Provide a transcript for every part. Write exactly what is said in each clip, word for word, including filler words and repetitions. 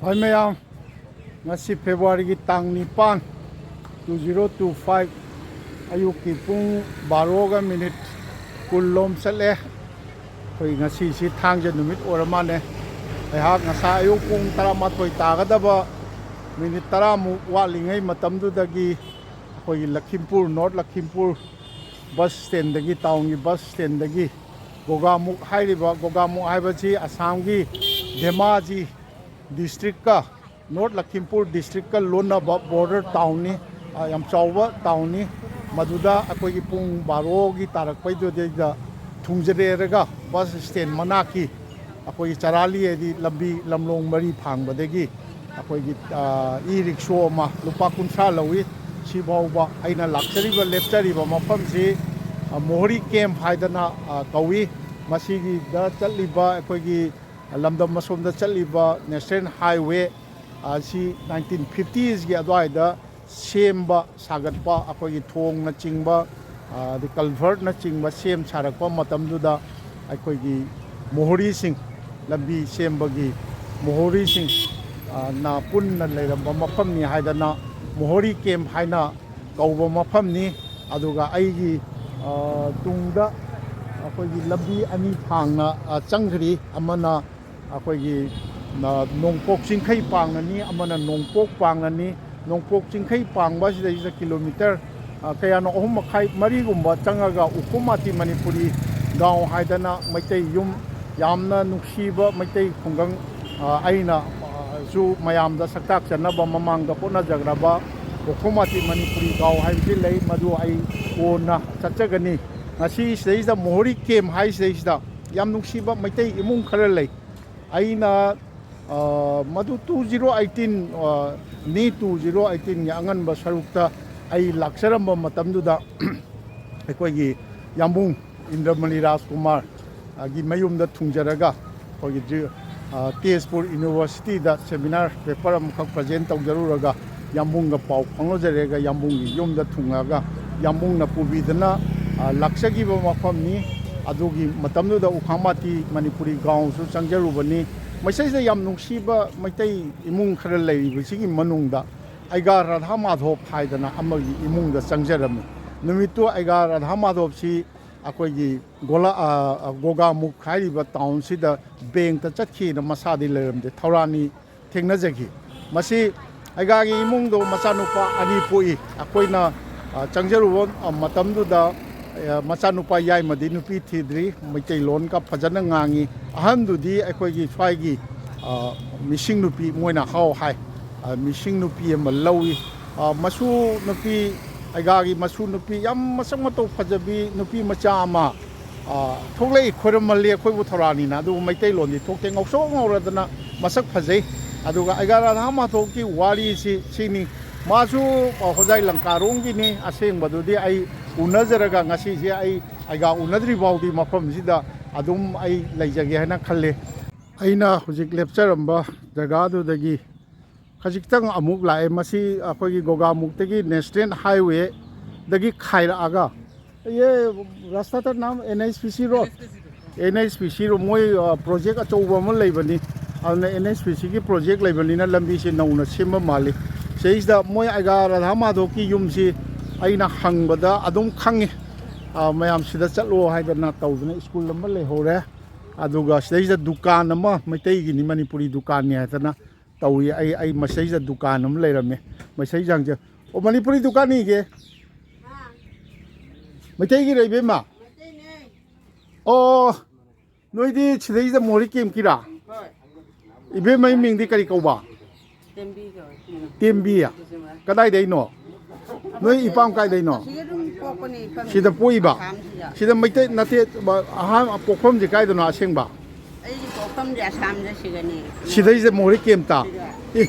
ꯍꯣꯏ ꯃꯌꯥꯝ, ꯉꯁꯤ ꯐꯦꯕ꯭ꯔꯨꯋꯥꯔꯤꯒꯤ ꯇꯥꯡ ꯅꯤꯄꯥꯟ, two zero two five, ꯑꯌꯨꯛꯀꯤ ꯄꯨꯡ ꯕꯥꯔꯣꯒ ꯃꯤꯅꯤꯠ ꯀꯨꯟ ꯂꯣꯝ ꯆꯠꯂꯦ꯫ ꯑꯩꯈꯣꯏ ꯉꯁꯤꯁꯤ ꯊꯥꯡꯖ ꯅꯨꯃꯤꯠ ꯑꯣꯏꯔ ꯃꯥꯜꯂꯦ꯫ ꯑꯩꯍꯥꯛ ꯉꯁꯥꯏ ꯑꯌꯨꯛ ꯄꯨꯡ ꯇꯔꯥꯃꯥꯊꯣꯏ ꯇꯥꯒꯗꯕ ꯃꯤꯅꯤꯠ ꯇꯔꯥꯃꯨꯛ ꯋꯥꯠꯂꯤꯉꯩ ꯃꯇꯝꯗꯨꯗꯒꯤ ꯑꯩꯈꯣꯏꯒꯤ ꯂꯈꯤꯝꯄꯨꯔ, ꯅꯣꯔꯠ ꯂꯈꯤꯝꯄꯨꯔ ꯕꯁ ꯁ꯭ꯇꯦꯟꯗꯒꯤ, ꯇꯥꯎꯟꯒꯤ ꯕꯁ ꯁ꯭ꯇꯦꯟꯗꯒꯤ ꯒꯣꯒꯥꯃꯨꯛ ꯍꯥꯏꯔꯤꯕ, ꯒꯣꯒꯥꯃꯨꯛ ꯍꯥꯏꯕꯁꯤ ꯑꯁꯥꯝꯒꯤ ꯙꯦꯃꯥꯖꯤ ꯗꯤꯁꯇ꯭ꯔꯤꯛꯀ ꯅꯣꯔꯠ ꯂꯈꯤꯝꯄꯨꯔ ꯗꯤꯁꯇ꯭ꯔꯤꯛꯀ ꯂꯣꯟꯅꯕ ꯕꯣꯔꯗꯔ ꯇꯥꯎꯟꯅꯤ, ꯑ, ꯌꯥꯝ ꯆꯥꯎꯕ ꯇꯥꯎꯟꯅꯤ꯫ ꯃꯗꯨꯗ ꯑꯩꯈꯣꯏꯒꯤ ꯄꯨꯡ ꯕꯥꯔꯣꯒꯤ ꯇꯥꯔꯛꯄꯩꯗꯨꯗꯩꯗ ꯊꯨꯡꯖꯔꯦꯔꯒ ꯕꯁ ꯁ꯭ꯇꯦꯟ ꯃꯅꯥꯛꯀꯤ ꯑꯩꯈꯣꯏꯒꯤ ꯆꯔꯥꯂꯤ ꯍꯥꯏꯗꯤ ꯂꯝꯕꯤ ꯂꯝꯂꯣꯡ ꯃꯔꯤ ꯐꯥꯡꯕꯗꯒꯤ ꯑꯩꯈꯣꯏꯒꯤ, ꯑ, ꯏ ꯔꯤꯛꯁꯣ ꯑꯃ ꯂꯨꯄꯥ ꯀꯨꯟꯊ꯭ꯔꯥ ꯂꯧꯏ꯫ ꯁꯤꯐꯥꯎꯕ ꯑꯩꯅ ꯂꯥꯛꯆꯔꯤꯕ, ꯂꯦꯞꯆꯔꯤꯕ ꯃꯐꯝꯁꯤ, ꯑ, ꯃꯣꯍꯣꯔꯤ ꯀꯦꯝꯞ ꯍꯥꯏꯗꯅ, ꯑ, ꯀꯧꯏ꯫ ꯃꯁꯤꯒꯤꯗ ꯆꯠꯂꯤꯕ ꯑꯩꯈꯣꯏꯒꯤ ꯂꯝꯗꯝ ꯑꯁꯣꯝꯗ ꯆꯠꯂꯤꯕ ꯅꯦꯁꯅꯦꯜ ꯍꯥꯏꯋꯦ ꯑꯁꯤ ꯅꯥꯏꯟꯇꯤꯟ ꯐꯤꯐꯇꯤꯁꯀꯤ ꯑꯗꯨꯋꯥꯏꯗ ꯁꯦꯝꯕ ꯁꯥꯒꯠꯄ, ꯑꯩꯈꯣꯏꯒꯤ ꯊꯣꯡꯅꯆꯤꯡꯕ, ꯑ, ꯑꯗꯩ ꯀꯜꯚꯔꯠꯅꯆꯤꯡꯕ ꯁꯦꯝ ꯁꯥꯔꯛꯄ ꯃꯇꯝꯗꯨꯗ ꯑꯩꯈꯣꯏꯒꯤ ꯃꯣꯍꯣꯔꯤꯁꯤꯡ, ꯂꯝꯕꯤ ꯁꯦꯝꯕꯒꯤ ꯃꯣꯍꯣꯔꯤꯁꯤꯡ, ꯑ, ꯅ ꯄꯨꯟꯅ ꯂꯩꯔꯝꯕ ꯃꯐꯝꯅꯤ ꯍꯥꯏꯗꯅ ꯃꯣꯍꯣꯔꯤ ꯀꯦꯝꯞ ꯍꯥꯏꯅ ꯀꯧꯕ ꯃꯐꯝꯅꯤ꯫ ꯑꯗꯨꯒ ꯑꯩꯒꯤ, ꯑ, ꯇꯨꯡꯗ ꯑꯩꯈꯣꯏꯒꯤ ꯂꯝꯕꯤ ꯑꯅꯤ ꯐꯥꯡꯅ, ꯑ, ꯆꯪꯈ꯭ꯔꯤ꯫ ꯑꯃꯅ ꯑꯩꯈꯣꯏꯒꯤ, ꯑ, ꯅꯣꯡꯄꯣꯛ ꯆꯤꯡꯈꯩ ꯄꯥꯡꯅꯅꯤ, ꯑꯃꯅ ꯅꯣꯡꯄꯣꯛ ꯄꯥꯡꯅꯅꯤ꯫ ꯅꯣꯡꯄꯣꯛ ꯆꯤꯡꯈꯩ ꯄꯥꯡꯕ ꯑꯁꯤꯗꯩꯁꯤꯗ ꯀꯤꯂꯣꯃꯤꯇꯔ, ꯑ, ꯀꯌꯥꯅꯣ, ꯑꯍꯨꯝ ꯃꯈꯥꯏ, ꯃꯔꯤꯒꯨꯝꯕ ꯆꯪꯉꯒ ꯎꯈꯨꯃꯥꯇꯤ ꯃꯅꯤꯄꯨꯔꯤ ꯒꯥꯎ ꯍꯥꯏꯗꯅ ꯃꯩꯇꯩ ꯌꯨꯝ, ꯌꯥꯝꯅ ꯅꯨꯡꯁꯤꯕ ꯃꯩꯇꯩ ꯈꯨꯡꯒꯪ, ꯑ, ꯑꯩꯅ, ꯑ, ꯁꯨ ꯃꯌꯥꯝꯗ ꯁꯛꯇꯥꯛꯆꯅꯕ ꯃꯃꯥꯡꯗ ꯍꯣꯠꯅꯖꯈ꯭ꯔꯕ ꯎꯈꯨꯃꯥꯇꯤ ꯃꯅꯤꯄꯨꯔꯤ ꯒꯥꯎ ꯍꯥꯏꯕꯁꯤ ꯂꯩ, ꯃꯗꯨ ꯑꯩ ꯀꯣꯟꯅ ꯆꯠꯆꯒꯅꯤ꯫ ꯉꯁꯤ ꯁꯤꯗꯩꯁꯤꯗ ꯃꯣꯍꯣꯔꯤ ꯀꯦꯝꯞ ꯍꯥꯏꯁꯤꯗꯩꯁꯤꯗ ꯌꯥꯝ ꯅꯨꯡꯁꯤꯕ ꯃꯩꯇꯩ ꯏꯃꯨꯡ ꯈꯔ ꯂꯩ꯫ ꯑꯩꯅ, ꯑ, ꯃꯗꯨ two zero eighteen, ꯑ, ꯅꯤ, two zero eighteen ꯒꯤ ꯑꯉꯟꯕ ꯁꯔꯨꯛꯇ ꯑꯩ ꯂꯥꯛꯆꯔꯝꯕ ꯃꯇꯝꯗꯨꯗ ꯑꯩꯈꯣꯏꯒꯤ ꯌꯥꯝꯕꯨꯡ ꯏꯟꯗ꯭ꯔꯃꯅꯤ ꯔꯥꯖꯀꯨꯃꯥꯔ, ꯑ, ꯒꯤ ꯃꯌꯨꯝꯗ ꯊꯨꯡꯖꯔꯒ ꯑꯩꯈꯣꯏꯒꯤ ꯖꯤ-, ꯑ, ꯇꯦꯖꯄꯨꯔ ꯌꯨꯅꯤꯚꯔꯁꯤꯇꯤꯗ ꯁꯦꯃꯤꯅꯥꯔ ꯄꯦꯄꯔ ꯑꯃꯈꯛ ꯄ꯭ꯔꯖꯦꯟ ꯇꯧꯖꯔꯨꯔꯒ ꯌꯥꯝꯕꯨꯡꯒ ꯄꯥꯎ ꯐꯥꯎꯅꯖꯔꯒ ꯌꯥꯝꯕꯨꯡꯒꯤ ꯌꯨꯝꯗ ꯊꯨꯡꯉꯒ ꯌꯥꯝꯕꯨꯡꯅ ꯄꯨꯕꯤꯗꯅ, ꯑ, ꯂꯥꯛꯆꯈꯤꯕ ꯃꯐꯝꯅꯤ꯫ ꯑꯗꯨꯒꯤ ꯃꯇꯝꯗꯨꯗ ꯎꯈꯥꯃꯇꯤ ꯃꯅꯤꯄꯨꯔꯤ ꯒ꯭ꯔꯥꯎꯟꯁꯨ ꯆꯪꯖꯔꯨꯕꯅꯤ꯫ ꯃꯁꯤꯗꯩꯁꯤꯗ ꯌꯥꯝ ꯅꯨꯡꯁꯤꯕ ꯃꯩꯇꯩ ꯏꯃꯨꯡ ꯈꯔ ꯂꯩꯔꯤꯕꯁꯤꯒꯤ ꯃꯅꯨꯡꯗ ꯑꯩꯒꯥ ꯔꯥꯙꯥ ꯃꯥꯙꯣꯞ ꯍꯥꯏꯗꯅ ꯑꯃꯒꯤ ꯏꯃꯨꯡꯗ ꯆꯪꯖꯔꯝꯃꯤ꯫ ꯅꯨꯃꯤꯠꯇꯨ ꯑꯩꯒꯥ ꯔꯥꯙꯥ ꯃꯥꯙꯣꯞꯁꯤ ꯑꯩꯈꯣꯏꯒꯤ ꯒꯣꯂꯥ-, ꯑ, ꯑ, ꯒꯣꯒꯥꯃꯨꯛ ꯍꯥꯏꯔꯤꯕ ꯇꯥꯎꯟꯁꯤꯗ ꯕꯦꯡꯛꯇ ꯆꯠꯈꯤꯅ ꯃꯁꯥꯗꯤ ꯂꯩꯔꯝꯗꯦ꯫ ꯊꯧꯔꯥꯅꯤ ꯊꯦꯡꯅꯖꯈꯤ꯫ ꯃꯁꯤ ꯑꯩꯒꯥꯒꯤ ꯏꯃꯨꯡꯗꯣ ꯃꯆꯥꯅꯨꯄꯥ ꯑꯅꯤ ꯄꯣꯛꯏ꯫ ꯑꯩꯈꯣꯏꯅ, ꯑ, ꯆꯪꯖꯔꯨꯕ, ꯑ, ꯃꯇꯝꯗꯨꯗ, ꯑ, ꯃꯆꯥꯅꯨꯄꯥ ꯌꯥꯏꯃꯗꯤ ꯅꯨꯄꯤ ꯊꯤꯗ꯭ꯔꯤ, ꯃꯩꯇꯩꯂꯣꯟꯒ ꯐꯖꯅ ꯉꯥꯡꯉꯤ꯫ ꯑꯍꯟꯗꯨꯗꯤ ꯑꯩꯈꯣꯏꯒꯤ ꯁ꯭ꯋꯥꯏꯒꯤ, ꯑ, ꯃꯤꯁꯤꯡ ꯅꯨꯄꯤ ꯃꯣꯏꯅ ꯍꯥꯎ ꯍꯥꯏ, ꯑ, ꯃꯤꯁꯤꯡ ꯅꯨꯄꯤ ꯑꯃ ꯂꯧꯏ꯫ ꯑ, ꯃꯁꯨ ꯅꯨꯄꯤ, ꯑꯩꯒꯥꯒꯤ ꯃꯁꯨ ꯅꯨꯄꯤ ꯌꯥꯝ ꯃꯁꯛ ꯃꯇꯧ ꯐꯖꯕꯤ ꯅꯨꯄꯤ ꯃꯆꯥ ꯑꯃ ꯑ, ꯊꯣꯛꯂꯛꯏ꯫ ꯈꯣꯏꯔꯝꯃꯜꯂꯤ ꯑꯩꯈꯣꯏꯕꯨ ꯊꯧꯔꯥꯅꯤꯅ꯫ ꯑꯗꯨꯕꯨ ꯃꯩꯇꯩꯂꯣꯟꯗꯤ ꯊꯣꯛꯇꯦ, ꯉꯧꯁꯣꯛ ꯉꯧꯔꯗꯅ ꯃꯁꯛ ꯐꯖꯩ꯫ ꯑꯗꯨꯒ ꯑꯩꯒꯥ ꯔꯥꯙꯥ ꯃꯥꯙꯣꯞꯀꯤ ꯋꯥꯔꯤꯁꯤ ꯁꯤꯅꯤ꯫ ꯃꯥꯁꯨ, ꯑ, ꯍꯣꯖꯥꯏ ꯂꯪꯀꯥꯔꯣꯝꯒꯤꯅꯤ꯫ ꯑꯁꯦꯡꯕꯗꯨꯗꯤ ꯑꯩ ꯎꯅꯖꯔꯒ ꯉꯁꯤꯁꯦ ꯑꯩ ꯑꯩꯒ ꯎꯅꯗ꯭ꯔꯤ ꯐꯥꯎꯗꯤ ꯃꯐꯝꯁꯤꯗ ꯑꯗꯨꯝ ꯑꯩ ꯂꯩꯖꯒꯦ ꯍꯥꯏꯅ ꯈꯜꯂꯤ꯫ ꯑꯩꯅ ꯍꯧꯖꯤꯛ ꯂꯦꯞꯆꯔꯝꯕ ꯖꯒꯥꯗꯨꯗꯒꯤ ꯈꯖꯤꯛꯇꯪ ꯑꯃꯨꯛ ꯂꯥꯛꯑꯦ꯫ ꯃꯁꯤ ꯑꯩꯈꯣꯏꯒꯤ ꯒꯣꯒꯥꯃꯨꯛꯇꯒꯤ ꯅꯦꯁꯅꯦꯜ ꯍꯥꯏꯋꯦꯗꯒꯤ ꯈꯥꯏꯔꯛꯑꯒ, ꯌꯦ ꯔꯥꯁꯇꯥ ꯇ ꯅꯥꯝ ꯑꯦꯟ ꯑꯩꯆ ꯄꯤ ꯁꯤ ꯔꯣꯗ, ꯑꯦꯟ ꯑꯩꯆ ꯄꯤ ꯁꯤ ꯔꯣꯗ, ꯃꯣꯏ, ꯑ, ꯄ꯭ꯔꯣꯖꯦꯛ ꯑꯆꯧꯕ ꯑꯃ ꯂꯩꯕꯅꯤ꯫ ꯑꯗꯨꯅ ꯑꯦꯟ ꯑꯩꯆ ꯄꯤ ꯁꯤꯒꯤ ꯄ꯭ꯔꯣꯖꯦꯛ ꯂꯩꯕꯅꯤꯅ ꯂꯝꯕꯤꯁꯦ ꯅꯧꯅ ꯁꯦꯝꯕ ꯃꯥꯜꯂꯤ꯫ ꯁꯤꯗꯩꯁꯤꯗ ꯃꯣꯏ ꯑꯩꯒꯥ ꯔꯥꯙꯥ ꯃꯥꯙꯣꯞꯀꯤ ꯌꯨꯝꯁꯤ ꯑꯩꯅ ꯍꯪꯕꯗ ꯑꯗꯨꯝ ꯈꯪꯉꯤ꯫ ꯑ, ꯃꯌꯥꯝ ꯁꯤꯗ ꯆꯠꯂꯣ ꯍꯥꯏꯗꯅ ꯇꯧꯗꯅ ꯁ꯭ꯀꯨꯜ ꯑꯃ ꯂꯩꯍꯧꯔꯦ꯫ ꯑꯗꯨꯒ ꯁꯤꯗꯩꯁꯤꯗ ꯗꯨꯀꯥꯟ ꯑꯃ ꯃꯩꯇꯩꯒꯤꯅꯤ, ꯃꯅꯤꯄꯨꯔꯤ ꯗꯨꯀꯥꯟꯅꯤ ꯍꯥꯏꯗꯅ ꯇꯧꯏ꯫ ꯑꯩ, ꯑꯩ ꯃꯁꯤꯗꯩꯁꯤꯗ ꯗꯨꯀꯥꯟ ꯑꯃ ꯂꯩꯔꯝꯃꯦ꯫ ꯃꯁꯤꯗꯩꯁꯤꯗ ꯍꯪꯖ-, ꯑꯣ, ꯃꯅꯤꯄꯨꯔꯤ ꯗꯨꯀꯥꯟꯅꯤꯒꯦ? ꯃꯩꯇꯩꯒꯤꯔ, ꯏꯕꯦꯝꯃ? ꯑꯣ, ꯅꯣꯏꯗꯤ ꯁꯤꯗꯩꯁꯤꯗ ꯃꯣꯔꯦ ꯀꯦꯝꯀꯤꯔꯥ? ꯏꯕꯦꯝꯃꯩ ꯃꯤꯡꯗꯤ ꯀꯔꯤ ꯀꯧꯕ? ꯇꯦꯝꯕꯤ ꯀꯧꯋꯦ꯫ ꯇꯦꯝꯕꯤ? ꯀꯗꯥꯏꯗꯩꯅꯣ? ꯅꯣꯏ ꯏꯄꯥꯝ ꯀꯥꯏꯗꯩꯅꯣ? ꯑꯁꯤꯗ ꯑꯗꯨꯝ ꯄꯣꯛꯄꯅꯦ, ꯏꯄꯥꯝ꯫ ꯁꯤꯗ ꯄꯣꯛꯏꯕ? ꯑꯁꯥꯝꯁꯤꯗ꯫ ꯁꯤꯗ ꯃꯩꯇꯩ ꯅꯠꯇꯦ, ꯑꯍꯥꯟ ꯄꯣꯛꯐꯝꯁꯦ ꯀꯥꯏꯗꯅꯣ ꯑꯁꯦꯡꯕ? ꯑꯩꯒꯤ ꯄꯣꯛꯐꯝꯁꯦ ꯑꯁꯥꯝꯗ ꯁꯤꯗꯅꯦ꯫ ꯁꯤꯗꯩꯁꯤꯗ ꯃꯣꯔꯦ ꯀꯦꯝꯇ? ꯁꯤꯗ꯫ ꯑꯦ꯫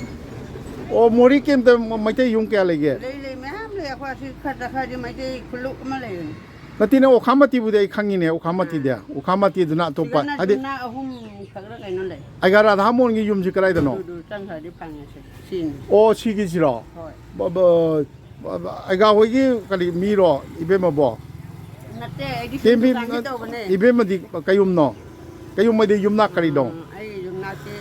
ꯑꯣ, ꯃꯣꯔꯦ ꯀꯦꯝꯇ ꯃ-, ꯃꯩꯇꯩ ꯌꯨꯝ ꯀꯌꯥ ꯂꯩꯒꯦ? ꯂꯩ, ꯂꯩ, ꯃꯌꯥꯝ ꯂꯩ꯫ ꯑꯩꯈꯣꯏ ꯑꯁꯤ ꯈꯔꯗ ꯈꯔꯗꯤ ꯃꯩꯇꯩ ꯈꯨꯜꯂꯨꯞ ꯑꯃ ꯂꯩꯕꯅꯤ꯫ ꯅꯠꯇꯦꯅꯦ, ꯑꯣꯈꯥꯃꯇꯤꯕꯨꯗꯤ ꯑꯩ ꯈꯪꯉꯤꯅꯦ, ꯑꯣꯈꯥꯃꯇꯤꯗꯤ꯫ ꯑꯣꯈꯥꯃꯇꯤꯗꯨꯅ ꯑꯇꯣꯞꯄ, ꯁꯤꯗꯅ ꯍꯥꯏꯗꯤ ꯌꯨꯝꯅꯥꯛ ꯑꯍꯨꯝ ꯈꯛꯂ ꯀꯩꯅꯣ ꯂꯩ꯫ ꯑꯩꯒꯥ ꯔꯥꯙꯥꯃꯣꯍꯟꯒꯤ ꯌꯨꯝꯁꯤ ꯀꯗꯥꯏꯗꯅꯣ? ꯑꯗꯨꯗꯨ ꯆꯪꯈ꯭ꯔꯗꯤ ꯐꯪꯉꯦ ꯁꯦ꯫ ꯁꯤꯅꯤ꯫ ꯑꯣ, ꯁꯤꯒꯤꯁꯤꯔꯣ? ꯍꯣꯏ꯫ ꯕ-, ꯕ-, ꯕ-, ꯕ-, ꯑꯩꯒꯥ ꯍꯣꯏꯒꯤ ꯀꯔꯤ ꯃꯤꯔꯣ, ꯏꯕꯦꯝꯃꯕꯣ? ꯅꯠꯇꯦ, ꯑꯩꯗꯤ ꯁꯨꯝ ꯇꯦꯝꯕꯤ, ꯗꯨꯀꯥꯟꯒꯤ ꯇꯧꯕꯅꯦ꯫ ꯏꯕꯦꯝꯃꯗꯤ ꯀꯌꯨꯝꯅꯣ? ꯀꯌꯨꯝ ꯍꯥꯏꯗꯤ ꯌꯨꯝꯅꯥꯛ ꯀꯔꯤꯅꯣ? ꯎꯝ, ꯑꯩ ꯌꯨꯝꯅꯥꯛꯁꯦ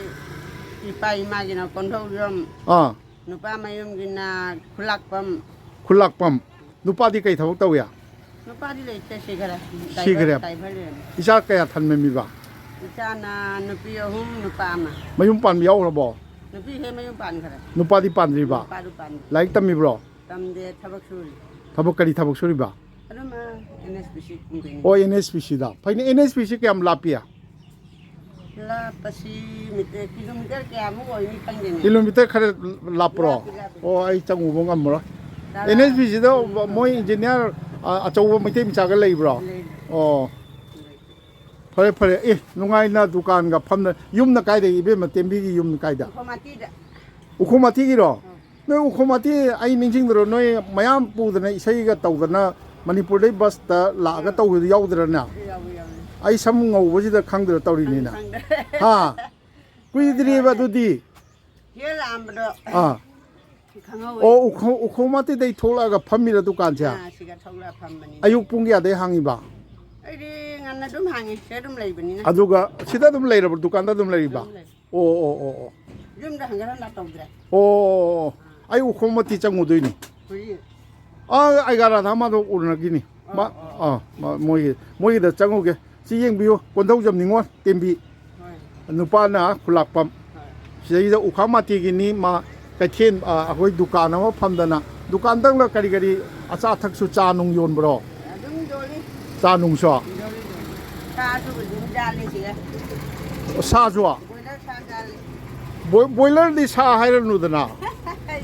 ꯏꯄꯥ ꯏꯃꯥꯒꯤꯅ ꯀꯣꯟꯊꯧꯖꯝ, ꯑꯥ, ꯅꯨꯄꯥ ꯃꯌꯨꯝꯒꯤꯅ ꯈꯨꯂꯥꯛꯄꯝ꯫ ꯈꯨꯂꯥꯛꯄꯝ꯫ ꯅꯨꯄꯥꯗꯤ ꯀꯩ ꯊꯕꯛ ꯇꯧꯏ? ꯅꯨꯄꯥꯗꯤ ꯂꯩꯇꯦ, ꯁꯤꯈꯔꯦ꯫ ꯁꯤꯈꯔꯦ꯫ ꯗ꯭ꯔꯥꯏꯚꯔ, ꯗ꯭ꯔꯥꯏꯚꯔ ꯂꯩꯔꯝꯃꯤ꯫ ꯏꯆꯥ ꯀꯌꯥ ꯊꯝꯃꯝꯃꯤꯕ? ꯏꯆꯥꯅ ꯅꯨꯄꯤ ꯑꯍꯨꯝ, ꯅꯨꯄꯥ ꯑꯃ꯫ ꯃꯌꯨꯝ ꯄꯥꯟꯕ ꯌꯥꯎꯈ꯭ꯔꯕꯣ? ꯅꯨꯄꯤ ꯍꯦꯛ ꯃꯌꯨꯝ ꯄꯥꯟꯈꯔꯦ꯫ ꯅꯨꯄꯥꯗꯤ ꯄꯥꯟꯗ꯭ꯔꯤꯕ? ꯅꯨꯄꯥꯗꯨ ꯄꯥꯟꯗ꯭ꯔꯤ꯫ ꯂꯥꯏꯔꯤꯛ ꯇꯝꯃꯤꯕ꯭ꯔꯣ? ꯇꯝꯗꯦ, ꯊꯕꯛ ꯁꯨꯔꯤ꯫ ꯊꯕꯛ, ꯀꯔꯤ ꯊꯕꯛ ꯁꯨꯔꯤꯕ? ꯑꯗꯨꯝ, ꯑ, ꯑꯦꯟ ꯑꯦꯁ ꯄꯤ ꯁꯤ ꯀꯨꯝ ꯀꯩꯅꯣ꯫ ꯑꯣ, ꯑꯦꯟ ꯑꯦꯁ ꯄꯤ ꯁꯤꯗ꯫ ꯐꯩꯅꯦ, ꯑꯦꯟ ꯑꯦꯁ ꯄꯤ ꯁꯤ ꯀꯌꯥꯝ ꯂꯥꯞꯄꯤ? ꯂꯥꯞꯄꯁꯤ ꯃꯤꯇꯔ, ꯀꯤꯂꯣꯃꯤꯇꯔ ꯀꯌꯥꯃꯨꯛ ꯑꯣꯏꯅꯤ ꯈꯪꯗꯦꯅꯦ꯫ ꯀꯤꯂꯣꯃꯤꯇꯔ ꯈꯔ ꯂꯥꯞꯄ꯭ꯔꯣ? ꯂꯥꯞꯄꯤ, ꯂꯥꯞꯄꯤ꯫ ꯑꯣ, ꯑꯩ ꯆꯪꯉꯨꯕ ꯉꯝꯃꯔꯣꯏ꯫ ꯇꯔꯥ꯫ ꯑꯦꯟ ꯑꯦꯁ ꯄꯤ ꯁꯤꯗ ꯃꯣꯏ ꯏꯟꯖꯤꯅꯤꯌꯥꯔ, ꯑ, ꯑꯆꯧꯕ ꯃꯩꯇꯩ ꯃꯆꯥꯒ ꯂꯩꯕ꯭ꯔꯣ? ꯂꯩ꯫ ꯑꯣ꯫ ꯐꯔꯦ, ꯐꯔꯦ꯫ ꯑꯦ, ꯅꯨꯡꯉꯥꯏꯅ ꯗꯨꯀꯥꯟꯒ ꯐꯝꯅ, ꯌꯨꯝꯅ ꯀꯥꯏꯗꯒꯤ, ꯏꯕꯦꯝꯃ ꯇꯦꯝꯕꯤꯒꯤ ꯌꯨꯝꯅ ꯀꯥꯏꯗ? ꯎꯈꯣꯝ ꯃꯇꯤꯗ꯫ ꯎꯈꯣꯝ ꯃꯇꯤꯒꯤꯔꯣ? ꯑꯥ꯫ ꯅꯣꯏ ꯎꯈꯣꯝ ꯃꯇꯤ ꯑꯩ ꯅꯤꯡꯁꯤꯡꯗ꯭ꯔꯣ? ꯅꯣꯏ ꯃꯌꯥꯝ ꯄꯨꯗꯅ ꯏꯁꯩꯒ ꯇꯧꯗꯅ ꯃꯅꯤꯄꯨꯔꯗꯩ ꯕꯁꯇ ꯂꯥꯛꯑꯒ ꯑꯥ꯫ ꯇꯧꯕꯗꯣ ꯌꯥꯎꯗ꯭ꯔꯅꯦ? ꯌꯥꯎꯋꯦ, ꯌꯥꯎꯋꯦ꯫ ꯑꯩ ꯁꯝ ꯉꯧꯕꯁꯤꯗ ꯈꯪꯗ꯭ꯔ ꯇꯧꯔꯤꯅꯤꯅꯦ꯫ ꯈꯪꯗꯦ, ꯈꯪꯗꯦ꯫ ꯍꯥ? ꯀꯨꯏꯗ꯭ꯔꯤꯑꯕ ꯑꯗꯨꯗꯤ꯫ ꯍꯦꯛ ꯂꯥꯛꯑꯝꯕꯗꯣ꯫ ꯑꯥ꯫ ꯈꯪꯍꯧꯋꯦ꯫ ꯑꯣ, ꯎꯈꯣ-, ꯎꯈꯣꯝ ꯃꯇꯤꯗꯩ ꯊꯣꯛꯂꯛꯑꯒ ꯐꯝꯃꯤꯔ ꯗꯨꯀꯥꯟꯁꯦ? ꯑꯥ, ꯁꯤꯗ ꯊꯣꯛꯂꯛꯑ ꯐꯝꯕꯅꯤ꯫ ꯑꯌꯨꯛ ꯄꯨꯡ ꯀꯌꯥꯗꯩ ꯍꯥꯡꯉꯤꯕ? ꯑꯩꯗꯤ ꯉꯟꯅ ꯑꯗꯨꯝ ꯍꯥꯡꯉꯤ, ꯁꯤꯗ ꯑꯗꯨꯝ ꯂꯩꯕꯅꯤꯅ꯫ ꯑꯗꯨꯒ ꯁꯤꯗ ꯑꯗꯨꯝ ꯂꯩꯔꯕ, ꯗꯨꯀꯥꯟꯗ ꯑꯗꯨꯝ ꯂꯩꯔꯤꯕ? ꯑꯗꯨꯝ ꯂꯩ꯫ ꯑꯣ, ꯑꯣ, ꯑꯣ, ꯑꯣ꯫ ꯌꯨꯝꯗ ꯍꯟꯒꯠ ꯍꯟꯗ ꯇꯧꯗ꯭ꯔꯦ꯫ ꯑꯣ, ꯑꯣ, ꯑꯣ, ꯑꯣ꯫ ꯑꯩ ꯎꯈꯣꯝ ꯃꯇꯤ ꯆꯪꯉꯨꯗꯣꯏꯅꯤ꯫ ꯍꯧꯖꯤꯛ꯫ ꯑꯥ, ꯑꯩꯒ ꯔꯥꯙꯥ ꯃꯥꯙꯕ ꯎꯅꯈꯤꯅꯤ꯫ ꯃꯥ, ꯑꯣ, ꯑꯣ꯫ ꯑꯥ, ꯃꯥ, ꯃꯣꯏꯒꯤ, ꯃꯣꯏꯒꯤꯗ ꯆꯪꯉꯨꯒꯦ꯫ ꯁꯤ ꯌꯦꯡꯕꯤꯌꯨ, ꯀꯣꯟꯙꯧꯖꯝ ꯅꯤꯉꯣꯜ ꯇꯦꯝꯕꯤ꯫ ꯍꯣꯏ꯫ ꯅꯨꯄꯥꯅ ꯈꯨꯂꯥꯛꯄꯝ꯫ ꯍꯣꯏ꯫ ꯁꯤꯗꯩꯗ ꯎꯈꯥꯝ ꯃꯇꯤꯒꯤꯅꯤ, ꯃꯥ ꯀꯩꯊꯦꯜ, ꯑ, ꯑꯩꯈꯣꯏ ꯗꯨꯀꯥꯟ ꯑꯃ ꯐꯝꯗꯅ, ꯗꯨꯀꯥꯟꯗꯪꯂ ꯀꯔꯤ ꯀꯔꯤ ꯑꯆꯥ ꯑꯊꯛꯁꯨ ꯆꯥ ꯅꯨꯡ ꯌꯣꯟꯕ꯭ꯔꯣ? ꯑꯗꯨꯝ ꯌꯣꯜꯂꯤ꯫ ꯆꯥ ꯅꯨꯡꯁꯨ? ꯌꯣꯜꯂꯤ, ꯌꯣꯜꯂꯤ꯫ ꯁꯥꯁꯨ ꯑꯗꯨꯝ ꯌꯥꯜꯂꯤ ꯁꯤꯗ꯫ ꯁꯥꯁꯨ? ꯕꯣꯏꯂꯔ ꯁꯥ ꯌꯥꯜꯂꯤ꯫ ꯕꯣꯏ-, ꯕꯣꯏꯂꯔꯗꯤ ꯁꯥ ꯍꯥꯏꯔꯅꯨꯗꯅ꯫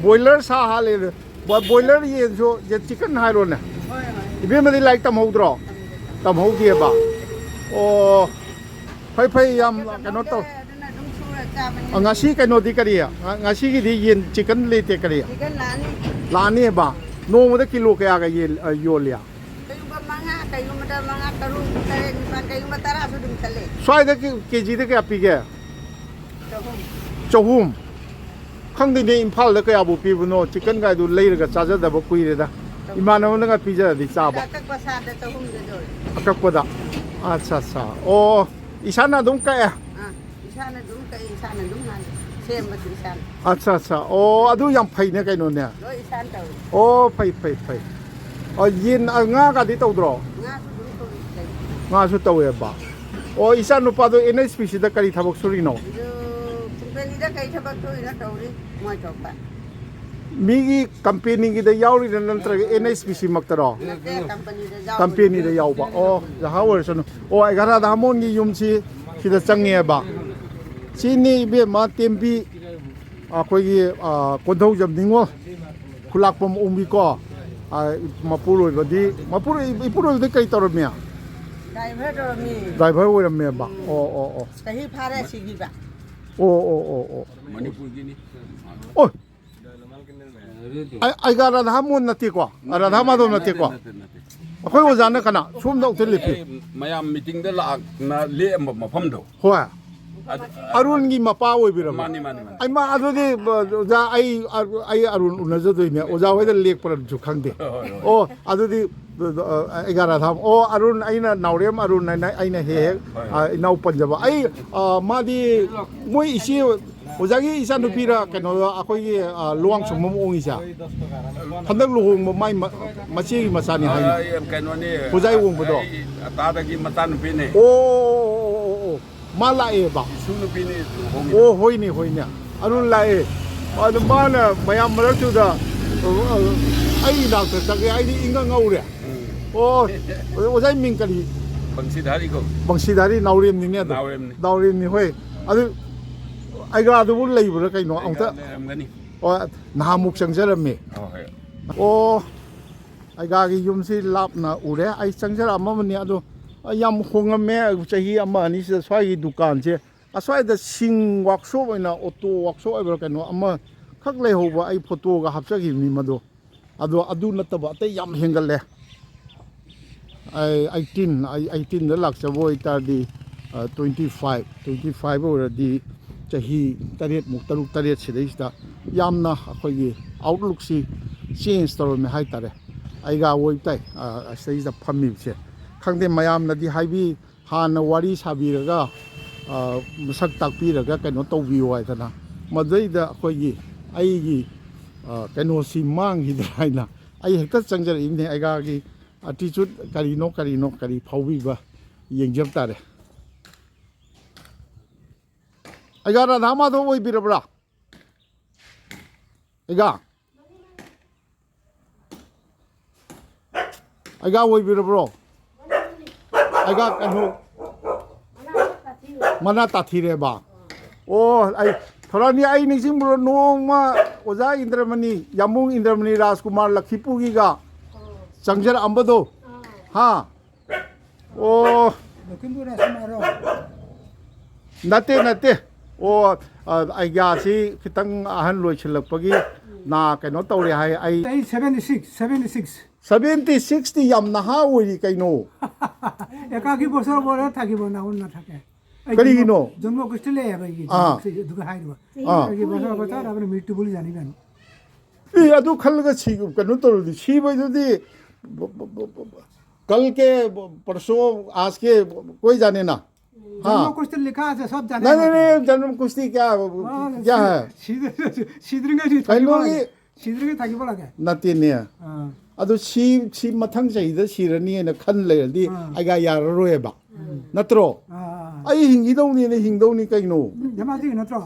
ꯕꯣꯏꯂꯔ ꯁꯥ ꯍꯥꯜꯂꯦ꯫ ꯕꯣ-, ꯕꯣꯏꯂꯔ ꯌꯦꯟꯁꯨ, ꯌꯦꯟ ꯆꯤꯛꯀꯟ ꯍꯥꯏꯔꯣꯅꯦ꯫ ꯍꯣꯏ, ꯍꯣꯏ꯫ ꯏꯕꯦꯝꯃꯗꯤ ꯂꯥꯏꯔꯤꯛ ꯇꯝꯍꯧꯗ꯭ꯔꯣ? ꯇꯝꯗꯦ, ꯇꯝꯗꯦ꯫ ꯇꯝꯍꯧꯗꯦꯕ? ꯑꯣ꯫ ꯐꯩ, ꯐꯩ, ꯌꯥꯝ ꯀꯩꯅꯣ ꯇꯧ꯫ ꯑꯗꯨꯅ ꯑꯗꯨꯝ ꯁꯨꯔ ꯆꯥꯕꯅꯤ꯫ ꯑ, ꯉꯁꯤ ꯀꯩꯅꯣꯗꯤ ꯀꯔꯤ? ꯉ-, ꯉꯁꯤꯒꯤꯗꯤ ꯌꯦꯟ ꯆꯤꯛꯀꯟ ꯂꯩꯇꯦ ꯀꯔꯤ? ꯆꯤꯛꯀꯟ ꯂꯥꯛꯑꯅꯤ꯫ ꯂꯥꯛꯑꯅꯤꯕ? ꯅꯣꯡꯃꯗ ꯀꯤꯂꯣ ꯀꯌꯥꯒ ꯌꯦꯜ-, ꯑ, ꯌꯣꯜꯂꯤ? ꯀꯩꯒꯨꯝꯕ ꯃꯉꯥ, ꯀꯩꯒꯨꯝꯕꯗ ꯃꯉꯥ, ꯇꯔꯨꯛ, ꯇꯔꯦꯠ, ꯅꯤꯄꯥꯜ, ꯀꯩꯒꯨꯝꯕ ꯇꯔꯥꯁꯨ ꯑꯗꯨꯝ ꯆꯠꯂꯦ꯫ ꯁ꯭ꯋꯥꯏꯗ ꯀꯦ-, ꯀꯦꯖꯤꯗ ꯀꯌꯥ ꯄꯤꯒꯦ? ꯆꯍꯨꯝ꯫ ꯆꯍꯨꯝ? ꯈꯪꯗꯦꯅꯦ, ꯏꯝꯐꯥꯜꯗ ꯀꯌꯥꯕꯨ ꯄꯤꯕꯅꯣ? ꯆꯤꯛꯀꯟ ꯒꯥꯏꯗꯨ ꯂꯩꯔꯒ ꯆꯥꯖꯗꯕ ꯀꯨꯏꯔꯦꯗ꯫ ꯏꯃꯥꯟꯅꯕꯅꯒ ꯄꯤꯖꯔꯗꯤ ꯆꯥꯕ? ꯑꯀꯛꯄ ꯁꯥꯗ ꯆꯍꯨꯝꯗ ꯌꯣꯜꯂꯦ꯫ ꯑꯀꯛꯄꯗ? ꯑꯠꯆꯥ, ꯑꯠꯆꯥ꯫ ꯑꯣ, ꯏꯁꯥꯅ ꯑꯗꯨꯝ ꯀꯛꯑꯦ? ꯑꯥ, ꯏꯁꯥꯅ ꯑꯗꯨꯝ ꯀꯛꯑꯦ, ꯏꯁꯥꯅ ꯑꯗꯨꯝ ꯍꯥꯜꯂꯦ꯫ ꯁꯦꯝꯕꯁꯨ ꯏꯁꯥꯅ꯫ ꯑꯠꯆꯥ, ꯑꯠꯆꯥ꯫ ꯑꯣ, ꯑꯗꯨ ꯌꯥꯝ ꯐꯩꯅꯦ ꯀꯩꯅꯣꯅꯦ꯫ ꯂꯣꯏ ꯏꯁꯥꯅ ꯇꯧꯔꯦ꯫ ꯑꯣ, ꯐꯩ, ꯐꯩ, ꯐꯩ꯫ ꯑꯣ, ꯌꯦꯟ, ꯑ, ꯉꯥꯒꯗꯤ ꯇꯧꯗ꯭ꯔꯣ? ꯉꯥꯁꯨ ꯑꯗꯨꯝ ꯇꯧꯏ, ꯂꯩ꯫ ꯉꯥꯁꯨ ꯇꯧꯋꯦꯕ꯫ ꯑꯣ, ꯏꯆꯥ ꯅꯨꯄꯥꯗꯣ ꯑꯦꯟ ꯑꯩꯆ ꯄꯤ ꯁꯤꯗ ꯀꯔꯤ ꯊꯕꯛ ꯁꯨꯔꯤꯅꯣ? ꯑꯗꯨ ꯀꯝꯄꯦꯅꯤꯗ ꯀꯩ ꯊꯕꯛ ꯁꯨꯔꯤꯅꯣ ꯇꯧꯔꯤ, ꯃꯣꯏ ꯊꯣꯛꯄ꯫ ꯃꯤꯒꯤ ꯀꯝꯄꯦꯅꯤꯒꯤꯗ ꯌꯥꯎꯔꯤꯔꯥ ꯅꯠꯇ꯭ꯔꯒ ꯑꯦꯟ ꯑꯩꯆ ꯄꯤ ꯁꯤ ꯃꯛꯇꯔꯣ? ꯅꯠꯇꯦ, ꯀꯝꯄꯦꯅꯤꯗ ꯌꯥꯎꯕ꯫ ꯀꯝꯄꯦꯅꯤꯗ ꯌꯥꯎꯕ꯫ ꯑꯣ, ꯖꯍꯥ ꯑꯣꯏꯔꯁꯅꯨ꯫ ꯑꯣ, ꯑꯩ ꯒꯥꯔꯥ ꯙꯥꯃꯣꯟꯒꯤ ꯌꯨꯝꯁꯤ ꯁꯤꯗ ꯆꯪꯉꯦꯕ꯫ ꯁꯤꯅꯤ ꯏꯕꯦꯝꯃ ꯇꯦꯝꯕꯤ, ꯑꯩꯈꯣꯏꯒꯤ, ꯑ, ꯀꯣꯟꯊꯧꯖꯝ ꯅꯤꯉꯣꯜ ꯈꯨꯂꯥꯛꯄꯝ ꯑꯣꯡꯕꯤꯀꯣ꯫ ꯑ, ꯃꯄꯨꯔꯣꯏꯕꯗꯤ, ꯃꯄꯨꯔꯣꯏ-, ꯏꯄꯨꯔꯣꯏꯕꯗꯤ ꯀꯔꯤ ꯇꯧꯔꯝꯃꯤ? ꯗ꯭ꯔꯥꯏꯚꯔ ꯇꯧꯔꯝꯃꯤ꯫ ꯗ꯭ꯔꯥꯏꯚꯔ ꯑꯣꯏꯔꯝꯃꯦꯕ꯫ ꯎꯝ꯫ ꯑꯣ, ꯑꯣ, ꯑꯣ꯫ ꯆꯍꯤ ꯐꯥꯔꯦ ꯁꯤꯈꯤꯕ꯫ ꯑꯣ, ꯑꯣ, ꯑꯣ, ꯑꯣ꯫ ꯃꯅꯤꯄꯨꯔꯒꯤꯅꯤ꯫ ꯑꯣ꯫ ꯑꯩ, ꯑꯩꯒ ꯔꯥꯙꯥꯃꯣꯍꯟ ꯅꯠꯇꯦꯀꯣ? ꯔꯥꯙꯥ ꯃꯥꯙꯕ ꯅꯠꯇꯦꯀꯣ? ꯅꯠꯇꯦ, ꯅꯠꯇꯦ꯫ ꯑꯩꯈꯣꯏ ꯑꯣꯖꯥꯅ ꯀꯅꯥ? ꯁꯣꯝꯗ ꯑꯃꯨꯛꯇ ꯂꯦꯞꯄꯤꯌꯨ꯫ ꯑꯩ ꯃꯌꯥꯝ ꯃꯤꯇꯤꯡꯗ ꯂꯥꯛꯅ ꯂꯦꯛꯑꯝꯕ ꯃꯐꯝꯗꯣ꯫ ꯍꯣꯏ꯫ ꯑꯗ-, ꯑꯔꯨꯟꯒꯤ ꯃꯄꯥ ꯑꯣꯏꯕꯤꯔꯕ? ꯃꯥꯅꯤ, ꯃꯥꯅꯤ, ꯃꯥꯅꯤ꯫ ꯑꯩ ꯃꯥ ꯑꯗꯨꯗꯤ, ꯑꯣꯖꯥ, ꯑꯩ, ꯑꯩ ꯑꯔꯨꯟ ꯎꯅꯖꯗꯣꯏꯅꯦ꯫ ꯑꯣꯖꯥ ꯍꯣꯏꯗ ꯂꯦꯛꯄ꯭ꯔꯁꯨ ꯈꯪꯗꯦ꯫ ꯍꯣꯏ, ꯍꯣꯏ, ꯍꯣꯏ꯫ ꯑꯣ, ꯑꯗꯨꯗꯤ, ꯑ, ꯑ, ꯑꯦꯒꯥꯔꯥ ꯊꯥ-, ꯑꯣ, ꯑꯔꯨꯟ, ꯑꯩꯅ ꯅꯥꯎꯔꯦꯝ ꯑꯔꯨꯟ ꯍꯥꯏꯅ ꯑꯩꯅ ꯍꯦꯛ ꯍꯦꯛ, ꯍꯣꯏ, ꯍꯣꯏ꯫ ꯑ, ꯏꯅꯥꯎ ꯄꯟꯖꯕ꯫ ꯑꯩ, ꯑ, ꯃꯥꯗꯤ ꯃꯣꯏ ꯏꯆꯦ, ꯑꯣꯖꯥꯒꯤ ꯏꯆꯥꯅꯨꯄꯤꯔ ꯀꯩꯅꯣ ꯑꯩꯈꯣꯏꯒꯤ, ꯑ, ꯂꯨꯋꯥꯡꯁꯥꯡꯕꯝ ꯑꯣꯡꯉꯤꯁꯦ? ꯍꯟꯗꯛ ꯂꯨꯍꯣꯡꯕ ꯃꯥꯏ ꯃ-, ꯃꯆꯦꯒꯤ ꯃꯆꯥꯅꯤ ꯍꯥꯏꯅꯤ꯫ ꯑ, ꯑꯩ ꯀꯩꯅꯣꯅꯤ, ꯈꯨꯖꯥꯏ ꯑꯣꯡꯕꯗꯣ꯫ ꯑꯩ ꯑꯇꯥꯗꯒꯤ ꯃꯆꯥꯅꯨꯄꯤꯅꯦ꯫ ꯑꯣ, ꯑꯣ, ꯑꯣ, ꯑꯣ, ꯑꯣ꯫ ꯃꯥ ꯂꯥꯛꯑꯦꯕ꯫ ꯏꯁꯨ ꯅꯨꯄꯤꯅꯦ ꯂꯨꯍꯣꯡꯉꯤꯗꯣ꯫ ꯑꯣ, ꯍꯣꯏꯅꯦ, ꯍꯣꯏꯅꯦ꯫ ꯑꯔꯨꯟ ꯂꯥꯛꯑꯦ꯫ ꯑꯗꯨ ꯃꯥꯅ ꯃꯌꯥꯝ ꯃꯔꯛꯇꯨꯗ, ꯑ, ꯑ, ꯑꯩ ꯏꯅꯥꯛꯇ ꯆꯪꯉꯦ, ꯑꯩꯗꯤ ꯏꯉꯛ ꯉꯛꯎꯔꯦ꯫ ꯎꯝ꯫ ꯑꯣ, ꯑꯣꯖꯥ, ꯑꯣꯖꯥꯒꯤ ꯃꯤꯡ ꯀꯔꯤ? ꯕꯪꯁꯤꯙꯥꯔꯤ ꯀꯧꯏ꯫ ꯕꯪꯁꯤꯙꯥꯔꯤ ꯅꯥꯎꯔꯦꯝꯅꯤꯅꯦ ꯑꯗꯣ꯫ ꯅꯥꯎꯔꯦꯝꯅꯤ꯫ ꯅꯥꯎꯔꯦꯝꯅꯤ, ꯍꯣꯏ꯫ ꯑꯗꯨ ꯑꯩꯒꯥꯗꯨꯕꯨ ꯂꯩꯕ꯭ꯔꯥ ꯀꯩꯅꯣ? ꯑꯩꯒꯥ ꯑꯃꯨꯛꯇ ꯂꯩꯔꯝꯒꯅꯤ꯫ ꯑꯣ, ꯅꯍꯥꯟꯃꯨꯛ ꯆꯪꯖꯔꯝꯃꯦ꯫ ꯍꯣꯏ, ꯍꯣꯏ꯫ ꯑꯣ, ꯑꯩꯒꯥꯒꯤ ꯌꯨꯝꯁꯤ ꯂꯥꯞꯅ ꯎꯔꯦ꯫ ꯑꯩ ꯆꯪꯖꯔꯛꯑꯝꯃꯕꯅꯤ, ꯑꯗꯣ ꯌꯥꯝ ꯍꯣꯡꯉꯝꯃꯦ꯫ ꯆꯍꯤ ꯑꯃ ꯑꯅꯤꯁꯤꯗ ꯁ꯭ꯋꯥꯏꯒꯤ ꯗꯨꯀꯥꯟꯁꯦ, ꯑꯁ꯭ꯋꯥꯏꯗ ꯁꯤꯡ ꯋꯥꯛꯁꯣꯞ ꯑꯣꯏꯅ, ꯑꯣꯇꯣ ꯋꯥꯛꯁꯣꯞ ꯑꯣꯏꯕ꯭ꯔꯥ ꯀꯩꯅꯣ ꯑꯃꯈꯛ ꯂꯩꯍꯧꯕ, ꯑꯩ ꯐꯣꯇꯣꯒ ꯍꯥꯞꯆꯈꯤꯕꯅꯤ ꯃꯗꯣ꯫ ꯑꯗꯣ ꯑꯗꯨ ꯅꯠꯇꯕ ꯑꯇꯩ ꯌꯥꯝ ꯍꯦꯟꯒꯠꯂꯦ꯫ ꯑꯩ ꯑꯩꯠꯇꯤꯟ, ꯑꯩ ꯑꯩꯠꯇꯤꯟꯗ ꯂꯥꯛꯆꯕ ꯑꯣꯏꯇꯥꯔꯗꯤ, ꯑ, twenty five, twenty five ꯑꯣꯏꯔꯗꯤ ꯆꯍꯤ ꯇꯔꯦꯠꯃꯨꯛ, ꯇꯔꯨꯛ ꯇꯔꯦꯠ ꯁꯤꯗꯩꯁꯤꯗ ꯌꯥꯝꯅ ꯑꯩꯈꯣꯏꯒꯤ ꯑꯥꯎꯠꯂꯨꯛꯁꯤ ꯆꯦꯟꯖ ꯇꯧꯔꯝꯃꯦ ꯍꯥꯏꯇꯥꯔꯦ꯫ ꯑꯩꯒ ꯑꯣꯏ ꯇꯥꯏ, ꯑ, ꯑꯁꯤꯗꯩꯁꯤꯗ ꯐꯝꯃꯤꯕꯁꯦ꯫ ꯈꯪꯗꯦ, ꯃꯌꯥꯝꯅꯗꯤ ꯍꯥꯏꯕꯤ, ꯍꯥꯟꯅ ꯋꯥꯔꯤ ꯁꯥꯕꯤꯔꯒ, ꯑ, ꯃꯁꯛ ꯇꯥꯛꯄꯤꯔꯒ ꯀꯩꯅꯣ ꯇꯧꯕꯤꯌꯨ ꯍꯥꯏꯗꯅ꯫ ꯃꯗꯩꯗ ꯑꯩꯈꯣꯏꯒꯤ, ꯑꯩꯒꯤ, ꯑ, ꯀꯩꯅꯣꯁꯤ ꯃꯥꯡꯈꯤꯗ꯭ꯔꯥ ꯍꯥꯏꯅ ꯑꯩ ꯍꯦꯛꯇ ꯆꯪꯖꯔꯛꯏꯕꯅꯦ꯫ ꯑꯩꯒꯥꯒꯤ attitude ꯀꯔꯤꯅꯣ, ꯀꯔꯤꯅꯣ, ꯀꯔꯤ ꯐꯥꯎꯕꯤꯕ ꯌꯦꯡꯖꯕ ꯇꯥꯔꯦ꯫ ꯑꯩꯒꯥ ꯔꯥꯙꯥ ꯃꯥꯙꯕ ꯑꯣꯏꯕꯤꯔꯕ꯭ꯔꯥ? ꯑꯩꯒꯥ? ꯑꯩꯒꯥ ꯑꯣꯏꯕꯤꯔꯕ꯭ꯔꯣ? ꯑꯩꯒꯥ ꯀꯩꯅꯣ, ꯃꯅꯥ ꯇꯥꯊꯤꯔꯦꯕ꯫ ꯑꯣ, ꯑꯩ, ꯊꯧꯔꯥꯅꯤ, ꯑꯩ ꯅꯤꯡꯁꯤꯡꯕ꯭ꯔꯣ? ꯅꯣꯡꯃ ꯑꯣꯖꯥ ꯏꯟꯗ꯭ꯔꯃꯅꯤ, ꯌꯥꯝꯕꯨꯡ ꯏꯟꯗ꯭ꯔꯃꯅꯤ ꯔꯥꯖꯀꯨꯃꯥꯔ ꯂꯛꯈꯤꯄꯨꯔꯒꯤꯒ ꯆꯪꯖꯔꯛꯑꯝꯕꯗꯣ? ꯍꯥ? ꯑꯣ꯫ ꯂꯈꯤꯝꯄꯨꯔ ꯔꯥꯖꯀꯨꯃꯥꯔꯔꯣ? ꯅꯠꯇꯦ, ꯅꯠꯇꯦ꯫ ꯑꯣ, ꯑ, ꯑꯩꯒꯥꯁꯤ ꯈꯤꯇꯪ ꯑꯍꯟ ꯂꯣꯏꯁꯤꯜꯂꯛꯄꯒꯤ ꯅꯥ ꯀꯩꯅꯣ ꯇꯧꯔꯦ ꯍꯥꯏ꯫ ꯑꯩ ꯑꯩ seventy six, seventy six꯫ Seventy six T ꯌꯥꯝ ꯅꯍꯥ ꯑꯣꯏꯔꯤ ꯀꯩꯅꯣ꯫ একাশী বছৰ বয়সত থাকিব না, অন্য থাকে। এই ꯀꯔꯤꯒꯤꯅꯣ? জন্ম, জন্ম গোষ্ঠী ꯂꯩꯌꯦꯕ ꯑꯩꯒꯤ, ꯑꯥ꯫ ꯑꯗꯨꯒ ꯍꯥꯏꯔꯤꯕ꯫ ꯑꯥ꯫ একাশী বছৰ বয়সত আপুনি মৃত্যু বুলি জানিবেন। ꯑꯦ, ꯑꯗꯨ ꯈꯜꯂꯒ ꯁꯤ, ꯀꯩꯅꯣ ꯇꯧꯔꯗꯤ, ꯁꯤꯕꯗꯨꯗꯤ ꯀꯜ ꯀꯦ ꯄꯔꯁꯣ ꯑꯥꯖ ꯀꯦ ꯀꯣꯏ ꯖꯥꯅꯦ ꯅꯥ? ꯍꯥ? ꯖꯟꯃ ꯀꯨꯁꯇꯤ ꯂꯤꯈꯥ ꯑꯁꯦ ꯁꯕ ꯖꯥꯅꯦ ꯅꯥ? ꯅꯥ, ꯅꯥ, ꯅꯥ, ꯖꯟꯃ ꯀꯨꯁꯇꯤ ꯀꯌꯥ, ꯀꯌꯥ ꯍꯥꯏ? ꯁꯤꯗ꯭ꯔꯤꯉꯩ ꯀꯩꯅꯣꯒꯤ ꯁꯤꯗ꯭ꯔꯤꯉꯩ ꯊꯥꯈꯤꯕ ꯂꯥꯛꯀꯦ꯫ ꯅꯠꯇꯦꯅꯦ꯫ ꯑꯥ꯫ ꯑꯗꯨ ꯁꯤ, ꯁꯤ ꯃꯊꯪ ꯆꯍꯤꯗ ꯁꯤꯔꯅꯤ ꯍꯥꯏꯅ ꯈꯟ ꯂꯩꯔꯗꯤ ꯑꯥ꯫ ꯑꯩꯒ ꯌꯥꯔꯔꯣꯏꯕ꯫ ꯎꯝ꯫ ꯅꯠꯇ꯭ꯔꯣ? ꯑꯥ, ꯑꯥ, ꯑꯥ꯫ ꯑꯩ ꯍꯤꯡꯈꯤꯗꯧꯅꯤꯅ ꯍꯤꯡꯗꯧꯅꯤ ꯀꯩꯅꯣ? ꯙꯦꯃꯥꯖꯤꯒꯤ ꯅꯠꯇ꯭ꯔꯣ?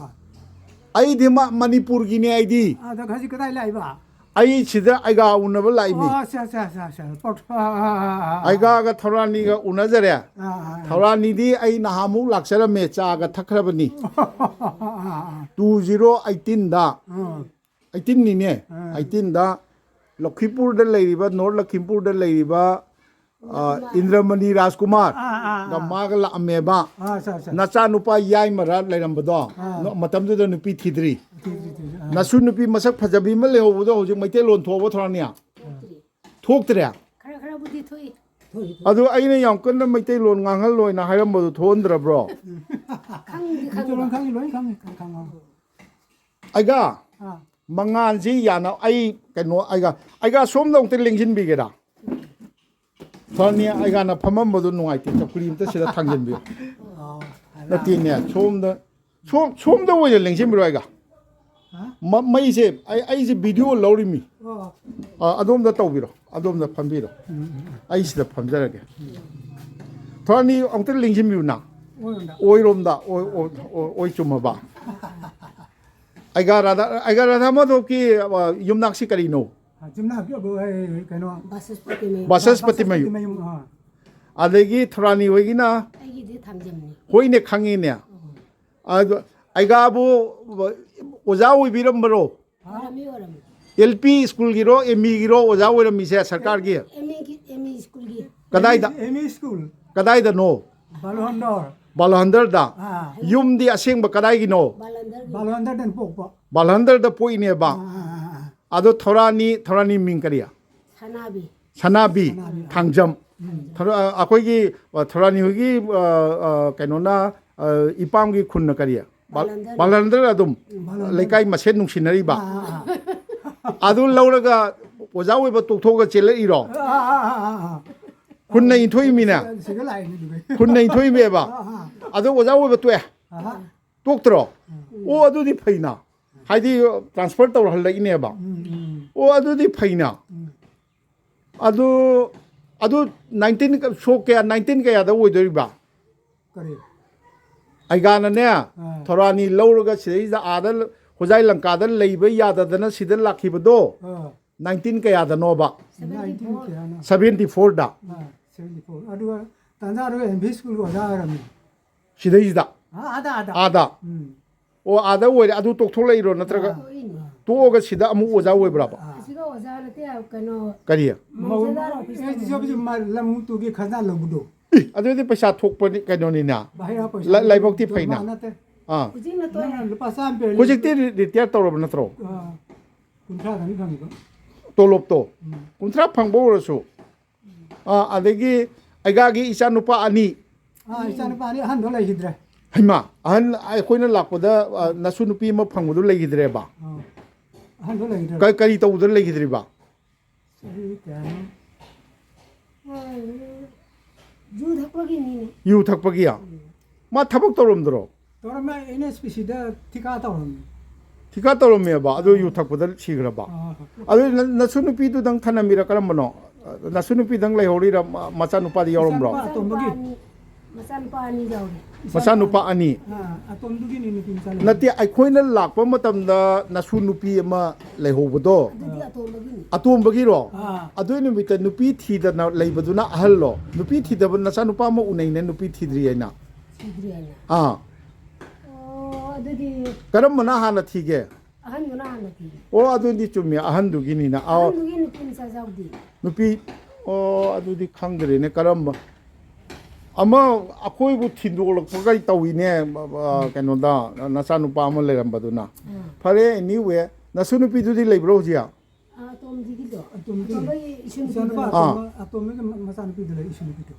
ꯑꯩꯗꯤ ꯃ-, ꯃꯅꯤꯄꯨꯔꯒꯤꯅꯦ ꯑꯩꯗꯤ꯫ ꯑꯗ ꯍꯧꯖꯤꯛ ꯀꯗꯥꯏ ꯂꯥꯛꯏꯕ? ꯑꯩ ꯁꯤꯗ ꯑꯩꯒꯥ ꯎꯅꯕ ꯂꯥꯛꯏꯅꯤ꯫ ꯑꯣ, ꯑꯠꯆꯥ, ꯑꯠꯆꯥ, ꯑꯠꯆꯥ, ꯑꯠꯆꯥ꯫ ꯄꯥꯎ-, ꯑꯥ, ꯑꯥ, ꯑꯥ, ꯑꯥ, ꯑꯥ꯫ ꯑꯩꯒꯥꯒ ꯊꯧꯔꯥꯅꯤꯒ ꯎꯅꯖꯔꯦ꯫ ꯑꯥ, ꯑꯥ, ꯑꯥ꯫ ꯊꯧꯔꯥꯅꯤꯗꯤ ꯑꯩ ꯅꯍꯥꯟꯃꯨꯛ ꯂꯥꯛꯆꯔꯝꯃꯦ, ꯆꯥꯒ ꯊꯛꯈ꯭ꯔꯕꯅꯤ꯫ ꯑꯥ, ꯑꯥ, ꯑꯥ, ꯑꯥ꯫ Two zero eighteen ꯗ꯫ ꯑꯥ꯫ Eighteen ꯅꯤꯅꯦ꯫ ꯑꯥ꯫ Eighteen ꯗ ꯂꯈꯤꯄꯨꯔꯗ ꯂꯩꯔꯤꯕ, ꯅꯣꯔꯠ ꯂꯈꯤꯝꯄꯨꯔꯗ ꯂꯩꯔꯤꯕ, ꯑ, ꯏꯟꯗ꯭ꯔꯃꯅꯤ ꯔꯥꯖꯀꯨꯃꯥꯔ ꯑꯥ, ꯑꯥ, ꯑꯥ꯫ ꯒ ꯃꯥꯒ ꯂꯥꯛꯑꯝꯃꯦꯕ꯫ ꯑꯥ, ꯑꯠꯆꯥ, ꯑꯠꯆꯥ꯫ ꯅꯆꯥꯅꯨꯄꯥ ꯌꯥꯏꯃꯔ ꯂꯩꯔꯝꯕꯗꯣ, ꯑꯥ꯫ ꯅ-, ꯃꯇꯝꯗꯨꯗ ꯅꯨꯄꯤ ꯊꯤꯗ꯭ꯔꯤ꯫ ꯊꯤꯗ꯭ꯔꯤ, ꯊꯤꯗ꯭ꯔꯤ, ꯑꯥ꯫ ꯅꯁꯨ ꯅꯨꯄꯤ ꯃꯁꯛ ꯐꯖꯕꯤ ꯑꯃ ꯂꯩꯍꯧꯕꯗꯣ ꯍꯧꯖꯤꯛ ꯃꯩꯇꯩꯂꯣꯟ ꯊꯣꯛꯑꯕ, ꯊꯣꯔꯛꯅꯤ? ꯊꯣꯛꯇ꯭ꯔꯤ꯫ ꯊꯣꯛꯇ꯭ꯔꯦ? ꯈꯔ ꯈꯔꯕꯨꯗꯤ ꯊꯣꯛꯏ꯫ ꯊꯣꯛꯏ, ꯊꯣꯛꯏ꯫ ꯑꯗꯨ ꯑꯩꯅ ꯌꯥꯝ ꯀꯟꯅ ꯃꯩꯇꯩꯂꯣꯟ ꯉꯥꯡꯍꯜꯂꯣꯏꯅ ꯍꯥꯏꯔꯝꯕꯗꯨ ꯊꯣꯛꯍꯟꯗ꯭ꯔꯕ꯭ꯔꯣ? ꯈꯪꯗꯤ ꯃꯩꯇꯩꯂꯣꯟ ꯈꯪꯕ꯫ ꯈꯪꯉꯤ, ꯂꯣꯏ ꯈꯪꯉꯤ, ꯈꯪ-, ꯈꯪꯉꯣ꯫ ꯑꯩꯒ ꯑꯥ꯫ ꯃꯉꯥꯜꯁꯤ ꯌꯥꯅ ꯑꯩ ꯀꯩꯅꯣ ꯑꯩꯒ ꯑꯩꯒ ꯁꯣꯝꯗ ꯑꯃꯨꯛꯇ ꯂꯦꯡꯁꯤꯟꯕꯤꯒꯦꯔꯥ? ꯐꯅꯤ, ꯑꯩꯒꯥꯅ ꯐꯝꯃꯝꯕꯗꯣ ꯅꯨꯡꯉꯥꯏꯇꯦ, ꯆꯧꯀ꯭ꯔꯤ ꯑꯝꯇ ꯁꯤꯗ ꯊꯥꯡꯖꯤꯟꯕꯤꯌꯨ꯫ ꯑꯣ, ꯍꯜꯂꯣ꯫ ꯅꯠꯇꯦꯅꯦ, ꯁꯣꯝꯗ, ꯁꯣꯝ, ꯁꯣꯝꯗ ꯑꯣꯏꯅ ꯂꯦꯡꯁꯤꯟꯕꯤꯔꯣ ꯑꯩꯒ꯫ ꯍꯥ? ꯃ-, ꯃꯩꯁꯦ ꯑꯩ, ꯑꯩꯁꯦ ꯚꯤꯗꯤꯑꯣ ꯂꯧꯔꯤꯃꯤ꯫ ꯑꯣ꯫ ꯑ, ꯑꯗꯣꯝꯗ ꯇꯧꯕꯤꯔꯣ, ꯑꯗꯣꯝꯗ ꯐꯝꯕꯤꯔꯣ꯫ ꯎꯝ, ꯎꯝ, ꯎꯝ꯫ ꯑꯩ ꯁꯤꯗ ꯐꯝꯖꯔꯒꯦ꯫ ꯊꯣꯔꯥꯅꯤ ꯑꯃꯨꯛꯇ ꯂꯦꯡꯁꯤꯟꯕꯤꯌꯨꯅ꯫ ꯑꯣꯏꯔꯣꯝꯗ꯫ ꯑꯣꯏꯔꯣꯝꯗ, ꯑꯣꯏ, ꯑꯣꯏ, ꯑꯣꯏ, ꯑꯣꯏ ꯆꯨꯝꯃꯕ꯫ ꯑꯩꯒꯥ ꯔꯥꯙꯥ, ꯑꯩꯒꯥ ꯔꯥꯙꯥ ꯃꯥꯙꯕꯀꯤ, ꯑ, ꯌꯨꯝꯅꯥꯛꯁꯤ ꯀꯔꯤꯅꯣ? ꯑ, ꯌꯨꯝꯅꯥꯛꯀꯤ ꯑꯕꯨ, ꯑꯩ, ꯀꯩꯅꯣ, ꯕꯥꯁꯁꯄꯇꯤ ꯃꯌꯨꯝ꯫ ꯕꯥꯁꯁꯄꯇꯤ ꯃꯌꯨꯝ꯫ ꯕꯥꯁꯁꯄꯇꯤ ꯃꯌꯨꯝ, ꯑ꯫ ꯑꯗꯒꯤ ꯊꯣꯔꯥꯅꯤ ꯍꯣꯏꯒꯤꯅ? ꯑꯩꯒꯤꯗꯤ ꯊꯥꯡꯖꯝꯅꯤ꯫ ꯍꯣꯏꯅꯦ, ꯈꯪꯉꯤꯅꯦ꯫ ꯎꯝ꯫ ꯑꯗꯣ ꯑꯩꯒꯥꯕꯨ ꯑꯣꯖꯥ ꯑꯣꯏꯕꯤꯔꯝꯕꯔꯣ? ꯑꯣꯏꯔꯝꯃꯤ, ꯑꯣꯏꯔꯝꯃꯤ꯫ ꯑꯦꯜ ꯄꯤ ꯁ꯭ꯀꯨꯜꯒꯤꯔꯣ, ꯑꯦꯝ ꯏꯒꯤꯔꯣ ꯑꯣꯖꯥ ꯑꯣꯏꯔꯝꯃꯤꯁꯦ ꯁꯔꯀꯥꯔꯒꯤ? ꯑꯦꯝ ꯏꯒꯤ, ꯑꯦꯝ ꯏ ꯁ꯭ꯀꯨꯜꯒꯤ꯫ ꯀꯗꯥꯏꯗ? M E school. ꯀꯗꯥꯏꯗꯅꯣ? ꯕꯥꯂꯣꯍꯟꯗꯣꯔ꯫ ꯕꯥꯂꯣꯍꯟꯗꯔꯗ? ꯑꯥ꯫ ꯌꯨꯝꯗꯤ ꯑꯁꯦꯡꯕ ꯀꯗꯥꯏꯒꯤꯅꯣ? ꯕꯥꯂꯣꯍꯟꯗꯔꯒꯤ꯫ ꯕꯥꯂꯣꯍꯟꯗꯔꯗꯅ ꯄꯣꯛꯄ꯫ ꯕꯥꯂꯣꯍꯟꯗꯔꯗ ꯄꯣꯛꯏꯅꯦꯕ꯫ ꯑꯥ, ꯑꯥ, ꯑꯥ, ꯑꯥ꯫ ꯑꯗꯣ ꯊꯧꯔꯥꯅꯤ, ꯊꯧꯔꯥꯅꯤ ꯃꯤꯡ ꯀꯔꯤ? ꯁꯅꯥꯕꯤ꯫ ꯁꯅꯥꯕꯤ ꯁꯅꯥꯕꯤ, ꯑꯥ꯫ ꯊꯥꯡꯖꯝ꯫ ꯎꯝ꯫ ꯊꯧꯔꯥ-, ꯑ, ꯑꯩꯈꯣꯏꯒꯤ, ꯑ, ꯊꯧꯔꯥꯅꯤ ꯍꯣꯏꯒꯤ, ꯑ, ꯑ, ꯀꯩꯅꯣꯅ, ꯑ, ꯏꯄꯥꯝꯒꯤ ꯈꯨꯟꯅ ꯀꯔꯤ? ꯕꯥꯜ-, ꯕꯥꯂꯟꯗꯔ꯫ ꯕꯥꯂꯟꯗꯔ ꯑꯗꯨꯝ ꯕꯥꯂꯟꯗꯔ꯫ ꯂꯩꯀꯥꯏ ꯃꯁꯦꯟ ꯅꯨꯡꯁꯤꯅꯔꯤꯕ꯫ ꯑꯥ, ꯑꯥ, ꯑꯥ꯫ ꯑꯗꯨ ꯂꯧꯔꯒ ꯑꯣꯖꯥ ꯑꯣꯏꯕ ꯇꯣꯛꯊꯣꯛꯑꯒ ꯆꯦꯜꯂꯛꯏꯔꯣ? ꯑꯥ, ꯑꯥ, ꯑꯥ, ꯑꯥ, ꯑꯥ꯫ ꯈꯨꯟꯅ ꯏꯟꯊꯣꯛꯏꯃꯤꯅꯦ꯫ ꯁꯤꯗ, ꯁꯤꯗ ꯂꯥꯛꯏꯅꯦ ꯑꯗꯨꯒꯤ꯫ ꯈꯨꯟꯅ ꯏꯟꯊꯣꯛꯏꯃꯦꯕ꯫ ꯑꯥ, ꯑꯥ꯫ ꯑꯗꯣ ꯑꯣꯖꯥ ꯑꯣꯏꯕ ꯇꯣꯛꯑꯦ꯫ ꯑꯥ꯫ ꯇꯣꯛꯇ꯭ꯔꯣ? ꯎꯝ꯫ ꯑꯣ, ꯑꯗꯨꯗꯤ ꯐꯩꯅ꯫ ꯍꯥꯏꯗꯤ, transfer ꯇꯧꯔꯍꯜꯂꯛꯏꯅꯦꯕ꯫ ꯎꯝ, ꯎꯝ꯫ ꯑꯣ, ꯑꯗꯨꯗꯤ ꯐꯩꯅ꯫ ꯎꯝ꯫ ꯑꯗꯨ, ꯑꯗꯨ nineteen ꯀ-, ꯁꯣꯛ ꯀꯌꯥ, nineteen ꯀꯌꯥꯗ ꯑꯣꯏꯗꯣꯔꯤꯕ? ꯀꯔꯤ? ꯑꯩꯒꯥꯅꯅꯦ, ꯑꯥ꯫ ꯊꯧꯔꯥꯅꯤ ꯂꯧꯔꯒ ꯁꯤꯗꯩꯁꯤꯗ ꯑꯥꯗ ꯂ-, ꯍꯣꯖꯥꯏ ꯂꯪꯀꯥꯗ ꯂꯩꯕ ꯌꯥꯗꯗꯅ ꯁꯤꯗ ꯂꯥꯛꯈꯤꯕꯗꯣ ꯑꯥ꯫ nineteen ꯀꯌꯥꯗꯅꯣꯕ? Seventy four꯫ Nineteen ꯀꯌꯥꯅꯣ? Seventy fourꯗ꯫ ꯑꯥ, seventy four꯫ ꯑꯗꯨꯒ ꯇꯥꯟꯖꯥꯗꯨꯒ ꯑꯦꯝ ꯚꯤ ꯁ꯭ꯀꯨꯜꯒꯤ ꯑꯣꯖꯥ ꯑꯣꯏꯔꯝꯃꯤ꯫ ꯁꯤꯗꯩꯁꯤꯗ? ꯑꯥ, ꯑꯥꯗ, ꯑꯥꯗ꯫ ꯑꯥꯗ? ꯎꯝ꯫ ꯑꯣ, ꯑꯥꯗ ꯑꯣꯏꯔꯦ, ꯑꯗꯨ ꯇꯣꯛꯊꯣꯛꯂꯛꯏꯔꯣ ꯅꯠꯇ꯭ꯔꯒ? ꯑꯥ꯫ ꯇꯣꯛꯏꯅꯤ꯫ ꯇꯣꯛꯑꯒ ꯁꯤꯗ ꯑꯃꯨꯛ ꯑꯣꯖꯥ ꯑꯣꯏꯕ꯭ꯔꯕ? ꯑꯥ꯫ ꯑꯁꯤꯒ ꯑꯣꯖꯥ ꯅꯠꯇꯦ, ꯀꯩꯅꯣ, ꯀꯔꯤ? ꯃꯧ-, ꯃꯧꯖꯥꯗ ꯑꯣꯐꯤꯁ ꯑꯦ, ꯇꯧꯕ꯫ ꯁꯤ ꯂꯝ ꯇꯨꯒꯤ ꯈꯖꯅꯥ ꯂꯧꯕꯗꯣ꯫ ꯏ, ꯑꯗꯨꯗꯤ ꯄꯩꯁꯥ ꯊꯣꯛꯄꯅꯤ ꯀꯩꯅꯣꯅꯤꯅ꯫ ꯚꯥꯏꯔꯥ ꯄꯩꯁꯥ ꯂ-, ꯂꯥꯏꯕꯛꯇꯤ ꯗꯣꯂꯥ ꯐꯩꯅ꯫ ꯅꯠꯇꯦ꯫ ꯑꯥ꯫ ꯍꯧꯖꯤꯛꯅ ꯇꯣꯛꯑꯦ꯫ ꯅꯪꯅ ꯂꯨꯄꯥ ꯆꯥꯝꯃ ꯄꯤꯔꯗꯤ ꯍꯧꯖꯤꯛꯇꯤ ꯔꯤ-, ꯔꯤꯇꯥꯌꯔ ꯇꯧꯔꯕ ꯅꯠꯇ꯭ꯔꯣ? ꯑꯥ, ꯀꯨꯟꯊ꯭ꯔꯥ ꯈꯛꯇꯅꯤ ꯐꯪꯉꯤꯕ꯫ ꯇꯣꯂꯣꯞꯇꯣ? ꯎꯝ꯫ ꯀꯨꯟꯊ꯭ꯔꯥ ꯐꯪꯕ ꯑꯣꯏꯔꯁꯨ, ꯑꯥ, ꯑꯗꯒꯤ ꯑꯩꯒꯥꯒꯤ ꯏꯆꯥ ꯅꯨꯄꯥ ꯑꯅꯤ꯫ ꯑꯥ, ꯏꯆꯥ ꯅꯨꯄꯥ ꯑꯅꯤ ꯑꯍꯟꯗꯣ ꯂꯩꯈꯤꯗ꯭ꯔꯦ꯫ ꯍꯩꯃꯥ, ꯑꯍꯟ ꯑꯩꯈꯣꯏꯅ ꯂꯥꯛꯄꯗ, ꯑꯥ, ꯅꯁꯨ ꯅꯨꯄꯤ ꯑꯃ ꯐꯪꯕꯗꯨ ꯂꯩꯈꯤꯗ꯭ꯔꯦꯕ? ꯑꯥ꯫ ꯑꯍꯟꯗꯣ ꯂꯩꯈꯤꯗ꯭ꯔꯦ꯫ ꯀ- ꯀꯔꯤ ꯇꯧꯗꯅ ꯂꯩꯈꯤꯗ꯭ꯔꯤꯕ? ꯆꯍꯤ ꯀꯌꯥꯅꯣ? ꯌꯨ ꯊꯛꯄꯒꯤꯅꯤꯅꯦ꯫ ꯌꯨ ꯊꯛꯄꯒꯤ? ꯃꯥ ꯊꯕꯛ ꯇꯧꯔꯝꯗ꯭ꯔꯣ? ꯇꯧꯔꯝꯃꯦ, ꯑꯦꯟ ꯑꯦꯁ ꯄꯤ ꯁꯤꯗ ꯊꯤꯀꯥ ꯇꯧꯔꯝꯃꯦ꯫ ꯊꯤꯀꯥ ꯇꯧꯔꯝꯃꯦꯕ, ꯑꯗꯨ ꯌꯨ ꯊꯛꯄꯗ ꯁꯤꯈ꯭ꯔꯕ? ꯑꯥ, ꯑꯗꯨ ꯅ- ꯅꯁꯨ ꯅꯨꯄꯤꯗꯨꯗꯪ ꯊꯅꯝꯃꯤꯔ ꯀꯔꯝꯕꯅꯣ? ꯅꯁꯨ ꯅꯨꯄꯤꯗꯪ ꯂꯩꯍꯧꯔꯤꯔ, ꯃ- ꯃꯆꯥꯅꯨꯄꯥꯗꯤ ꯌꯥꯎꯔꯝꯕ꯭ꯔꯣ? ꯏꯆꯥꯅꯨꯄꯥ ꯑꯇꯣꯝꯕꯒꯤ꯫ ꯃꯆꯥꯅꯨꯄꯥ ꯑꯅꯤ, ꯃꯆꯥꯅꯨꯄꯥ ꯑꯅꯤ ꯌꯥꯎꯔꯤ꯫ ꯃꯆꯥꯅꯨꯄꯥ ꯑꯅꯤ? ꯑꯥ, ꯑꯇꯣꯝꯗꯨꯒꯤꯅꯤ ꯅꯨꯄꯤ ꯃꯆꯥ ꯂꯩ꯫ ꯅꯠꯇꯦ, ꯑꯩꯈꯣꯏꯅ ꯂꯥꯛꯄ ꯃꯇꯝꯗ ꯅꯁꯨ ꯅꯨꯄꯤ ꯑꯃ ꯂꯩꯍꯧꯕꯗꯣ ꯑꯗꯨꯗꯤ ꯑꯇꯣꯝꯕꯒꯤꯅꯤ꯫ ꯑꯇꯣꯝꯕꯒꯤꯔꯣ? ꯑꯥ꯫ ꯑꯗꯨꯏ ꯅꯨꯃꯤꯠꯇ ꯅꯨꯄꯤ ꯊꯤꯗꯅ ꯂꯩꯕꯗꯨꯅ ꯑꯍꯜꯂꯣ? ꯅꯨꯄꯤ ꯊꯤꯗꯕ ꯅꯆꯥꯅꯨꯄꯥ ꯑꯃ ꯎꯅꯩꯅꯦ, ꯅꯨꯄꯤ ꯊꯤꯗ꯭ꯔꯤ ꯍꯥꯏꯅ꯫ ꯊꯤꯗ꯭ꯔꯤ ꯍꯥꯏꯅ꯫ ꯑꯥ, ꯑꯣ, ꯑꯗꯨꯗꯤ ꯀꯔꯝꯕꯅ ꯍꯥꯟꯅ ꯊꯤꯒꯦ? ꯑꯍꯟꯗꯨꯅ ꯍꯥꯟꯅ ꯊꯤꯔꯦ꯫ ꯑꯣ, ꯑꯗꯨꯗꯤ ꯆꯨꯝꯃꯤ, ꯑꯍꯟꯗꯨꯒꯤꯅꯤꯅ꯫ ꯑꯥ, ꯑꯍꯟꯗꯨꯒꯤ ꯅꯨꯄꯤ ꯃꯆꯥ ꯌꯥꯎꯗꯦ꯫ ꯅꯨꯄꯤ, ꯑꯣ, ꯑꯗꯨꯗꯤ ꯈꯪꯗ꯭ꯔꯦꯅꯦ, ꯀꯔꯝꯕ ꯑꯃ ꯑꯩꯈꯣꯏꯕꯨ ꯊꯤꯟꯗꯣꯛꯂꯛꯄꯒꯩ ꯇꯧꯏꯅꯦ꯫ ꯑ, ꯀꯩꯅꯣꯗ ꯅꯆꯥꯅꯨꯄꯥ ꯑꯃ ꯂꯩꯔꯝꯕꯗꯨꯅ꯫ ꯑꯥ꯫ ꯐꯔꯦ, anyway, ꯅꯁꯨ ꯅꯨꯄꯤꯗꯨꯗꯤ ꯂꯩꯕ꯭ꯔꯣ ꯍꯧꯖꯤꯛ? ꯑꯇꯣꯝꯕꯤꯒꯤꯗꯣ꯫ ꯑꯇꯣꯝꯕꯤ-, ꯑꯇꯣꯝꯕꯒꯤ ꯏꯁꯨ ꯏꯆꯥꯅꯨꯄꯥ ꯅꯨꯄꯤꯗꯣ꯫ ꯑꯥ꯫ ꯑꯇꯣꯝꯕ-, ꯑꯇꯣꯝꯕꯒꯤ ꯃ-, ꯃꯆꯥꯅꯨꯄꯤꯗꯣ ꯂꯩ, ꯏꯁꯨ ꯅꯨꯄꯤꯗꯣ꯫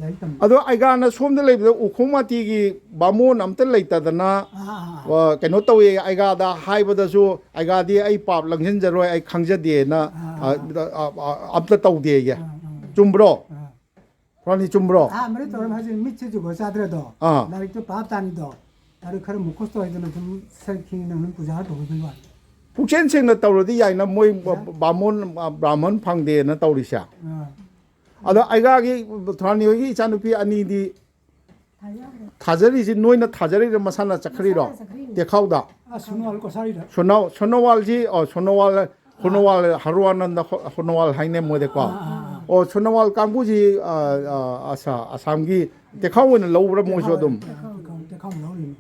ꯂꯥꯏꯔꯤꯛ ꯇꯝꯕ꯫ ꯑꯗꯣ ꯑꯩꯒꯥꯅ ꯁꯣꯝꯗ ꯂꯩꯕꯗ ꯎꯈꯣꯡ ꯃꯥꯇꯤꯒꯤ ꯕꯥꯃꯣꯟ ꯑꯝꯇ ꯂꯩꯇꯗꯅ, ꯑꯥ, ꯑꯥ, ꯑꯥ꯫ ꯑ, ꯀꯩꯅꯣ ꯇꯧꯋꯦ, ꯑꯩꯒꯥꯗ ꯍꯥꯏꯕꯗꯁꯨ ꯑꯩꯒꯥꯗꯤ ꯑꯩ ꯄꯥꯞ ꯂꯪꯁꯤꯟꯖꯔꯣꯏ, ꯑꯩ ꯈꯪꯖꯗꯦꯅ, ꯑꯥ, ꯑ, ꯑ, ꯑ, ꯑꯝꯇ ꯇꯧꯗꯦꯌꯦ꯫ ꯑꯥ, ꯑꯥ꯫ ꯆꯨꯝꯕ꯭ꯔꯣ? ꯑꯥ꯫ ꯔꯥꯅꯤ, ꯆꯨꯝꯕ꯭ꯔꯣ? ꯑꯥ, ꯃꯔꯤ ꯇꯧꯔꯝ ꯍꯥꯏꯁꯦ ꯃꯤꯠꯁꯦ ꯖꯨꯒꯣꯠ ꯆꯥꯗ꯭ꯔꯦꯗꯣ꯫ ꯑꯥ꯫ ꯂꯥꯏꯔꯤꯛꯇꯣ ꯄꯥꯞ ꯇꯥꯅꯤꯗꯣ꯫ ꯑꯗꯨ ꯈꯔ ꯃꯨꯈꯣꯁ ꯇꯧꯔꯤꯗꯅ ꯁꯨꯝ ꯁꯛ ꯈꯤꯡꯅ ꯁꯨꯝ ꯄꯨꯖꯥ ꯇꯧꯕꯤꯕꯩ ꯋꯥꯅꯤ꯫ ꯄꯨꯛꯆꯦꯟ ꯁꯦꯡꯅ ꯇꯧꯔꯗꯤ ꯌꯥꯏꯅ, ꯃꯣꯏ ꯕꯥꯃꯣꯟ, ꯕ꯭ꯔꯥꯍꯃꯟ ꯐꯪꯗꯦꯅ ꯇꯧꯔꯤꯁꯦ꯫ ꯑꯥ꯫ ꯑꯗꯣ ꯑꯩꯒꯥꯒꯤ ꯊꯣꯔꯥꯅꯤ ꯍꯣꯏꯒꯤ ꯏꯆꯥꯅꯨꯄꯤ ꯑꯅꯤꯗꯤ ꯊꯥꯖꯈ꯭ꯔꯦ꯫ ꯊꯥꯖꯔꯤꯁꯤ ꯅꯣꯏꯅ ꯊꯥꯖꯔꯤꯔ ꯃꯁꯥꯅ ꯆꯠꯈ꯭ꯔꯤꯔꯣ? ꯃꯁꯥꯅ ꯆꯠꯈ꯭ꯔꯤꯅꯤ꯫ ꯇꯦꯈꯥꯎꯗ? ꯑꯥ, ꯁꯣꯅꯣꯋꯥꯜ ꯀꯣꯁꯥꯔꯤꯗ꯫ ꯁꯣꯅꯣ-, ꯁꯣꯅꯣꯋꯥꯜꯁꯤ, ꯑꯣ, ꯁꯣꯅꯣꯋꯥꯜ, ꯁꯣꯅꯣꯋꯥꯜ, ꯍꯔꯨꯋꯥꯅꯟꯗ ꯍꯣ-, ꯁꯣꯅꯣꯋꯥꯜ ꯍꯥꯏꯅꯦ ꯃꯣꯏꯗꯀꯣ꯫ ꯑꯥ, ꯑꯥ, ꯑꯥ꯫ ꯑꯣ, ꯁꯣꯅꯣꯋꯥꯜ ꯀꯥꯡꯕꯨꯁꯤ, ꯑ, ꯑ, ꯑꯁꯥ-, ꯑꯁꯥꯝꯒꯤ ꯇꯦꯈꯥꯎ ꯑꯣꯏꯅ ꯂꯧꯕ꯭ꯔꯥ ꯃꯣꯏꯁꯨ ꯑꯗꯨꯝ? ꯇꯦꯈꯥꯎ, ꯇꯦꯈꯥꯎ ꯂꯧꯔꯤꯅꯤ꯫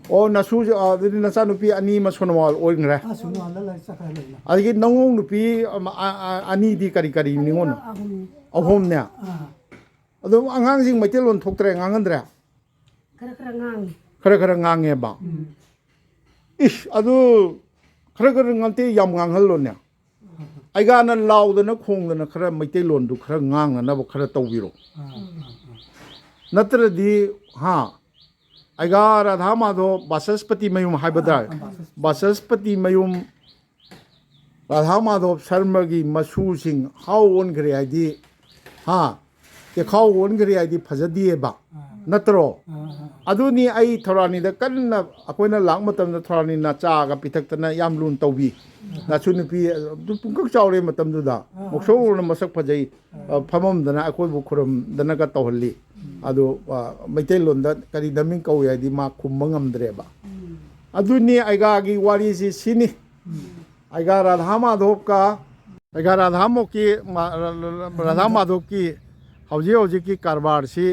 ꯑꯣ, ꯅꯁꯨ, ꯑ, ꯑꯗꯨꯗꯤ ꯅꯆꯥꯅꯨꯄꯤ ꯑꯅꯤ ꯑꯃ ꯁꯣꯅꯣꯋꯥꯜ ꯑꯣꯏꯈ꯭ꯔꯦ꯫ ꯑꯥ, ꯁꯣꯅꯣꯋꯥꯜꯗ ꯂꯩ, ꯆꯠꯈ꯭ꯔꯦ ꯂꯣꯏꯅ꯫ ꯑꯗꯒꯤ ꯅꯧ ꯅꯨꯄꯤ ꯑꯃ, ꯑ, ꯑ, ꯑꯅꯤꯗꯤ ꯀꯔꯤ ꯀꯔꯤ ꯅꯤꯉꯣꯜꯅꯣ? ꯑꯍꯨꯝ꯫ ꯑꯍꯨꯝꯅꯦ꯫ ꯑꯥ꯫ ꯑꯗꯨꯝ ꯑꯉꯥꯡꯁꯤꯡ ꯃꯩꯇꯩꯂꯣꯟ ꯊꯣꯛꯇ꯭ꯔꯦ, ꯉꯥꯡꯍꯟꯗ꯭ꯔꯦ? ꯈꯔ ꯈꯔ ꯉꯥꯡꯉꯤ꯫ ꯈꯔ ꯈꯔ ꯉꯥꯡꯉꯦꯕ꯫ ꯎꯝ꯫ ꯏꯁ, ꯑꯗꯨ ꯈꯔ ꯈꯔ ꯉꯥꯡꯇꯦ, ꯌꯥꯝ ꯉꯥꯡꯍꯜꯂꯣꯅꯦ꯫ ꯑꯩꯒꯥꯅ ꯂꯥꯎꯗꯅ ꯈꯣꯡꯗꯅ ꯈꯔ ꯃꯩꯇꯩꯂꯣꯟꯗꯨ ꯈꯔ ꯉꯥꯡꯅꯅꯕ ꯈꯔ ꯇꯧꯕꯤꯔꯣ꯫ ꯑꯥ, ꯑꯥ, ꯑꯥ꯫ ꯅꯠꯇ꯭ꯔꯗꯤ, ꯍꯥ, ꯑꯩꯒꯥ ꯔꯥꯙꯥ ꯃꯥꯙꯣ ꯕꯥꯆꯁꯄꯇꯤ ꯃꯌꯨꯝ ꯍꯥꯏꯕ ꯇꯥꯔꯦ꯫ ꯑꯥ, ꯕꯥꯆꯁꯄꯇꯤ꯫ ꯕꯥꯆꯁꯄꯇꯤ ꯃꯌꯨꯝ ꯔꯥꯙꯥ ꯃꯥꯙꯣꯞ ꯁꯔꯃꯒꯤ ꯃꯁꯨꯁꯤꯡ ꯍꯥꯎ ꯑꯣꯟꯈ꯭ꯔꯦ ꯍꯥꯏꯗꯤ, ꯍꯥ, ꯆꯦꯈꯥꯎ ꯑꯣꯟꯈ꯭ꯔꯦ ꯍꯥꯏꯗꯤ ꯐꯖꯗꯦꯕ, ꯅꯠꯇ꯭ꯔꯣ? ꯑꯗꯨꯅꯤ ꯑꯩ ꯊꯧꯔꯥꯅꯤꯗ ꯀꯟꯅ, ꯑꯩꯈꯣꯏꯅ ꯂꯥꯛ ꯃꯇꯝꯗ ꯊꯧꯔꯥꯅꯤꯅ ꯆꯥꯒ ꯄꯤꯊꯛꯇꯅ ꯌꯥꯝ ꯂꯨꯅ ꯇꯧꯕꯤ꯫ ꯅꯁꯨ ꯅꯨꯄꯤ ꯑꯗꯨ ꯄꯨꯡꯀꯛ ꯆꯥꯎꯔꯦ ꯃꯇꯝꯗꯨꯗ, ꯃꯧꯁꯣꯛꯅ ꯃꯁꯛ ꯐꯖꯩ, ꯑ, ꯐꯝꯃꯝꯗꯅ ꯑꯩꯈꯣꯏꯕꯨ ꯈꯨꯔꯨꯝꯗꯅꯒ ꯇꯧꯍꯜꯂꯤ꯫ ꯑꯗꯨ, ꯑ, ꯃꯩꯇꯩꯂꯣꯟꯗ ꯀꯔꯤ ꯃꯃꯤꯡ ꯀꯧꯏ ꯍꯥꯏꯗꯤ ꯃꯥ ꯈꯨꯝꯕ ꯉꯝꯗ꯭ꯔꯦꯕ꯫ ꯑꯗꯨꯅꯤ ꯑꯩꯒꯥꯒꯤ ꯋꯥꯔꯤꯁꯤ ꯁꯤꯅꯤ꯫ ꯑꯩꯒꯥ ꯔꯥꯙꯥ ꯃꯥꯙꯣꯞꯀ, ꯑꯩꯒꯥ ꯔꯥꯙꯥ ꯃꯣꯛꯀꯤ, ꯃꯥ-, ꯔꯥꯙꯥ ꯃꯥꯙꯣꯞꯀꯤ ꯍꯧꯖꯤꯛ ꯍꯧꯖꯤꯛꯀꯤ ꯀꯔꯕꯥꯔꯁꯤ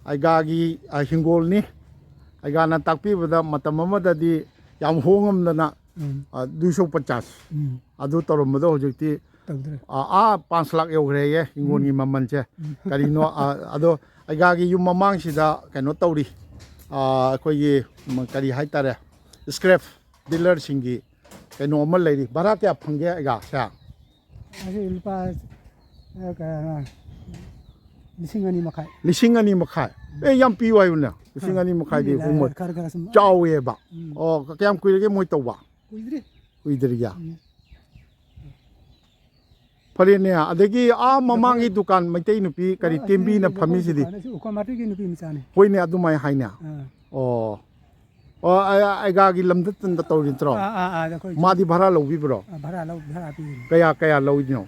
ꯑꯩꯒꯥꯒꯤ, ꯑ, ꯍꯤꯡꯒꯣꯜꯅꯤ꯫ ꯑꯩꯒꯥꯅ ꯇꯥꯛꯄꯤꯕꯗ ꯃꯇꯝ ꯑꯃꯗꯗꯤ ꯌꯥꯝ ꯍꯣꯡꯉꯝꯗꯅ, ꯎꯝ꯫ ꯑ, ꯗꯨꯏ ꯁꯣ ꯄꯆꯥꯁ ꯎꯝ꯫ ꯑꯗꯨ ꯇꯧꯔꯝꯕꯗꯣ ꯍꯧꯖꯤꯛꯇꯤ ꯇꯧꯗ꯭ꯔꯦ꯫ ꯑ, ꯑꯥ, ꯄꯥꯟꯁ ꯂꯥꯛ ꯌꯧꯈ꯭ꯔꯦꯌꯦ ꯍꯤꯡꯒꯣꯜꯒꯤ ꯎꯝ꯫ ꯃꯃꯜꯁꯦ꯫ ꯎꯝ꯫ ꯀꯔꯤꯅꯣ, ꯑ, ꯑꯗꯣ ꯑꯩꯒꯥꯒꯤ ꯌꯨꯝ ꯃꯃꯥꯡꯁꯤꯗ ꯀꯩꯅꯣ ꯇꯧꯔꯤ꯫ ꯑ, ꯑꯩꯈꯣꯏꯒꯤ, ꯎꯝ, ꯀꯔꯤ ꯍꯥꯏꯇꯥꯔꯦ, ꯁ꯭ꯀ꯭ꯔꯦꯞ ꯗꯤꯂꯔꯁꯤꯡꯒꯤ ꯀꯩꯅꯣ ꯑꯃ ꯂꯩꯔꯤ꯫ ꯚꯔꯥ ꯀꯌꯥ ꯐꯪꯒꯦ ꯑꯩꯒꯥꯁꯦ? ꯑꯁꯤ ꯂꯨꯄꯥ, ꯑ, ꯀ-, ꯂꯤꯁꯤꯡ ꯑꯅꯤ ꯃꯈꯥꯏ꯫ ꯂꯤꯁꯤꯡ ꯑꯅꯤ ꯃꯈꯥꯏ? ꯑꯦ, ꯌꯥꯝ ꯄꯤꯌꯨ ꯍꯥꯏꯕꯅꯦ꯫ ꯂꯤꯁꯤꯡ ꯑꯅꯤ ꯃꯈꯥꯏꯗꯤ ꯑ, ꯍꯣꯡꯃꯟ-, ꯈꯔ ꯈꯔ ꯁꯨꯝ ꯆꯥꯎꯋꯦꯕ꯫ ꯎꯝ꯫ ꯑꯣ, ꯀꯌꯥꯝ ꯀꯨꯏꯔꯒꯦ ꯃꯣꯏ ꯇꯧꯕ? ꯀꯨꯏꯗ꯭ꯔꯤ꯫ ꯀꯨꯏꯗ꯭ꯔꯤꯌꯥ? ꯎꯝ꯫ ꯐꯔꯦꯅꯦ, ꯑꯗꯒꯤ ꯑꯥ ꯃꯃꯥꯡꯒꯤ ꯗꯨꯀꯥꯟ ꯃꯩꯇꯩ ꯅꯨꯄꯤ ꯀꯔꯤ ꯑꯥ, ꯇꯦꯝꯕꯤꯅ ꯑꯩꯈꯣꯏ ꯐꯝꯃꯤꯁꯤꯗꯤ? ꯗꯨꯀꯥꯟ ꯑꯁꯤ ꯎꯈꯣꯝ ꯃꯥꯔꯀꯦꯠꯀꯤ ꯅꯨꯄꯤ ꯃꯆꯥꯅꯤ꯫ ꯍꯣꯏꯅꯦ, ꯑꯗꯨꯃꯥꯏ ꯍꯥꯏꯅꯦ꯫ ꯑꯥ꯫ ꯑꯣ꯫ ꯑꯣ, ꯑ-, ꯑ-, ꯑꯩꯒꯥꯒꯤ ꯂꯝꯗ ꯇꯟꯗ ꯇꯧꯔꯤ ꯅꯠꯇ꯭ꯔꯣ? ꯑꯥ, ꯑꯥ, ꯑꯥ, ꯑꯩꯈꯣꯏ ꯃꯥꯗꯤ ꯚꯔꯥ ꯂꯧꯕꯤꯕ꯭ꯔꯣ? ꯑꯥ, ꯚꯔꯥ ꯂꯧ-, ꯚꯔꯥ ꯄꯤꯔꯤꯅꯤ꯫ ꯀꯌꯥ, ꯀꯌꯥ ꯂꯧꯔꯤꯅꯣ?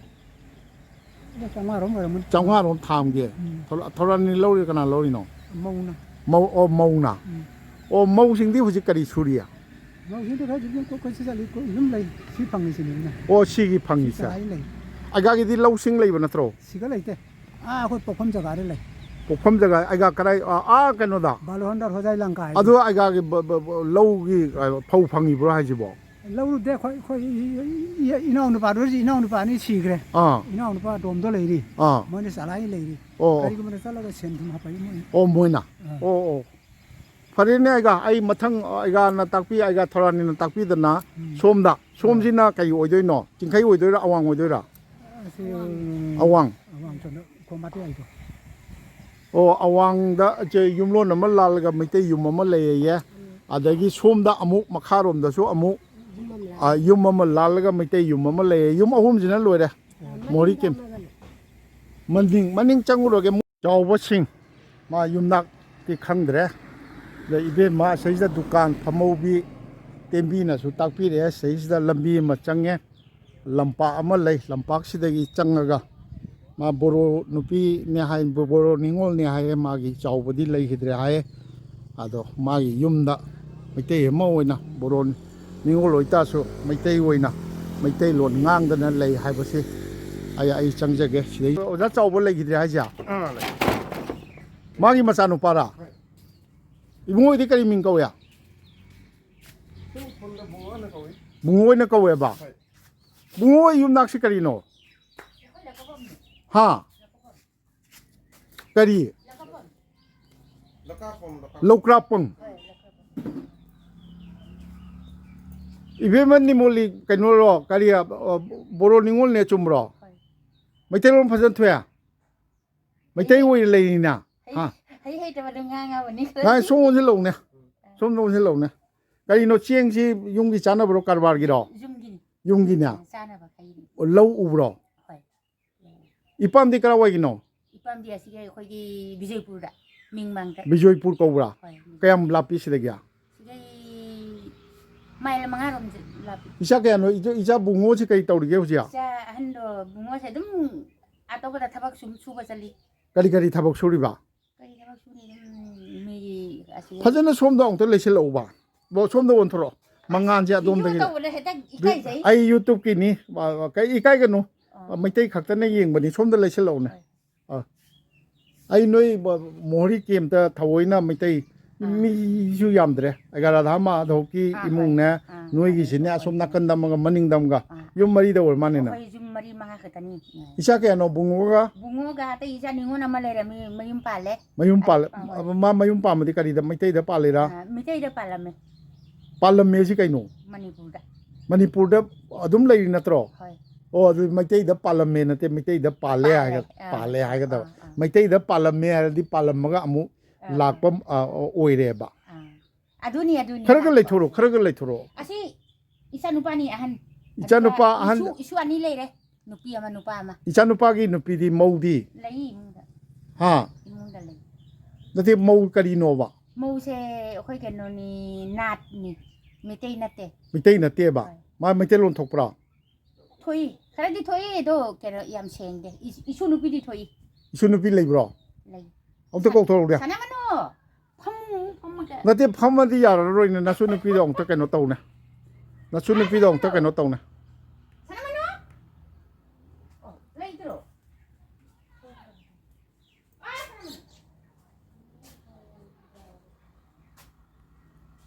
ꯂꯨꯄꯥ ꯆꯥꯝꯃꯉꯥ ꯔꯣꯝ ꯑꯣꯏꯔꯝꯃꯅꯤ꯫ ꯆꯥꯝꯃꯉꯥ ꯔꯣꯝ ꯊꯥ ꯑꯃꯒꯤ? ꯎꯝ꯫ ꯊꯧꯔ-, ꯊꯧꯔꯥꯅꯤ ꯂꯧꯔꯤ ꯀꯅꯥ ꯂꯧꯔꯤꯅꯣ? ꯃꯧꯅ꯫ ꯃꯧ, ꯑꯣ, ꯃꯧꯅ? ꯎꯝ꯫ ꯑꯣ, ꯃꯧꯁꯤꯡꯗꯤ ꯍꯧꯖꯤꯛ ꯀꯔꯤ ꯁꯨꯔꯤ? ꯃꯧꯁꯤꯡꯗꯤ ꯈꯔ ꯍꯧꯖꯤꯛ ꯀꯣꯏ ꯆꯠꯂꯤ, ꯀꯣꯏ ꯑꯗꯨꯝ ꯂꯩ꯫ ꯁꯤ ꯐꯪꯉꯤꯁꯤꯅꯤ ꯑꯩꯅ꯫ ꯑꯣ, ꯁꯤꯒꯤ ꯁꯤ ꯐꯪꯉꯤꯁꯦ? ꯆꯔꯥꯏ ꯂꯩ꯫ ꯑꯩꯒꯥꯒꯤꯗꯤ ꯂꯧꯁꯤꯡ ꯂꯩꯕ ꯅꯠꯇ꯭ꯔꯣ? ꯁꯤꯒ ꯂꯩꯇꯦ꯫ ꯑꯥ, ꯑꯩꯈꯣꯏ ꯄꯣꯛꯐꯝ ꯖꯒꯥꯗ ꯂꯩ꯫ ꯄꯣꯛꯐꯝ ꯖꯒꯥ, ꯑꯩꯒꯥ ꯀꯗꯥꯏ, ꯑꯥ, ꯑꯥ, ꯀꯩꯅꯣꯗ? ꯕꯥꯂꯣꯍꯟꯗꯔ ꯍꯣꯖꯥꯏ ꯂꯪꯀꯥ ꯍꯥꯏꯗꯣ꯫ ꯑꯗꯨ ꯑꯩꯒꯥꯒꯤ ꯕ-, ꯕ-, ꯕ-, ꯂꯧꯒꯤ, ꯑ, ꯐꯧ ꯐꯪꯉꯤꯕ꯭ꯔꯣ ꯍꯥꯏꯁꯤꯕꯣ? ꯂꯧꯔꯨꯗꯦ, ꯑꯩꯈꯣꯏ, ꯑꯩꯈꯣꯏ ꯏ-, ꯏ-, ꯏ-, ꯏꯅꯥꯎ ꯅꯨꯄꯥꯗꯨꯁꯨ, ꯏꯅꯥꯎ ꯅꯨꯄꯥ ꯑꯅꯤ ꯁꯤꯈ꯭ꯔꯦ꯫ ꯑꯥ꯫ ꯏꯅꯥꯎ ꯅꯨꯄꯥ ꯑꯇꯣꯝꯗꯣ ꯂꯩꯔꯤ꯫ ꯑꯥ꯫ ꯃꯣꯏꯅ ꯆꯂꯥꯏ ꯂꯩꯔꯤ꯫ ꯑꯣ꯫ ꯀꯔꯤꯒꯨꯝꯕꯗ ꯆꯠꯂꯒ ꯁꯦꯟ ꯊꯨꯝ ꯍꯥꯞꯄꯛꯏ ꯃꯣꯏꯅ꯫ ꯑꯣ, ꯃꯣꯏꯅ? ꯑꯥ꯫ ꯑꯣ, ꯑꯣ꯫ ꯐꯔꯦꯅꯦ, ꯑꯩꯒꯥ, ꯑꯩ ꯃꯊꯪ, ꯑꯩꯒꯥꯅ ꯇꯥꯛꯄꯤ, ꯑꯩꯒꯥ ꯊꯧꯔꯥꯅꯤꯅ ꯇꯥꯛꯄꯤꯗꯅ ꯎꯝ꯫ ꯁꯣꯝꯗ, ꯁꯣꯝꯁꯤꯅ ꯀꯩ ꯑꯣꯏꯗꯣꯏꯅꯣ? ꯆꯤꯡꯈꯩ ꯑꯣꯏꯗꯣꯏꯔꯥ, ꯑꯋꯥꯡ ꯑꯣꯏꯗꯣꯏꯔꯥ? ꯑꯁꯤ ꯑꯋꯥꯡ꯫ ꯑꯋꯥꯡ ꯁꯣꯝꯗ ꯎꯈꯣꯝ ꯃꯇꯦꯛ ꯍꯥꯏꯗꯣ꯫ ꯑꯣ, ꯑꯋꯥꯡꯗ ꯏꯆꯦ ꯌꯨꯝꯂꯣꯟ ꯑꯃ ꯂꯥꯜꯂꯒ ꯃꯩꯇꯩ ꯌꯨꯝ ꯑꯃ ꯂꯩꯌꯦꯌꯦ꯫ ꯑꯗꯒꯤ ꯁꯣꯝꯗ ꯑꯃꯨꯛ ꯃꯈꯥꯔꯣꯝꯗꯁꯨ ꯑꯃꯨꯛ ꯌꯨꯝ ꯑꯃ ꯂꯩ꯫ ꯑ, ꯌꯨꯝ ꯑꯃ ꯂꯥꯜꯂꯒ ꯃꯩꯇꯩ ꯌꯨꯝ ꯑꯃ ꯂꯩꯌꯦ꯫ ꯌꯨꯝ ꯑꯍꯨꯝꯁꯤꯅ ꯂꯣꯏꯔꯦ꯫ ꯃꯣꯍꯣꯔꯤ ꯀꯦꯝ꯫ ꯃꯅꯤꯡ, ꯃꯅꯤꯡ ꯆꯪꯉꯨꯔꯒꯦ꯫ ꯆꯥꯎꯕꯁꯤꯡ, ꯃꯥ ꯌꯨꯝꯅꯥꯛꯇꯤ ꯈꯪꯗ꯭ꯔꯦ꯫ ꯑꯗ ꯏꯕꯦꯝꯃ ꯑꯁꯩꯁꯤꯗ ꯗꯨꯀꯥꯟ ꯐꯝꯍꯧꯕꯤ ꯇꯦꯝꯕꯤꯅꯁꯨ ꯇꯥꯛꯄꯤꯔꯛꯑꯦ꯫ ꯑꯁꯩꯁꯤꯗ ꯂꯝꯕꯤ ꯑꯃ ꯆꯪꯉꯦ, ꯂꯝꯄꯥꯛ ꯑꯃ ꯂꯩ꯫ ꯂꯝꯄꯥꯛꯁꯤꯗꯒꯤ ꯆꯪꯉꯒ ꯃꯥ ꯕꯣꯔꯣ ꯅꯨꯄꯤꯅꯦ ꯍꯥꯏ, ꯕꯣꯔꯣ ꯅꯤꯉꯣꯜꯅꯦ ꯍꯥꯏꯌꯦ꯫ ꯃꯥꯒꯤ ꯆꯥꯎꯕꯗꯤ ꯂꯩꯈꯤꯗ꯭ꯔꯦ ꯍꯥꯏꯌꯦ꯫ ꯑꯗꯣ ꯃꯥꯒꯤ ꯌꯨꯝꯗ ꯃꯩꯇꯩ ꯑꯃ ꯑꯣꯏꯅ, ꯕꯣꯔꯣ ꯅꯤꯉꯣꯜ ꯑꯣꯏꯇꯥꯔꯁꯨ ꯃꯩꯇꯩ ꯑꯣꯏꯅ ꯃꯩꯇꯩꯂꯣꯟ ꯉꯥꯡꯗꯅ ꯂꯩ ꯍꯥꯏꯕꯁꯤ ꯑꯩ, ꯑꯩ ꯆꯪꯖꯒꯦ꯫ ꯁꯤꯗꯩ ꯑꯣꯖꯥ ꯆꯥꯎꯕ ꯂꯩꯈꯤꯗ꯭ꯔꯦ ꯍꯥꯏꯁꯦ? ꯑꯥ, ꯂꯩ꯫ ꯃꯥꯒꯤ ꯃꯆꯥꯅꯨꯄꯥꯔꯥ? ꯍꯣꯏ꯫ ꯏꯕꯨꯡꯉꯣꯗꯤ ꯀꯔꯤ ꯃꯤꯡ ꯀꯧꯏ? ꯁꯨꯝ ꯈꯨꯟꯗ ꯕꯨꯡꯉꯣ ꯑꯣꯏꯅ ꯀꯧꯏ꯫ ꯕꯨꯡꯉꯣ ꯑꯣꯏꯅ ꯀꯧꯋꯦꯕ? ꯍꯣꯏ꯫ ꯕꯨꯡꯉꯣ ꯍꯣꯏ ꯌꯨꯝꯅꯥꯛꯁꯤ ꯀꯔꯤꯅꯣ? ꯍꯥ? ꯀꯔꯤ? ꯂꯀꯥꯄꯝ, ꯂꯀꯥꯄꯝ꯫ ꯂꯧꯀ꯭ꯔꯥꯄꯝ꯫ ꯏꯕꯦꯝꯃ ꯅꯤꯃꯣꯂꯤ ꯀꯩꯅꯣꯔꯣ? ꯀꯔꯤ, ꯑ, ꯕꯣꯔꯣ ꯅꯤꯉꯣꯜꯅꯦ, ꯆꯨꯝꯕ꯭ꯔꯣ? ꯍꯣꯏ꯫ ꯃꯩꯇꯩꯂꯣꯟ ꯐꯖꯅ ꯊꯣꯛꯑꯦ? ꯃꯩꯇꯩ ꯑꯣꯏꯅ ꯂꯩꯔꯤꯅ? ꯍꯩ-, ꯍꯥ? ꯍꯩ ꯍꯩꯇꯕ ꯑꯗꯨꯝ ꯉꯥꯡꯉꯕꯅꯤ꯫ ꯉꯥꯏ, ꯁꯣꯝ ꯑꯣꯟꯁꯤꯜꯂꯛꯎꯅꯦ꯫ ꯁꯣꯝꯗ ꯑꯣꯟꯁꯤꯜꯂꯛꯎꯅꯦ꯫ ꯀꯔꯤꯅꯣ, ꯆꯦꯡꯁꯤ ꯌꯨꯝꯒꯤ ꯆꯥꯅꯕꯔꯣ, ꯀꯔꯕꯥꯔꯒꯤꯔꯣ? ꯌꯨꯝꯒꯤꯅꯤ꯫ ꯌꯨꯝꯒꯤꯅꯦ? ꯑ, ꯆꯥꯅꯕ ꯈꯩꯅꯤ꯫ ꯑꯣ, ꯂꯧ ꯎꯕ꯭ꯔꯣ? ꯍꯣꯏ꯫ ꯏꯄꯥꯝꯗꯤ ꯀꯔꯥꯏꯋꯥꯏꯒꯤꯅꯣ? ꯏꯄꯥꯝꯗꯤ ꯑꯁꯤꯒꯤ ꯑꯩꯈꯣꯏꯒꯤ ꯕꯤꯖꯣꯏꯄꯨꯔꯗ, ꯃꯤꯡꯃꯥꯡꯗ꯫ ꯕꯤꯖꯣꯏꯄꯨꯔ ꯀꯧꯕ꯭ꯔꯥ? ꯍꯣꯏ꯫ ꯀꯌꯥꯝ ꯂꯥꯞꯄꯤ ꯁꯤꯗꯒꯤ? ꯁꯤꯗꯩ ꯃꯥꯏꯜ ꯃꯉꯥꯔꯣꯝ ꯂꯥꯞꯄꯤ꯫ ꯏꯆꯥ ꯀꯌꯥꯅꯣ? ꯏꯆꯥ, ꯏꯆꯥ ꯕꯨꯡꯉꯣꯁꯤ ꯀꯔꯤ ꯇꯧꯔꯤꯒꯦ ꯍꯧꯖꯤꯛ? ꯏꯆꯥ ꯑꯍꯟꯗꯣ, ꯕꯨꯡꯉꯣꯁꯦ ꯑꯗꯨꯝ ꯑꯇꯣꯞꯄꯗ ꯊꯕꯛ ꯁꯨꯝ ꯁꯨꯕ ꯆꯠꯂꯤ꯫ ꯀꯔꯤ ꯀꯔꯤ ꯊꯕꯛ ꯁꯨꯔꯤꯕ? ꯀꯔꯤ ꯊꯕꯛ ꯁꯨꯅꯤ? ꯑꯗꯨꯝ ꯃꯤꯒꯤ ꯑꯁꯤ ꯐꯖꯅ ꯁꯣꯝꯗ ꯑꯃꯨꯛꯇ ꯂꯩꯁꯤꯜꯂꯛꯎꯕ꯫ ꯕꯣ, ꯁꯣꯝꯗ ꯑꯣꯟꯊꯣꯔꯛꯑꯣ꯫ ꯃꯉꯥꯟꯁꯦ ꯚꯤꯗꯤꯑꯣ ꯑꯗꯣꯝꯗꯒꯤ꯫ ꯇꯧꯕꯗ ꯍꯦꯛꯇ ꯏꯀꯥꯏꯖꯩ꯫ ꯑꯩ YouTube-ꯀꯤꯅꯤ꯫ ꯀꯩ ꯏꯀꯥꯏꯒꯅꯨ꯫ ꯑꯥ꯫ ꯃꯩꯇꯩ ꯈꯛꯇꯅ ꯌꯦꯡꯕꯅꯤ꯫ ꯁꯣꯝꯗ ꯂꯩꯁꯤꯜꯂꯛꯎꯅꯦ꯫ ꯍꯣꯏ꯫ ꯑꯥ꯫ ꯑꯩ ꯅꯣꯏ ꯕ-, ꯃꯣꯍꯣꯔꯤ ꯀꯦꯝꯇ ꯊꯑꯣꯏꯅ ꯃꯩꯇꯩ ꯑꯥ꯫ ꯃꯤꯁꯨ ꯌꯥꯝꯗ꯭ꯔꯦ꯫ ꯑꯦꯒꯥꯔꯥ ꯙꯥ ꯃꯥꯙꯧꯒꯤ ꯑꯥ, ꯍꯣꯏ꯫ ꯏꯃꯨꯡꯅꯦ, ꯑꯥ, ꯅꯣꯏꯒꯤꯁꯤꯅꯦ, ꯑꯥ, ꯑꯁꯣꯝ ꯍꯣꯏ꯫ ꯅꯥꯀꯟꯗ ꯑꯃꯒ ꯃꯅꯤꯡꯗ ꯑꯃꯒ꯫ ꯑꯥ꯫ ꯌꯨꯝ ꯃꯔꯤꯗ ꯑꯣꯏꯔ ꯃꯥꯜꯂꯦꯅꯦ꯫ ꯑꯩꯈꯣꯏ ꯌꯨꯝ ꯃꯔꯤ ꯃꯉꯥ ꯈꯛꯇꯅꯤ꯫ ꯏꯆꯥ ꯀꯌꯥꯅꯣ? ꯕꯨꯡꯉꯣꯒ? ꯕꯨꯡꯉꯣꯒ ꯑꯇꯩ ꯏꯆꯥ ꯅꯤꯉꯣꯜ ꯑꯃ ꯂꯩꯔꯦ, ꯃꯤ-, ꯃꯌꯨꯝ ꯄꯥꯜꯂꯦ꯫ ꯃꯌꯨꯝ ꯄꯥꯜꯂꯦ꯫ ꯑꯥ, ꯍꯣꯏ꯫ ꯃꯥ ꯃꯌꯨꯝ ꯄꯥꯟꯕꯗꯤ ꯀꯔꯤꯗ, ꯃꯩꯇꯩꯗ ꯄꯥꯜꯂꯤꯔꯥ? ꯑꯥ, ꯃꯩꯇꯩꯗ ꯄꯥꯜꯂꯝꯃꯦ꯫ ꯄꯥꯜꯂꯝꯃꯦ ꯁꯤ ꯀꯩꯅꯣ? ꯃꯅꯤꯄꯨꯔꯗ꯫ ꯃꯅꯤꯄꯨꯔꯗ ꯑꯗꯨꯝ ꯂꯩꯔꯤ ꯅꯠꯇ꯭ꯔꯣ? ꯍꯣꯏ꯫ ꯑꯣ, ꯑꯗꯨ ꯃꯩꯇꯩꯗ ꯄꯥꯜꯂꯝꯃꯦ ꯅꯠꯇꯦ, ꯃꯩꯇꯩꯗ ꯄꯥꯜꯂꯦ ꯄꯥꯜꯂꯦ꯫ ꯍꯥꯏꯒ-, ꯑꯥ, ꯄꯥꯜꯂꯦ ꯍꯥꯏꯒꯗꯕ꯫ ꯑꯥ, ꯑꯥ꯫ ꯃꯩꯇꯩꯗ ꯄꯥꯜꯂꯝꯃꯦ ꯍꯥꯏꯔꯗꯤ ꯄꯥꯜꯂꯝꯃꯒ ꯑꯃꯨꯛ ꯑꯥ, ꯑꯥ꯫ ꯂꯥꯛꯄ, ꯑꯥ, ꯑꯣꯏꯔꯦꯕ꯫ ꯑꯥ꯫ ꯑꯗꯨꯅꯤ, ꯑꯗꯨꯅꯤ꯫ ꯈꯔꯒ ꯂꯩꯊꯣꯔꯛꯑꯣ, ꯈꯔꯒ ꯂꯩꯊꯣꯔꯛꯑꯣ꯫ ꯑꯁꯤ ꯏꯆꯥꯅꯨꯄꯥꯅꯤ ꯑꯍꯟ꯫ ꯏꯆꯥꯅꯨꯄꯥ ꯑꯗꯨꯒ ꯑꯍꯟ꯫ ꯏꯁꯨ, ꯏꯁꯨ ꯑꯅꯤ ꯂꯩꯔꯦ꯫ ꯅꯨꯄꯤ ꯑꯃ, ꯅꯨꯄꯥ ꯑꯃ꯫ ꯏꯆꯥꯅꯨꯄꯥꯒꯤ ꯅꯨꯄꯤꯗꯤ, ꯃꯧꯗꯤ? ꯂꯩ ꯏꯃꯨꯡꯗ꯫ ꯍꯥ? ꯏꯃꯨꯡꯗ ꯂꯩ꯫ ꯅꯠꯇꯦ, ꯃꯧ ꯀꯔꯤꯅꯣꯕ? ꯃꯧꯁꯦ ꯑꯩꯈꯣꯏ ꯀꯩꯅꯣꯅꯤ, ꯅꯥꯠꯅꯤ꯫ ꯃꯩꯇꯩ ꯅꯠꯇꯦ꯫ ꯃꯩꯇꯩ ꯅꯠꯇꯦꯕ? ꯍꯣꯏ꯫ ꯃꯥ ꯃꯩꯇꯩꯂꯣꯟ ꯊꯣꯛꯄ꯭ꯔꯣ? ꯊꯣꯛꯏ꯫ ꯈꯔꯗꯤ ꯊꯣꯛꯏ, ꯑꯗꯣ ꯀꯩꯅꯣ ꯌꯥꯝ ꯁꯦꯡꯗꯦ꯫ ꯏ-, ꯏꯁꯨ ꯅꯨꯄꯤꯗꯤ ꯊꯣꯛꯏ꯫ ꯏꯁꯨ ꯅꯨꯄꯤ ꯂꯩꯕ꯭ꯔꯣ? ꯂꯩ꯫ ꯑꯝꯇ ꯀꯧꯊꯣꯔꯛꯎꯅꯦ꯫ ꯁꯅꯥꯃꯅꯨ! ꯐꯝꯃꯨ, ꯐꯝꯃꯒ꯫ ꯅꯠꯇꯦ, ꯐꯝꯃꯗꯤ ꯌꯥꯔꯔꯣꯏꯅꯦ, ꯅꯁꯨ ꯅꯨꯄꯤꯗꯣ ꯑꯃꯨꯛꯇ ꯀꯩꯅꯣ ꯇꯧꯅꯦ꯫ ꯅꯁꯨ ꯅꯨꯄꯤꯗꯣ ꯑꯃꯨꯛꯇ ꯀꯩꯅꯣ ꯇꯧꯅꯦ꯫ ꯁꯅꯥꯃꯅꯨ! ꯑꯣ, ꯂꯩꯇ꯭ꯔꯣ?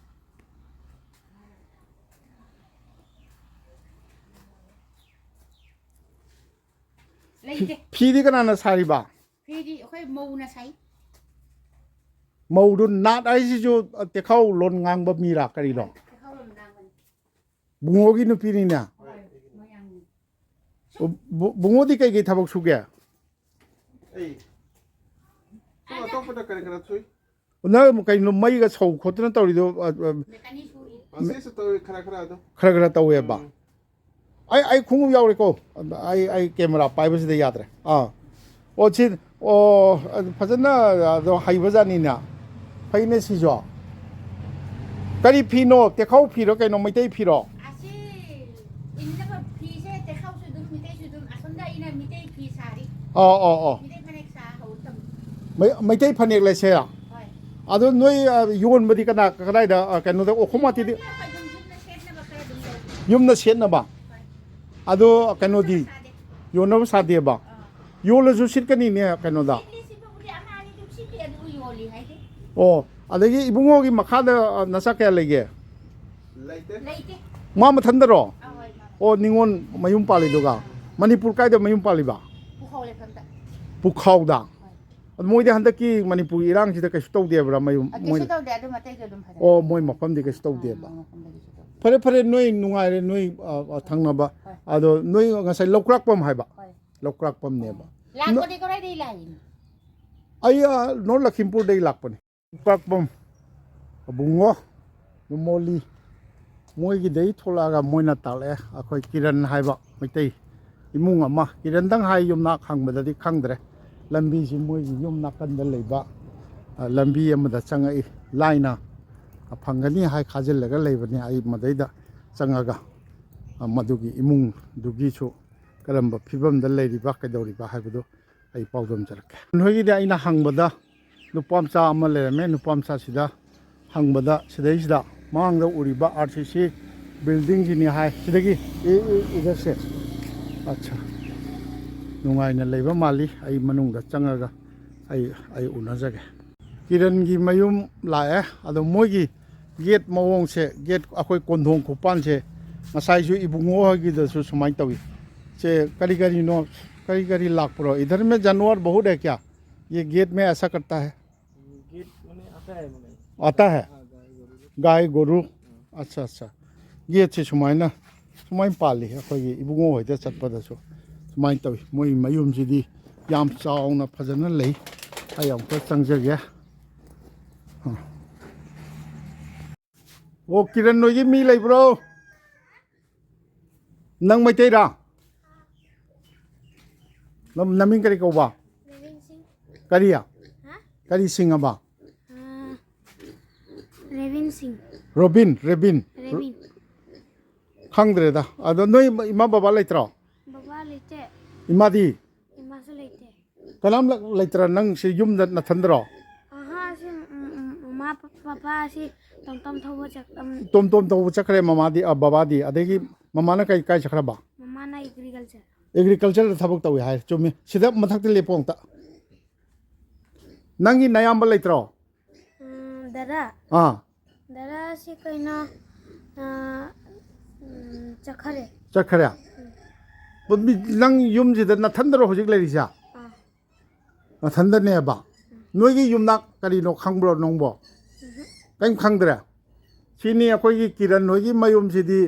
ꯂꯩꯇꯦ꯫ ꯐꯤꯗꯤ ꯀꯅꯥꯅ ꯁꯥꯔꯤꯕ? ꯐꯤꯗꯤ ꯑꯩꯈꯣꯏ ꯃꯧꯅ ꯁꯥꯏ꯫ ꯃꯧꯗꯨ ꯅꯥꯠ ꯍꯥꯏꯁꯤꯁꯨ ꯇꯦꯈꯥꯎ ꯂꯣꯟ ꯉꯥꯡꯕ ꯃꯤꯔꯥ ꯀꯔꯤꯅꯣ? ꯇꯦꯈꯥꯎ ꯂꯣꯟ ꯉꯥꯡꯕꯅꯤ꯫ ꯕꯨꯡꯉꯣꯒꯤ ꯅꯨꯄꯤꯅꯤꯅꯦ꯫ ꯍꯣꯏ, ꯃꯣꯏꯔꯥꯡꯒꯤ꯫ ꯕꯨ-, ꯕꯨꯡꯉꯣꯗꯤ ꯀꯩꯀꯩ ꯊꯕꯛ ꯁꯨꯒꯦ? ꯑꯩ ꯁꯨꯝ ꯑꯇꯣꯞꯄꯗ ꯀꯔꯤ ꯀꯔꯥ ꯁꯨꯏ꯫ ꯅꯪ ꯀꯩꯅꯣ ꯃꯩꯒ ꯁꯧ ꯈꯣꯠꯇꯅ ꯇꯧꯔꯤꯗꯣ, ꯑ, ꯑ, ꯃꯦꯀꯥꯅꯤꯛ ꯁꯨꯔꯤ꯫ ꯃꯁꯤꯁꯨ ꯇꯧꯏ ꯈꯔ ꯈꯔ ꯑꯗꯨꯝ꯫ ꯈꯔ ꯈꯔ ꯇꯧꯋꯦꯕ꯫ ꯎꯝ꯫ ꯑꯩ, ꯑꯩ ꯈꯣꯡꯎꯞ ꯌꯥꯎꯔꯦꯀꯣ꯫ ꯑꯩ, ꯑꯩ ꯀꯦꯃꯦꯔꯥ ꯄꯥꯏꯕꯁꯤꯗ ꯌꯥꯗ꯭ꯔꯦ꯫ ꯑꯥ꯫ ꯑꯣ, ꯁꯤ, ꯑꯣ, ꯐꯖꯅ ꯑꯗꯣ ꯍꯩꯕꯖꯥꯠꯅꯤꯅꯦ꯫ ꯐꯩꯅꯦ ꯁꯤꯁꯨ꯫ ꯀꯔꯤ ꯐꯤꯅꯣ? ꯇꯦꯈꯧ ꯐꯤꯔꯣ ꯀꯩꯅꯣ? ꯃꯩꯇꯩ ꯐꯤꯔꯣ? ꯑꯁꯤ ꯏꯟꯅꯕ ꯐꯤꯁꯦ ꯇꯦꯈꯧꯁꯨ ꯑꯗꯨꯝ, ꯃꯤꯇꯩꯁꯨ ꯑꯗꯨꯝ꯫ ꯑꯁꯣꯝꯗ ꯑꯩꯅ ꯃꯤꯇꯩ ꯐꯤ ꯁꯥꯔꯤ꯫ ꯑꯣ, ꯑꯣ, ꯑꯣ꯫ ꯃꯤꯇꯩ ꯐꯅꯦꯛ ꯁꯥ ꯍꯧꯔ ꯊꯝꯃꯤ꯫ ꯃꯩ-, ꯃꯩꯇꯩ ꯐꯅꯦꯛ ꯂꯩꯁꯦ? ꯍꯣꯏ꯫ ꯑꯗꯣ ꯅꯣꯏ, ꯑ, ꯌꯣꯟꯕꯗꯤ ꯀꯅꯥ, ꯀꯗꯥꯏꯗ, ꯑ, ꯀꯩꯅꯣꯗ, ꯑꯣꯈꯣꯝ ꯃꯥꯇꯤꯗꯤ? ꯑꯩꯈꯣꯏ ꯑꯗꯨꯝ ꯌꯨꯝꯗ ꯁꯦꯠꯅꯕ ꯈꯔ ꯑꯗꯨꯝ ꯂꯧ꯫ ꯌꯨꯝꯗ ꯁꯦꯠꯅꯕ? ꯍꯣꯏ꯫ ꯑꯗꯣ ꯀꯩꯅꯣꯗꯤ? ꯁꯥꯗꯦ꯫ ꯌꯣꯟꯅꯕ ꯁꯥꯗꯦꯕ? ꯑꯥ꯫ ꯌꯣꯜꯂꯁꯨ ꯁꯤꯠꯀꯅꯤꯅꯦ ꯀꯩꯅꯣꯗ? ꯁꯤꯠꯂꯤ, ꯁꯤꯠꯄꯕꯨꯗꯤ ꯑꯃ ꯑꯅꯤ ꯑꯗꯨꯝ ꯁꯤꯠꯂꯤ, ꯑꯗꯨꯕꯨ ꯌꯣꯜꯂꯤ ꯍꯥꯏꯗꯤ꯫ ꯑꯣ, ꯑꯗꯒꯤ ꯏꯕꯨꯡꯉꯣꯒꯤ ꯃꯈꯥꯗ, ꯑ, ꯅꯆꯥ ꯀꯌꯥ ꯂꯩꯒꯦ? ꯂꯩꯇꯦ꯫ ꯂꯩꯇꯦ꯫ ꯃꯥ ꯃꯊꯟꯗꯔꯣ? ꯑꯥ, ꯍꯣꯏ, ꯃꯥ꯫ ꯑꯣ, ꯅꯤꯉꯣꯜ ꯃꯌꯨꯝ ꯄꯥꯜꯂꯤꯗꯨꯒ? ꯃꯅꯤꯄꯨꯔ ꯀꯥꯏꯗ ꯃꯌꯨꯝ ꯄꯥꯜꯂꯤꯕ? ꯄꯨꯈꯥꯎ ꯂꯩꯐꯝꯗ꯫ ꯄꯨꯈꯥꯎꯗ? ꯍꯣꯏ꯫ ꯑꯗꯨ ꯃꯣꯏꯗꯤ ꯍꯟꯗꯛꯀꯤ ꯃꯅꯤꯄꯨꯔꯒꯤ ꯏꯔꯥꯡꯁꯤꯗ ꯀꯩꯁꯨ ꯇꯧꯗꯦꯕ꯭ꯔꯥ ꯃꯌꯨꯝ? ꯑ, ꯀꯩꯁꯨ ꯃꯣꯏ ꯇꯧꯗꯦ, ꯑꯗꯨ ꯃꯇꯩꯁꯨ ꯑꯗꯨꯝ ꯐꯖꯅ ꯑꯣ, ꯂꯩ꯫ ꯃꯣꯏ ꯃꯐꯝꯗꯤ ꯀꯩꯁꯨ ꯇꯧꯗꯦꯕ꯫ ꯑꯥ, ꯃꯐꯝꯗ ꯀꯩꯁꯨ ꯇꯧꯗꯦ꯫ ꯐꯔꯦ, ꯐꯔꯦ, ꯅꯣꯏ ꯅꯨꯡꯉꯥꯏꯔꯦ, ꯅꯣꯏ, ꯑ, ꯑ, ꯊꯪꯅꯕ꯫ ꯍꯣꯏ꯫ ꯑꯗꯣ ꯅꯣꯏ ꯉꯁꯥꯏ ꯂꯧꯀ꯭ꯔꯥꯛꯄꯝ ꯍꯥꯏꯕ? ꯍꯣꯏ꯫ ꯂꯧꯀ꯭ꯔꯥꯛꯄꯝꯅꯦꯕ꯫ ꯂꯥꯛꯄꯗꯤ ꯀꯗꯥꯏꯗꯒꯤ ꯂꯥꯛꯏꯅꯣ? ꯑꯩ, ꯑ, ꯅꯣꯔꯠ ꯂꯈꯤꯝꯄꯨꯔꯗꯒꯤ ꯂꯥꯛꯄꯅꯤ꯫ ꯂꯧꯀ꯭ꯔꯥꯛꯄꯝ ꯑꯕꯨꯡꯉꯣ, ꯅꯨꯃꯣꯂꯤ꯫ ꯃꯣꯏꯒꯤꯗꯩ ꯊꯣꯛꯂꯛꯑꯒ ꯃꯣꯏꯅ ꯇꯥꯛꯂꯛꯑꯦ꯫ ꯑꯩꯈꯣꯏ ꯀꯤꯔꯟ ꯍꯥꯏꯕ ꯃꯩꯇꯩ ꯏꯃꯨꯡ ꯑꯃ, ꯀꯤꯔꯟꯗꯪ ꯍꯥꯏ ꯌꯨꯝꯅꯥꯛ ꯍꯪꯕꯗꯗꯤ ꯈꯪꯗ꯭ꯔꯦ꯫ ꯂꯝꯕꯤꯁꯤ ꯃꯣꯏꯒꯤ ꯌꯨꯝ ꯅꯥꯀꯟꯗ ꯂꯩꯕ, ꯑ, ꯂꯝꯕꯤ ꯑꯃꯗ ꯆꯪꯉꯛꯏ꯫ ꯂꯥꯏꯅ ꯐꯪꯒꯅꯤ ꯍꯥꯏ ꯈꯥꯖꯤꯜꯂꯒ ꯂꯩꯕꯅꯤ꯫ ꯑꯩ ꯃꯗꯩꯗ ꯆꯪꯉꯒ, ꯑ, ꯃꯗꯨꯒꯤ ꯏꯃꯨꯡꯗꯨꯒꯤꯁꯨ ꯀꯔꯝꯕ ꯐꯤꯕꯝꯗ ꯂꯩꯔꯤꯕ, ꯀꯩꯗꯧꯔꯤꯕ ꯍꯥꯏꯕꯗꯨ ꯑꯩ ꯄꯥꯎꯗꯝꯖꯔꯛꯀꯦ꯫ ꯅꯣꯏꯒꯤꯗꯤ ꯑꯩꯅ ꯍꯪꯕꯗ ꯅꯨꯄꯥ ꯃꯆꯥ ꯑꯃ ꯂꯩꯔꯝꯃꯦ꯫ ꯅꯨꯄꯥ ꯃꯆꯥꯁꯤꯗ ꯍꯪꯕꯗ, ꯁꯤꯗꯩꯁꯤꯗ ꯃꯃꯥꯡꯗ ꯎꯔꯤꯕ ꯑꯥꯔ ꯁꯤ ꯁꯤ ꯕꯤꯜꯗꯤꯡꯁꯤꯅꯤ ꯍꯥꯏ꯫ ꯁꯤꯗꯒꯤ ꯏ-, ꯏ-, ꯏꯗꯁꯦ꯫ ꯑꯠꯆꯥ꯫ ꯅꯨꯡꯉꯥꯏꯅ ꯂꯩꯕ ꯃꯥꯜꯂꯤ꯫ ꯑꯩ ꯃꯅꯨꯡꯗ ꯆꯪꯉꯒ ꯑꯩ, ꯑꯩ ꯎꯅꯖꯒꯦ꯫ ꯀꯤꯔꯟꯒꯤ ꯃꯌꯨꯝ ꯂꯥꯛꯑꯦ꯫ ꯑꯗꯣ ꯃꯣꯏꯒꯤ ꯒꯦꯠ ꯃꯑꯣꯡꯁꯦ, ꯒꯦꯠ ꯑꯩꯈꯣꯏ ꯀꯣꯟꯊꯣꯡ ꯈꯨꯄꯥꯟꯁꯦ, ꯉꯁꯥꯏꯁꯨ ꯏꯕꯨꯡꯉꯣ ꯍꯣꯏꯒꯤꯗꯁꯨ ꯁꯨꯃꯥꯏꯅ ꯇꯧꯏ꯫ ꯁꯦ ꯀꯔꯤ ꯀꯔꯤꯅꯣ, ꯀꯔꯤ ꯀꯔꯤ ꯂꯥꯛꯄ꯭ꯔꯣ? इधर में जानवर बहुत है क्या? ये गेट में ऐसा करता है? गेट मैंने आता है मैंने। आता है? हाँ, गाय गोरू। गाय गोरू। हाँ। अच्छा, अच्छा। ꯒꯦꯠꯁꯦ ꯁꯨꯃꯥꯏꯅ, ꯁꯨꯃꯥꯏꯅ ꯄꯥꯜꯂꯤ꯫ ꯑꯩꯈꯣꯏꯒꯤ ꯏꯕꯨꯡꯉꯣ ꯍꯣꯏꯗ ꯆꯠꯄꯗꯁꯨ ꯁꯨꯃꯥꯏꯅ ꯇꯧꯏ꯫ ꯃꯣꯏ ꯃꯌꯨꯝꯁꯤꯗꯤ ꯌꯥꯝ ꯆꯥꯎꯅ ꯐꯖꯅ ꯂꯩ꯫ ꯑꯩ ꯑꯃꯨꯛꯇ ꯆꯪꯖꯒꯦ꯫ ꯑ꯫ ꯑꯣ, ꯀꯤꯔꯟ ꯅꯣꯏꯒꯤ ꯃꯤ ꯂꯩꯕ꯭ꯔꯣ? ꯅꯪ ꯃꯩꯇꯩꯔꯥ? ꯅꯝ-, ꯅꯃꯤꯡ ꯀꯔꯤ ꯀꯧꯕ? ꯔꯦꯕꯤꯟ ꯁꯤꯡ꯫ ꯀꯔꯤ? ꯍꯥ? ꯀꯔꯤ ꯁꯤꯡ ꯑꯕ? ꯑꯥ, ꯔꯦꯕꯤꯟ ꯁꯤꯡ꯫ ꯔꯣꯕꯤꯟ, ꯔꯦꯕꯤꯟ꯫ ꯔꯦꯕꯤꯟ꯫ ꯈꯪꯗ꯭ꯔꯦꯗ꯫ ꯑꯗꯣ ꯅꯣꯏ ꯏꯃꯥ ꯕꯕꯥ ꯂꯩꯇ꯭ꯔꯣ? ꯕꯕꯥ ꯂꯩꯇꯦ꯫ ꯏꯃꯥꯗꯤ? ꯏꯃꯥꯁꯨ ꯂꯩꯇꯦ꯫ ꯀꯅꯥꯝ ꯂ-, ꯂꯩꯇ꯭ꯔꯥ? ꯅꯪ ꯁꯤ ꯌꯨꯝꯗ ꯅꯊꯟꯗꯔꯣ? ꯑꯍꯥ, ꯁꯤ, ꯎꯝ, ꯎꯝ, ꯃꯃꯥ ꯄ-, ꯄꯄꯥ ꯑꯁꯤ ꯇꯣꯝ ꯇꯣꯝ ꯊꯧꯕ ꯆꯠ-, ꯎꯝ꯫ ꯇꯣꯝ ꯇꯣꯝ ꯊꯧꯕ ꯆꯠꯈ꯭ꯔꯦ ꯃꯃꯥꯗꯤ, ꯑ, ꯕꯕꯥꯗꯤ꯫ ꯑꯗꯒꯤ ꯃꯃꯥꯅ ꯀꯩ, ꯀꯥꯏ ꯆꯠꯈ꯭ꯔꯕ? ꯃꯃꯥꯅ ꯑꯦꯒ꯭ꯔꯤꯀꯜꯆꯔ꯫ ꯑꯦꯒ꯭ꯔꯤꯀꯜꯆꯔꯗ ꯊꯕꯛ ꯇꯧꯏ ꯍꯥꯏ꯫ ꯆꯨꯝꯃꯤ꯫ ꯁꯤꯗ ꯃꯊꯛꯇ ꯂꯦꯞꯄꯣ ꯑꯝꯇ꯫ ꯅꯪꯒꯤ ꯅꯌꯥꯝꯕ ꯂꯩꯇ꯭ꯔꯣ? ꯎꯝ, ꯗꯗꯥ꯫ ꯑꯥ꯫ ꯗꯗꯥꯁꯤ ꯀꯩꯅꯣ, ꯑꯥ, ꯎꯝ, ꯆꯠꯈꯔꯦ꯫ ꯆꯠꯈꯔꯦ? ꯎꯝ꯫ ꯕ-, ꯃꯤ-, ꯅꯪ ꯌꯨꯝꯁꯤꯗ ꯅꯊꯟꯗꯔꯣ ꯍꯧꯖꯤꯛ ꯂꯩꯔꯤꯁꯦ? ꯑꯥ꯫ ꯅꯊꯟꯗꯅꯦꯕ? ꯎꯝ꯫ ꯅꯣꯏꯒꯤ ꯌꯨꯝꯅꯥꯛ ꯀꯔꯤꯅꯣ ꯈꯪꯕ꯭ꯔꯣ ꯅꯪꯕꯣ? ꯎꯝꯍꯨꯝ꯫ ꯀꯔꯤꯝ ꯈꯪꯗ꯭ꯔꯦ? ꯁꯤꯅꯤ ꯑꯩꯈꯣꯏꯒꯤ ꯀꯤꯔꯟ ꯍꯣꯏꯒꯤ ꯃꯌꯨꯝꯁꯤꯗꯤ꯫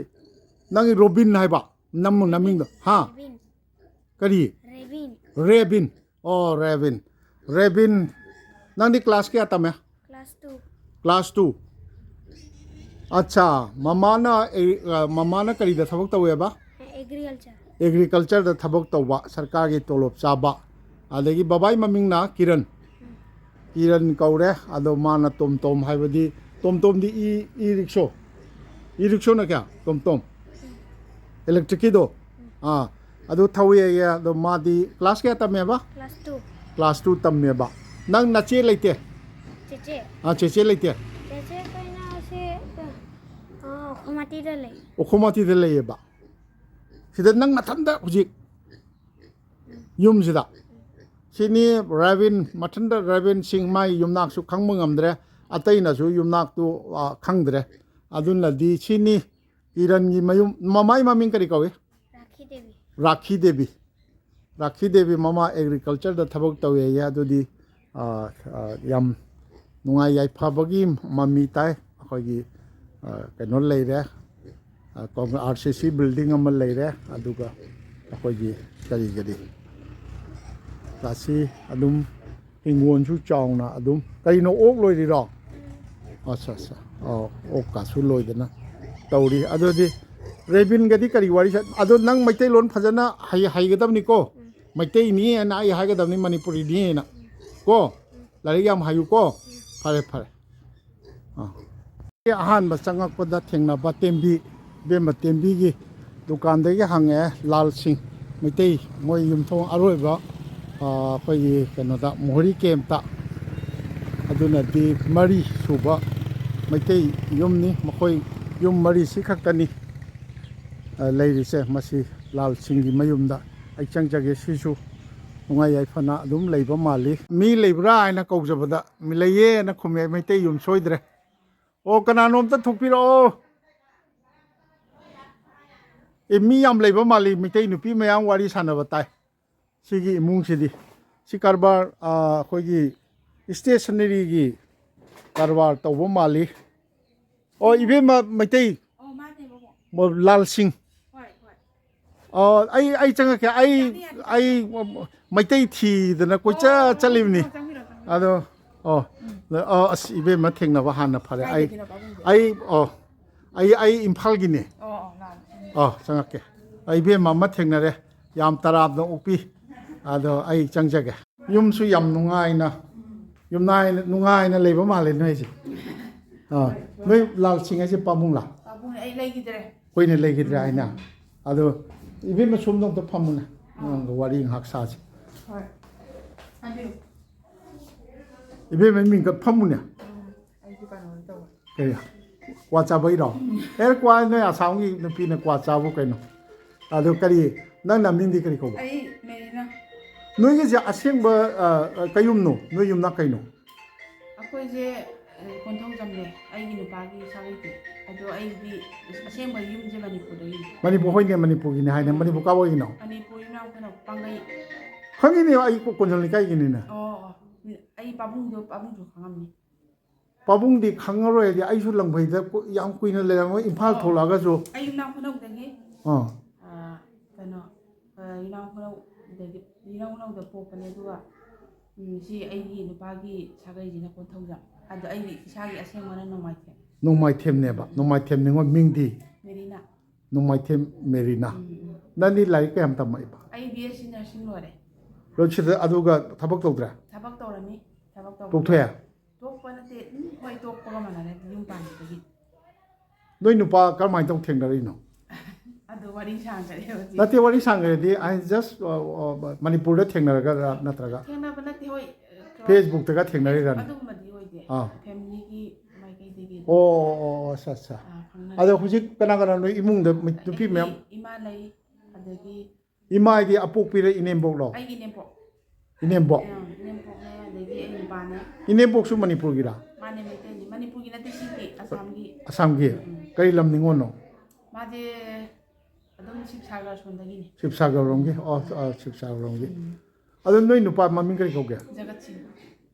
ꯅꯪꯒꯤ ꯔꯣꯕꯤꯟ ꯍꯥꯏꯕ? ꯅꯝꯃꯨ ꯅꯃꯤꯡꯗꯣ꯫ ꯍꯥ? ꯔꯦꯕꯤꯟ꯫ ꯀꯔꯤ? ꯔꯦꯕꯤꯟ꯫ ꯔꯦꯕꯤꯟ꯫ ꯑꯣ, ꯔꯦꯕꯤꯟ꯫ ꯔꯦꯕꯤꯟ, ꯅꯪꯗꯤ ꯀ꯭ꯂꯥꯁ ꯀꯌꯥ ꯇꯝꯃꯦ? Class two. Class two. ꯑꯠꯆꯥ, ꯃꯃꯥꯅ ꯑꯦ-, ꯑ, ꯃꯃꯥꯅ ꯀꯔꯤꯗ ꯊꯕꯛ ꯇꯧꯋꯦꯕ? ꯑꯦꯒ꯭ꯔꯤꯀꯜꯆꯔ꯫ ꯑꯦꯒ꯭ꯔꯤꯀꯜꯆꯔꯗ ꯊꯕꯛ ꯇꯧꯕ, ꯁꯔꯀꯥꯔꯒꯤ ꯇꯣꯂꯣꯞ ꯆꯥꯕ꯫ ꯑꯗꯒꯤ ꯕꯕꯥꯏ ꯃꯃꯤꯡꯅ ꯀꯤꯔꯟ꯫ ꯀꯤꯔꯟ ꯀꯧꯔꯦ꯫ ꯑꯗꯣ ꯃꯥꯅ ꯇꯣꯝ ꯇꯣꯝ ꯍꯥꯏꯕꯗꯤ, ꯇꯣꯝ ꯇꯣꯝꯗꯤ ꯏ, ꯏ ꯔꯤꯛꯁꯣ? ꯏ ꯔꯤꯛꯁꯣꯅ ꯀꯌꯥ? ꯇꯣꯝ ꯇꯣꯝ꯫ ꯏꯂꯦꯛꯇ꯭ꯔꯤꯛꯀꯤꯗꯣ? ꯑꯥ, ꯑꯗꯨ ꯊꯧꯋꯦꯌꯦ꯫ ꯑꯗꯣ ꯃꯥꯗꯤ ꯀ꯭ꯂꯥꯁ ꯀꯌꯥ ꯇꯝꯃꯦꯕ? Class two. ꯀ꯭ꯂꯥꯁ ꯇꯨ ꯇꯝꯃꯦꯕ꯫ ꯅꯪ ꯅꯆꯦ ꯂꯩꯇꯦ? ꯆꯦꯆꯦ꯫ ꯑꯥ, ꯆꯦꯆꯦ ꯂꯩꯇꯦ? ꯆꯦꯆꯦ ꯑꯩꯈꯣꯏꯅ ꯁꯤ, ꯑꯥ, ꯈꯣꯃꯥꯇꯤꯗ ꯂꯩ꯫ ꯎꯈꯣꯃꯥꯇꯤꯗ ꯂꯩꯌꯦꯕ꯫ ꯁꯤꯗ ꯅꯪ ꯅꯊꯟꯗ ꯍꯧꯖꯤꯛ ꯌꯨꯝꯁꯤꯗ? ꯁꯤꯅꯤ ꯔꯥꯕꯤꯟ, ꯃꯊꯟꯗ ꯔꯥꯕꯤꯟ ꯁꯤꯡ, ꯃꯥꯏ ꯌꯨꯝꯅꯥꯛꯁꯨ ꯈꯪꯕ ꯉꯝꯗ꯭ꯔꯦ, ꯑꯇꯩꯅꯁꯨ ꯌꯨꯝꯅꯥꯛꯇꯨ, ꯑ, ꯈꯪꯗ꯭ꯔꯦ꯫ ꯑꯗꯨꯅꯗꯤ ꯁꯤꯅꯤ ꯀꯤꯔꯟꯒꯤ ꯃꯌꯨꯝ꯫ ꯃꯃꯥꯏ ꯃꯃꯤꯡ ꯀꯔꯤ ꯀꯧꯏ? ꯔꯥꯈꯤ ꯗꯦꯕꯤ꯫ ꯔꯥꯈꯤ ꯗꯦꯕꯤ꯫ ꯔꯥꯈꯤ ꯗꯦꯕꯤ ꯃꯃꯥ ꯑꯦꯒ꯭ꯔꯤꯀꯜꯆꯔꯗ ꯊꯕꯛ ꯇꯧꯋꯦꯌꯦ꯫ ꯑꯗꯨꯗꯤ, ꯑ, ꯑ, ꯌꯥꯝ ꯅꯨꯡꯉꯥꯏ ꯌꯥꯏꯐꯕꯒꯤ ꯃꯃꯤ ꯇꯥꯏ꯫ ꯑꯩꯈꯣꯏꯒꯤ, ꯑ, ꯀꯩꯅꯣ ꯂꯩꯔꯦ, ꯑ, ꯀꯣꯡ-, ꯑꯥꯔ ꯁꯤ ꯁꯤ ꯕꯤꯜꯗꯤꯡ ꯑꯃ ꯂꯩꯔꯦ, ꯑꯗꯨꯒ ꯑꯩꯈꯣꯏꯒꯤ ꯀꯔꯤ ꯀꯔꯤ, ꯑꯁꯤ ꯑꯗꯨꯝ ꯍꯤꯡꯒꯣꯜꯁꯨ ꯆꯥꯎꯅ ꯑꯗꯨꯝ꯫ ꯀꯩꯅꯣ, ꯑꯣꯛ ꯂꯣꯏꯔꯤꯔꯣ? ꯑꯠꯆꯥ, ꯑꯠꯆꯥ꯫ ꯑꯣ, ꯑꯣꯛꯀꯁꯨ ꯂꯣꯏꯗꯅ ꯇꯧꯔꯤ꯫ ꯑꯗꯨꯗꯤ ꯔꯦꯕꯤꯟꯒꯗꯤ ꯀꯔꯤ ꯋꯥꯔꯤ ꯁꯥ-, ꯑꯗꯣ ꯅꯪ ꯃꯩꯇꯩꯂꯣꯟ ꯐꯖꯅ ꯍꯩ-, ꯍꯩꯒꯗꯕꯅꯤꯀꯣ꯫ ꯃꯩꯇꯩꯅꯤ ꯍꯥꯏꯅ ꯑꯩ ꯍꯥꯏꯒꯗꯕꯅꯤ, ꯃꯅꯤꯄꯨꯔꯤꯅꯤ ꯍꯥꯏꯅ꯫ ꯀꯣ? ꯂꯥꯏꯔꯤꯛ ꯌꯥꯝ ꯍꯩꯌꯨꯀꯣ꯫ ꯐꯔꯦ, ꯐꯔꯦ꯫ ꯑꯥ꯫ ꯑꯍꯥꯟꯕ ꯆꯪꯉꯛꯄꯗ ꯊꯦꯡꯅꯕ ꯇꯦꯝꯕꯤ, ꯏꯕꯦꯝꯃ ꯇꯦꯝꯕꯤꯒꯤ ꯗꯨꯀꯥꯟꯗꯒꯤ ꯍꯪꯉꯛꯑꯦ, ꯂꯥꯜ ꯁꯤꯡ, ꯃꯩꯇꯩ, ꯃꯣꯏ ꯌꯨꯝꯊꯣꯡ ꯑꯔꯣꯏꯕ, ꯑꯥ, ꯑꯩꯈꯣꯏꯒꯤ ꯀꯩꯅꯣꯗ, ꯃꯣꯍꯣꯔꯤ ꯀꯦꯝꯞꯇ꯫ ꯑꯗꯨꯅꯗꯤ ꯃꯔꯤ ꯁꯨꯕ ꯃꯩꯇꯩ ꯌꯨꯝꯅꯤ꯫ ꯃꯈꯣꯏ ꯌꯨꯝ ꯃꯔꯤꯁꯤ ꯈꯛꯇꯅꯤ, ꯑꯥ, ꯂꯩꯔꯤꯁꯦ꯫ ꯃꯁꯤ ꯂꯥꯜ ꯁꯤꯡꯒꯤ ꯃꯌꯨꯝꯗ ꯑꯩ ꯆꯪꯖꯒꯦ꯫ ꯁꯤꯁꯨ ꯅꯨꯡꯉꯥꯏ ꯌꯥꯏꯐꯅ ꯑꯗꯨꯝ ꯂꯩꯕ ꯃꯥꯜꯂꯤ꯫ "ꯃꯤ ꯂꯩꯕ꯭ꯔꯥ?" ꯍꯥꯏꯅ ꯀꯧꯖꯕꯗ, "ꯃꯤ ꯂꯩꯌꯦꯅ" ꯈꯨꯝꯃꯦ꯫ ꯃꯩꯇꯩ ꯌꯨꯝ ꯁꯣꯏꯗ꯭ꯔꯦ꯫ ꯑꯣ, ꯀꯅꯥꯅꯣꯝꯇ ꯊꯣꯛꯄꯤꯔꯛꯑꯣ꯫ ꯑꯦ, ꯃꯤ ꯌꯥꯝ ꯂꯩꯕ ꯃꯥꯜꯂꯤ, ꯃꯩꯇꯩ ꯅꯨꯄꯤ ꯃꯌꯥꯝ ꯋꯥꯔꯤ ꯁꯥꯟꯅꯕ ꯇꯥꯏ꯫ ꯁꯤꯒꯤ ꯏꯃꯨꯡꯁꯤꯗꯤ, ꯁꯤ ꯀꯔꯕꯥꯔ, ꯑꯥ, ꯑꯩꯈꯣꯏꯒꯤ ꯏꯁꯇꯦꯁꯅꯔꯤꯒꯤ ꯀꯔꯕꯥꯔ ꯇꯧꯕ ꯃꯥꯜꯂꯤ꯫ ꯑꯣ, ꯏꯕꯦꯝꯃ ꯃꯩꯇꯩ, ꯑꯣ, ꯃꯥꯅꯦ, ꯕꯕꯥ꯫ ꯃꯣ-, ꯂꯥꯜ ꯁꯤꯡ꯫ ꯍꯣꯏ, ꯍꯣꯏ꯫ ꯑꯣ, ꯑꯩ, ꯑꯩ ꯆꯪꯉꯛꯀꯦ꯫ ꯑꯩ, ꯌꯥꯅꯤ, ꯌꯥꯅꯤ꯫ ꯑꯩ ꯃꯩꯇꯩ ꯊꯤꯗꯅ ꯀꯣꯏꯆꯠ ꯑꯣ, ꯆꯠꯂꯤꯕꯅꯤ꯫ ꯆꯪꯕꯤꯔꯣ, ꯆꯪꯕꯤꯔꯣ꯫ ꯑꯗꯣ, ꯑꯣ, ꯑꯣ, ꯑꯁ, ꯏꯕꯦꯝꯃ ꯊꯦꯡꯅꯕ ꯍꯥꯟꯅ ꯐꯔꯦ꯫ ꯑꯩ, ꯀꯥꯏꯗꯒꯤꯅꯣ ꯄꯥꯕꯨꯡꯗꯤ? ꯑꯩ, ꯑꯣ, ꯑꯩ, ꯑꯩ ꯏꯝꯐꯥꯜꯒꯤꯅꯦ꯫ ꯑꯣ, ꯑꯣ, ꯂꯥꯛꯑꯣ꯫ ꯑꯣ, ꯆꯪꯉꯛꯀꯦ꯫ ꯑꯩ ꯏꯕꯦꯝꯃ ꯑꯃ ꯊꯦꯡꯅꯔꯦ꯫ ꯌꯥꯝ ꯇꯔꯥꯝꯅ ꯑꯣꯛꯄꯤ꯫ ꯑꯗꯣ ꯑꯩ ꯆꯪꯖꯒꯦ꯫ ꯌꯨꯝꯁꯨ ꯌꯥꯝ ꯅꯨꯡꯉꯥꯏꯅ, ꯌꯨꯝ ꯅꯥꯏꯅ, ꯅꯨꯡꯉꯥꯏꯅ ꯂꯩꯕ ꯃꯥꯜꯂꯦ ꯅꯣꯏꯁꯦ꯫ ꯑꯥ, ꯅꯣꯏ ꯂꯥꯜꯁꯤꯡ ꯍꯥꯏꯁꯦ ꯄꯥꯕꯨꯡꯂꯥ? ꯄꯥꯕꯨꯡꯅꯦ, ꯑꯩ ꯂꯩꯈꯤꯗ꯭ꯔꯦ꯫ ꯑꯩꯈꯣꯏꯅ ꯂꯩꯈꯤꯗ꯭ꯔꯦ ꯍꯥꯏꯅ꯫ ꯑꯗꯣ ꯏꯕꯦꯝꯃ ꯁꯣꯝꯗ ꯑꯝꯇ ꯐꯝꯃꯨꯅꯦ꯫ ꯅꯉꯣꯟꯗ ꯋꯥꯔꯤ ꯉꯥꯏꯍꯥꯛ ꯁꯥꯁꯤ꯫ ꯍꯣꯏ꯫ ꯍꯥꯏꯕꯤꯌꯨ꯫ ꯏꯕꯦꯝꯃ ꯃꯤꯡꯒ ꯐꯝꯃꯨꯅꯦ꯫ ꯎꯝ, ꯑꯩꯁꯨ ꯀꯩꯅꯣ ꯇꯧꯋꯦ꯫ ꯀꯔꯤ? ꯀ꯭ꯋꯥ ꯆꯥꯕꯩꯔꯣ? ꯑꯦ, ꯀ꯭ꯋꯥ ꯅꯣꯏ ꯑꯁꯥꯝꯒꯤ ꯅꯨꯄꯤꯅ ꯀ꯭ꯋꯥ ꯆꯥꯕꯨ ꯀꯩꯅꯣ? ꯑꯗꯣ ꯀꯔꯤ, ꯅꯪ ꯅꯃꯤꯡꯗꯤ ꯀꯔꯤ ꯀꯧꯕ? ꯑꯩ ꯃꯦꯔꯤꯅꯥ꯫ ꯅꯣꯏꯒꯤꯁꯦ ꯑꯁꯦꯡꯕ, ꯑ, ꯑ, ꯀꯌꯨꯝꯅꯣ? ꯅꯣꯏ ꯌꯨꯝꯅꯥꯛ ꯀꯩꯅꯣ? ꯑꯩꯈꯣꯏꯁꯦ, ꯑ, ꯀꯣꯟꯊꯧꯖꯝꯅꯦ꯫ ꯑꯩꯒꯤ ꯅꯨꯄꯥꯒꯤ ꯁꯥꯒꯩꯗꯤ꯫ ꯑꯗꯣ ꯑꯩꯗꯤ ꯑꯁꯦꯡꯕ ꯌꯨꯝꯁꯦ ꯃꯅꯤꯄꯨꯔꯗꯒꯤꯅꯦ꯫ ꯃꯅꯤꯄꯨꯔ, ꯍꯣꯏꯅꯦ, ꯃꯅꯤꯄꯨꯔꯒꯤꯅꯦ ꯍꯥꯏꯅꯦ꯫ ꯃꯅꯤꯄꯨꯔ ꯀꯥꯏ ꯋꯥꯏꯒꯤꯅꯣ? ꯃꯅꯤꯄꯨꯔ ꯌꯨꯝꯅꯥꯝ ꯈꯨꯅꯧ ꯄꯥꯡꯒꯩ꯫ ꯈꯪꯉꯤꯅꯦ, ꯑꯩ ꯀꯣ-, ꯀꯣꯟꯖꯣꯜ ꯂꯩꯀꯥꯏꯒꯤꯅꯤꯅꯦ꯫ ꯑꯣ, ꯑꯣ꯫ ꯑꯩ ꯄꯥꯕꯨꯡꯗꯣ, ꯄꯥꯕꯨꯡꯁꯨ ꯈꯪꯉꯝꯅꯤ꯫ ꯄꯥꯕꯨꯡꯗꯤ ꯈꯪꯉꯔꯣꯏ ꯍꯥꯏꯗꯤ ꯑꯩꯁꯨ ꯂꯝꯐꯩꯗ ꯀꯨ-, ꯌꯥꯝ ꯀꯨꯏꯅ ꯂꯩꯔꯝꯃꯣꯏ, ꯏꯝꯐꯥꯜ ꯑꯣ, ꯊꯣꯛꯂꯛꯑꯒꯁꯨ꯫ ꯑꯩ ꯌꯨꯝꯅꯥꯝ ꯈꯨꯅꯧꯗꯒꯤ꯫ ꯑꯥ꯫ ꯑꯥ, ꯀꯩꯅꯣ, ꯑꯥ, ꯌꯨꯝꯅꯥꯝ ꯈꯨꯅꯧꯗꯒꯤ, ꯌꯨꯝꯅꯥꯝ ꯈꯨꯅꯧꯗ ꯄꯣꯛꯄꯅꯦ, ꯑꯗꯨꯒ, ꯎꯝ, ꯁꯤ ꯑꯩꯒꯤ ꯅꯨꯄꯥꯒꯤ ꯁꯥꯒꯩꯁꯤꯅ ꯀꯣꯟꯊꯧꯖꯝ꯫ ꯑꯗꯣ ꯑꯩꯒꯤ ꯏꯁꯥꯒꯤ ꯑꯁꯦꯡꯕꯅ ꯅꯣꯡꯃꯥꯏꯊꯦꯝ꯫ ꯅꯣꯡꯃꯥꯏꯊꯦꯝꯅꯦꯕ, ꯅꯣꯡꯃꯥꯏꯊꯦꯝ ꯅꯤꯉꯣꯜ ꯃꯤꯡꯗꯤ? ꯃꯦꯔꯤꯅꯥ꯫ ꯅꯣꯡꯃꯥꯏꯊꯦꯝ ꯃꯦꯔꯤꯅꯥ꯫ ꯎꯝ, ꯎꯝ꯫ ꯅꯪꯗꯤ ꯂꯥꯏꯔꯤꯛ ꯀꯌꯥꯝ ꯇꯝꯃꯛꯏꯕ? ꯑꯩ ꯕꯤ ꯑꯦꯁ ꯁꯤ ꯅꯔꯁꯤꯡ ꯂꯣꯏꯔꯦ꯫ ꯂꯣꯏꯁꯤꯜꯂꯦ, ꯑꯗꯨꯒ ꯊꯕꯛ ꯇꯧꯗ꯭ꯔꯦ? ꯊꯕꯛ ꯇꯧꯔꯝꯃꯤ, ꯊꯕꯛ ꯇꯧꯕ꯫ ꯇꯣꯛꯊꯣꯛꯑꯦ? ꯇꯣꯛꯄ ꯅꯠꯇꯦ, ꯎꯝ, ꯍꯣꯏ, ꯇꯣꯛꯄꯒ ꯃꯥꯟꯅꯔꯦ, ꯌꯨꯝ ꯄꯥꯟꯕꯗꯒꯤ꯫ ꯅꯣꯏ ꯅꯨꯄꯥ ꯀꯔꯝꯍꯥꯏꯅ ꯇꯧ ꯊꯦꯡꯅꯔꯛꯏꯅꯣ? ꯑꯗꯨ ꯋꯥꯔꯤ ꯁꯥꯡꯈꯔꯦ ꯍꯧꯖꯤꯛ꯫ ꯅꯠꯇꯦ, ꯋꯥꯔꯤ ꯁꯥꯡꯈ꯭ꯔꯗꯤ, I just, ꯑ, ꯑ, ꯃꯅꯤꯄꯨꯔꯗ ꯊꯦꯡꯅꯔꯒꯔ ꯅꯠꯇ꯭ꯔꯒ? ꯊꯦꯡꯅꯕ ꯅꯠꯇꯦ, ꯍꯣꯏ, ꯑ, Facebookꯇꯒ ꯊꯦꯡꯅꯔꯤꯔꯥ? ꯑꯗꯨꯒꯨꯝꯕꯗꯤ ꯑꯣꯏꯗꯦ꯫ ꯑꯥ꯫ Familyꯒꯤ ꯃꯥꯏꯀꯩꯗꯒꯤ ꯑꯗꯨꯝ, ꯑꯣ, ꯑꯣ, ꯑꯣ, ꯑꯠꯆꯥ, ꯑꯠꯆꯥ꯫ ꯑ, ꯈꯪꯅꯔꯦ꯫ ꯑꯗꯣ ꯍꯧꯖꯤꯛ ꯀꯅꯥ ꯀꯅꯥ ꯅꯣꯏ ꯏꯃꯨꯡꯗ ꯃꯤ-, ꯅꯨꯄꯤ ꯑꯩꯒꯤ ꯃꯌꯥꯝ? ꯏꯃꯥ ꯂꯩ, ꯑꯗꯒꯤ ꯏꯃꯥ ꯍꯥꯏꯗꯤ ꯑꯄꯣꯛꯄꯤꯔ ꯏꯅꯦꯝꯕꯣꯛꯂꯣ? ꯑꯩꯒꯤ ꯏꯅꯦꯝꯄꯣꯛ꯫ ꯏꯅꯦꯝꯕꯣꯛ? ꯑꯥ, ꯏꯅꯦꯝꯄꯣꯛꯅꯦ, ꯑꯗꯒꯤ ꯑꯩ ꯅꯨꯄꯥꯅꯦ꯫ ꯏꯅꯦꯝꯕꯣꯛꯁꯨ ꯃꯅꯤꯄꯨꯔꯒꯤꯔꯥ? ꯃꯥꯅꯦ, ꯃꯩꯇꯩꯅꯤ꯫ ꯃꯅꯤꯄꯨꯔꯒꯤ ꯅꯠꯇꯦ, ꯁꯤꯒꯤ ꯑꯁꯥꯝꯒꯤ꯫ ꯑꯁꯥꯝꯒꯤ? ꯎꯝ꯫ ꯀꯔꯤ ꯂꯝ ꯅꯤꯉꯣꯜꯅꯣ? ꯃꯥꯗꯤ ꯑꯗꯨꯝ ꯁꯤꯕꯁꯥꯒꯔ ꯁꯣꯝꯗꯒꯤꯅꯤ꯫ ꯁꯤꯕꯁꯥꯒꯔ ꯔꯣꯝꯒꯤ? ꯑꯣ, ꯑ, ꯁꯤꯕꯁꯥꯒꯔ ꯔꯣꯝꯒꯤ꯫ ꯎꯝ꯫ ꯑꯗꯣ ꯅꯣꯏ ꯅꯨꯄꯥ ꯃꯃꯤꯡ ꯀꯔꯤ ꯀꯧꯒꯦ? ꯖꯒꯠ ꯁꯤꯡ꯫